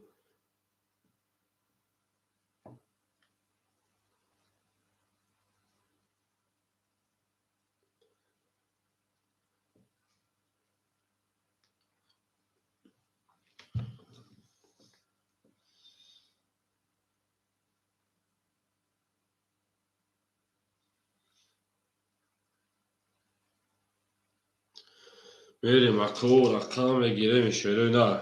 Мерем, ако, рақам мегирем, шерои нар.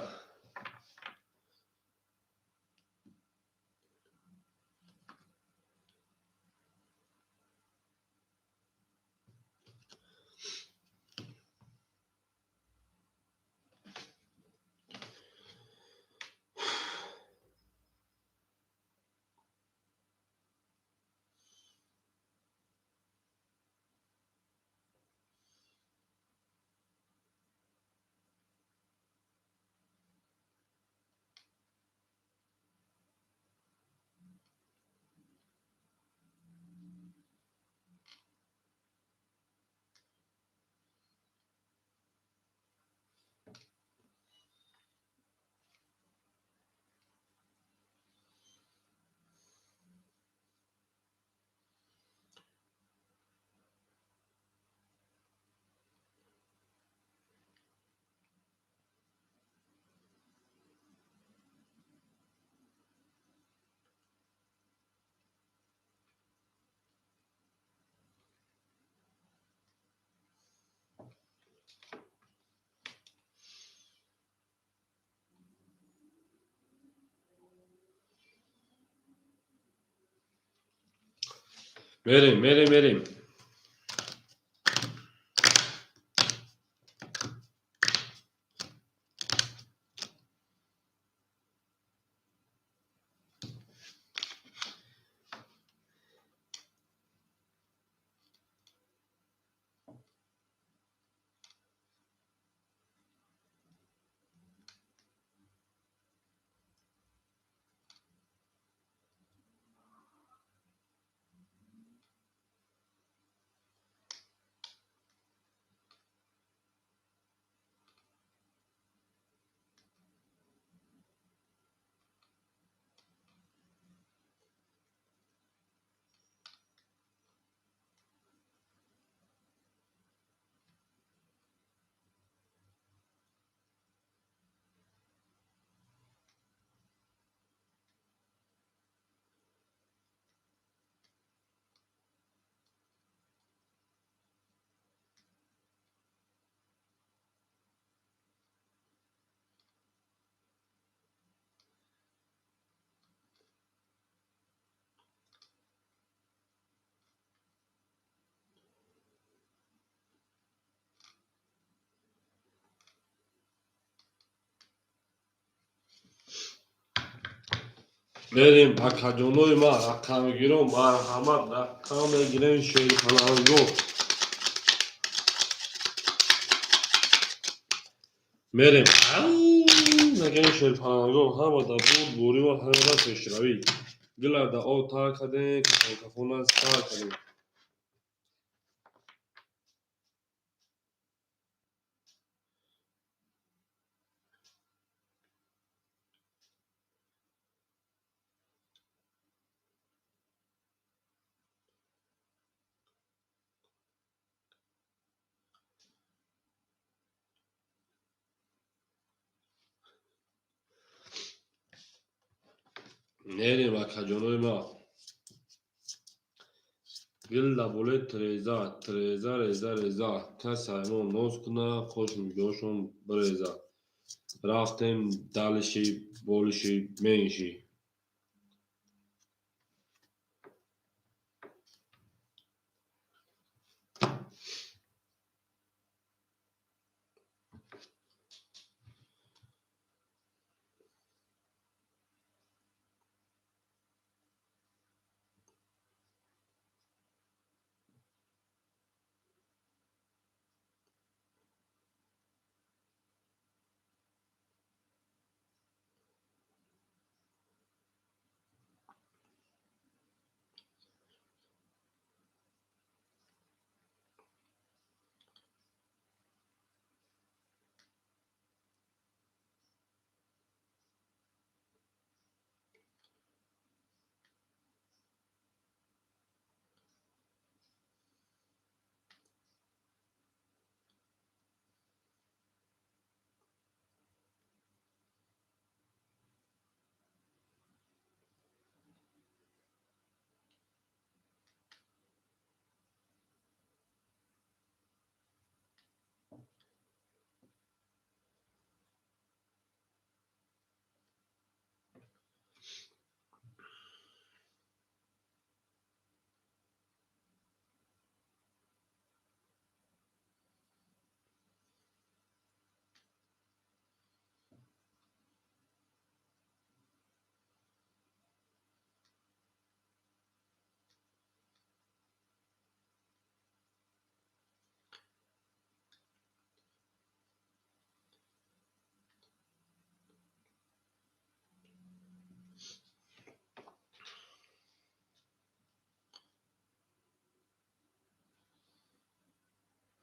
Мерем, мерем, мерем. Мерем, акаҷонои ман, рақамгирон, марҳамат, рақам мегирем, шерипаланго. Мерем, мегирем шерипаланго, ҳама да бурд, бурӣ ва ҳама да пешравӣ. Дила да об тар кардем, кафон-кафона сар кардем. Мерем, акаҷонои ма. Гил дар болои тиреза, тиреза, реза, реза. Кас ҳаймон ноз куна, қошу нигоҳшон биреза. Рафтем дальше, больше, меньше.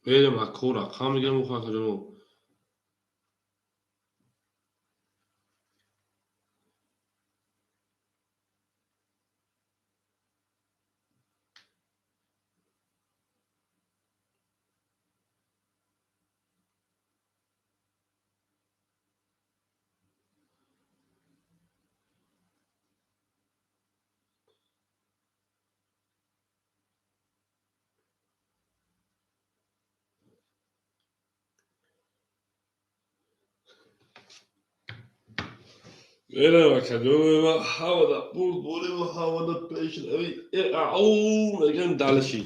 Мерем, ако, рақам мегирем, акаҷоно. Мерем, акаҷонои ма, ҳамада бурдбориву ҳамада пешравӣ. Ау, мегӯем, дальше.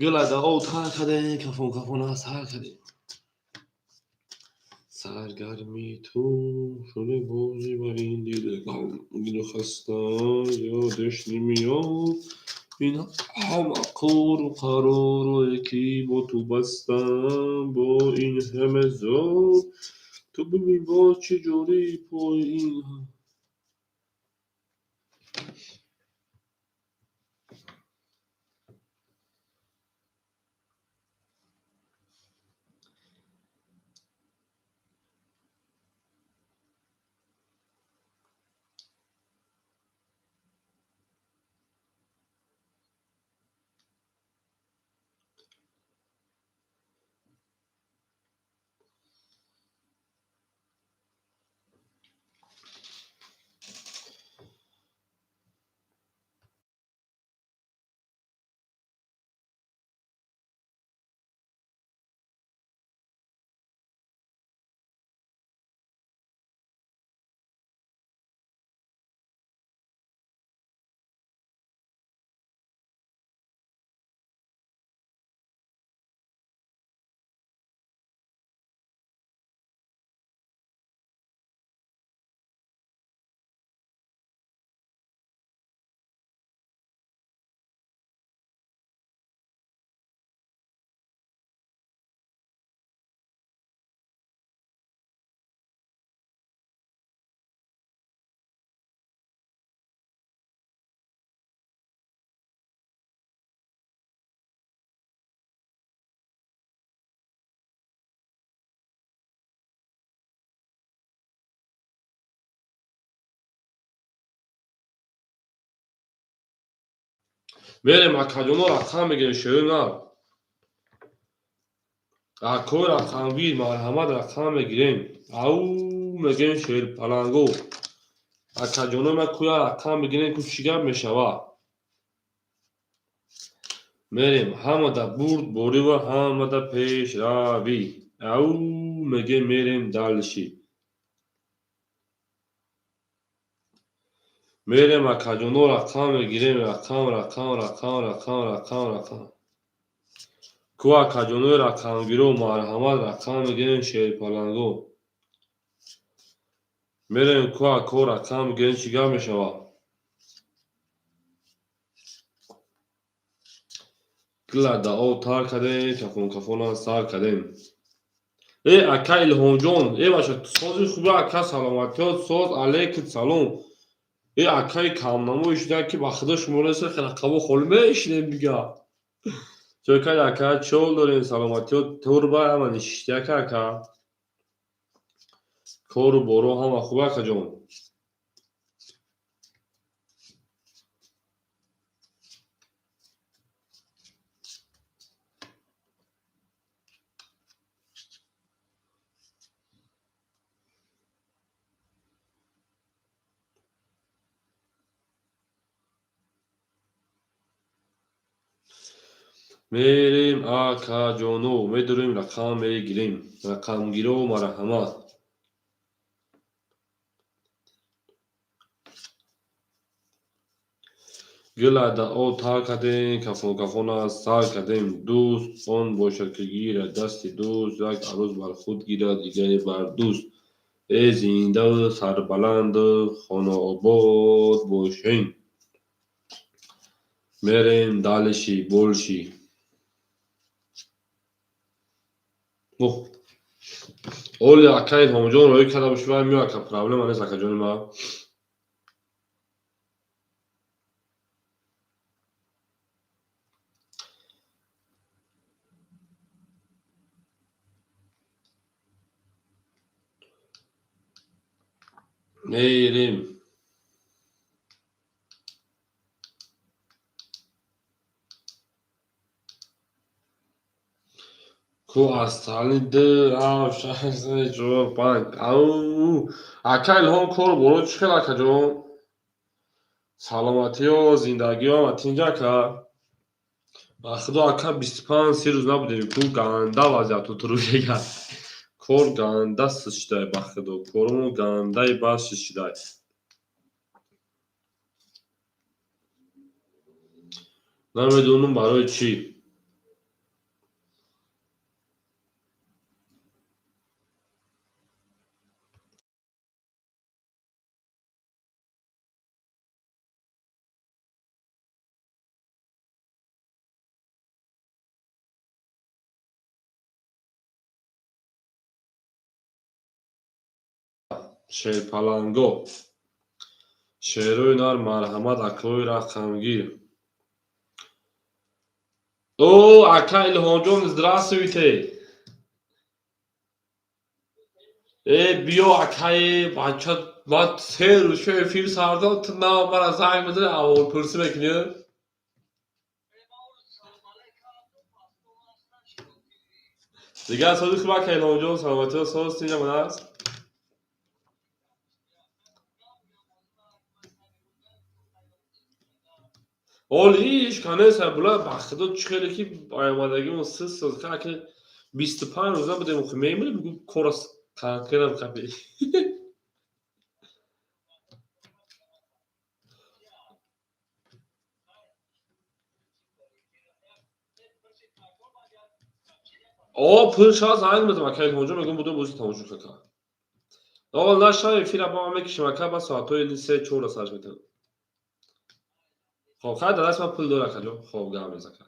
Гулада ов тар кардем, кафон кафона сар кардем. Саргарми ту шуде бозӣ бар ин дидагон, дилу хаста ёдаш намеёд. Ин ҳама қуру қароре ки бо ту бастам, бо ин ҳама зор, ту бибин боз чӣ ҷурӣ пои ин. Мерем, акаҷоно, рақам мегирем, шерои нар. Акои рақамгир, марҳамат, рақам мегирем. Ау, мегӯем, шерпаланго. Акаҷонои ман кӯя рақам бигирем, ку чӣ гап мешавад? Мерем ҳамада бурд борива, ҳамада пешравӣ. Ау меге мерем дальше. Мерем акаҷоно рақам мегирем, рақам, рақам, рақам, рақам, рақам, рақам. Ку акаҷонои рақамгиро марҳамат рақам мегирем шерпаланго. Мерем ку ако рақам мегирем, чӣ гап мешавад? Гила дао тар кардем, кафон кафона сар кардем. Э ака Илҳомҷон, э баша сози хуба ака, саломатиёт соз, алейкум салом. Э акаи камнамои шуда ки ба худо шуморо рақамо холӣ мешинем дига. Чокай ака чол дорем, саломатиёт турба ҳама ништяка ака. Кору боро ҳама хуб акаҷон. Мерем акаҷоно, медурем рақам мегирем. Рақамгиро марҳамат. Гила дао тар кардем, кафон кафона сар кардем. Дӯст он бошад ки гирад дасти дӯст, як арӯз бар худ гирад, дигаре бар дӯст. Э зиндаву сарбаланду хонаобод бошем. Мерем дальше больше. Оли ака Илҳомҷон роӣ карда бошӣ, вай меояд, ака, проблема нест акаҷони ман. Мерем. Ку аз сали ду, ҳафт, шаш, се, чор, панҷ. Ау, ака Илҳом, кору боро чӣ хел акаҷон? Саломатиё, зиндагиё ҳама тинҷ ака? Ба худо ака 25-30 рӯз набудем, ку ганда вазъияту турӯ Кор ганда сиз шудай, ба худо, коромон гандаи бад сиз шудай. Намедонам барои чӣ. Шерпаланго. Шерои нар марҳамат акои рақамгир. О, ака Илҳомҷон, здравствуйте. Э, биё акаи бача, ман се рӯз шо эфир сардам, ту на мара занг мезанӣ, аҳволпурсӣ мекунӣ? Дигар сози хуб ака Илҳомҷон, саломатиё соз, тинҷамон аст? Оли иш канеса була ба худо чӣ хеле ки омадагимон сиз соз ка 25 рӯз набудем, охи мемирем, бигӯ кора конкретно қапи. О, пул шава занг мезанам ака Илҳомҷон, мегӯям будем бозӣ тамошо кака. О, наша эфира ба ман мекишем ака, ба соатҳои 3-4 сарш метавонам. Хоб, хай дар даст ман пул дора акаҷон. Хоб, гап нест ака.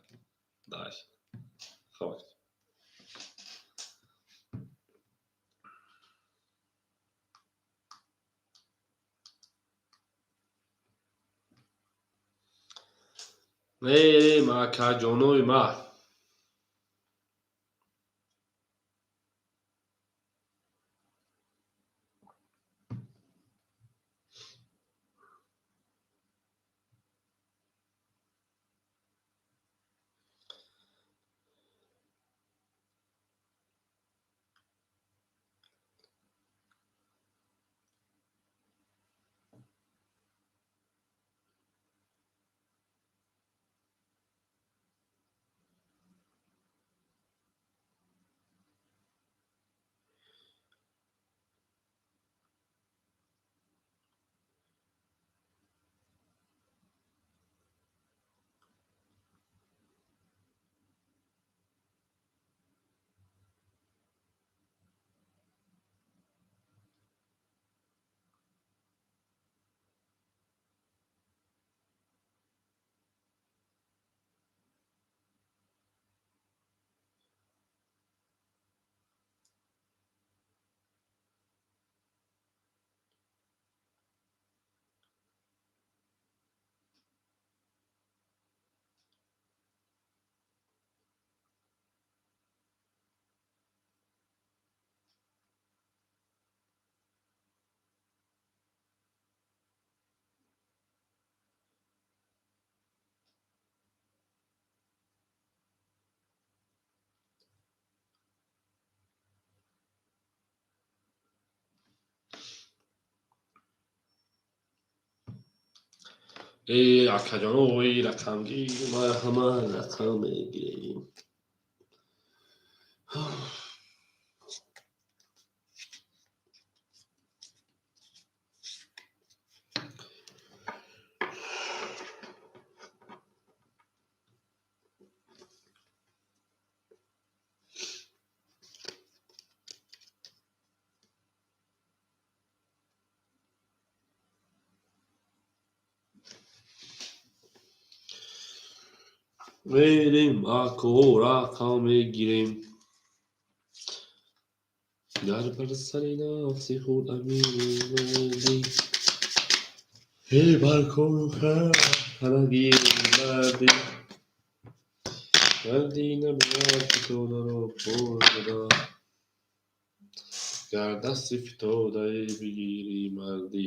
Даш. Хоб. Э, акаҷонои ма. Э, акаҷоно, ой, рақамгир, марҳамат, рақам мегирем. Мерем, ако, рақам мегирем. Гар бар сари нафси худ амири мардӣ, эй бар кору ханагири мардӣ, мардӣ набояд фитодаро пой зада, гар дасти фитодае бигирӣ мардӣ.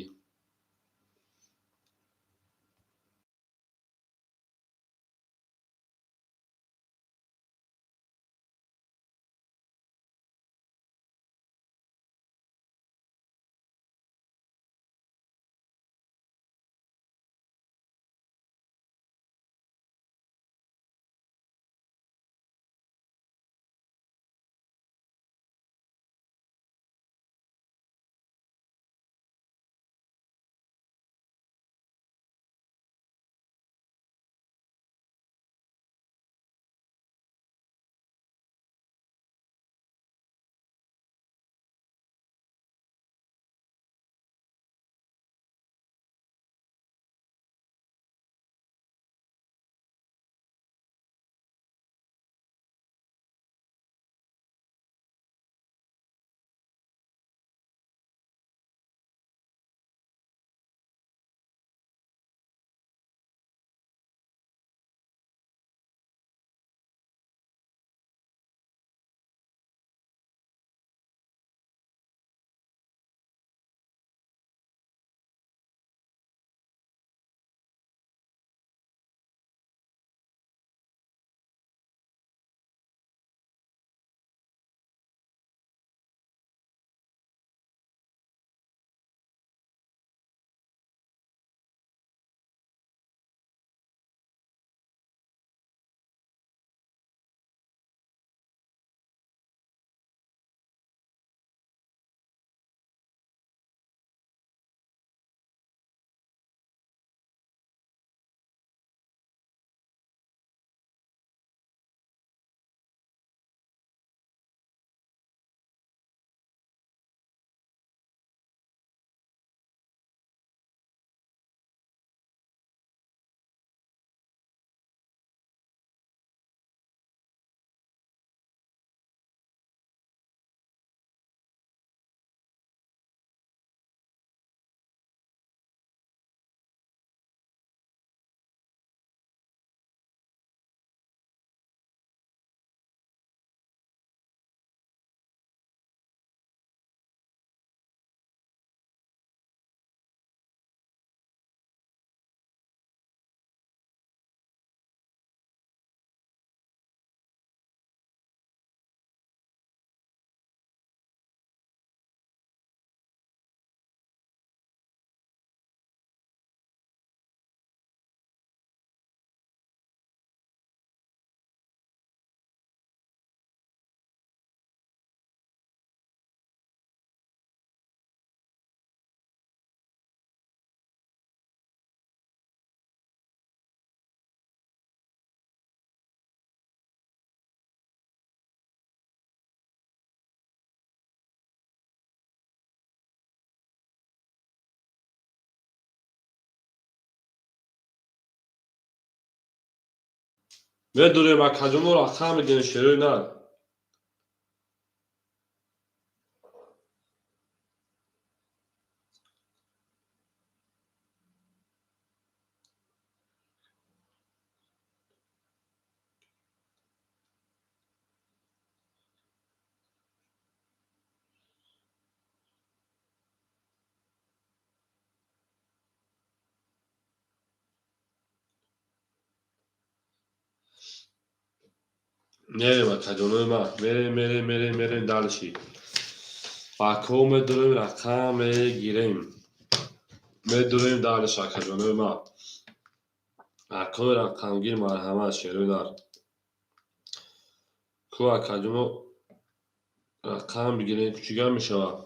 Медурем, акаҷоно, рақам мегирем, шерои нар. Мерем, акаҷонои ман, мерем, мерем, мерем, мерем дальше. Бако медурем, рақам мегирем. Медурем дальше, акаҷонои ман. Акои рақамгир, марҳамат, шерои нар. Ку, акаҷоно, рақам бигирем, чӣ гап мешавад?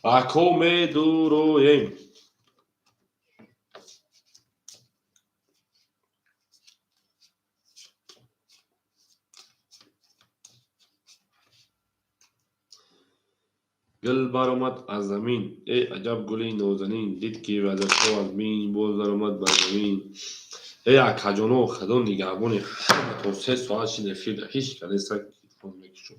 Ако медуроем. Гул баромад аз замин, э аҷаб гули нозанин, дид ки вазирҳо аз бин боз даромад бар замин. Э акаҷоно, худо нигаҳбони ҳаматон. 3 соат шид эфир, ҳеҷ ка неста, телефон мекушам.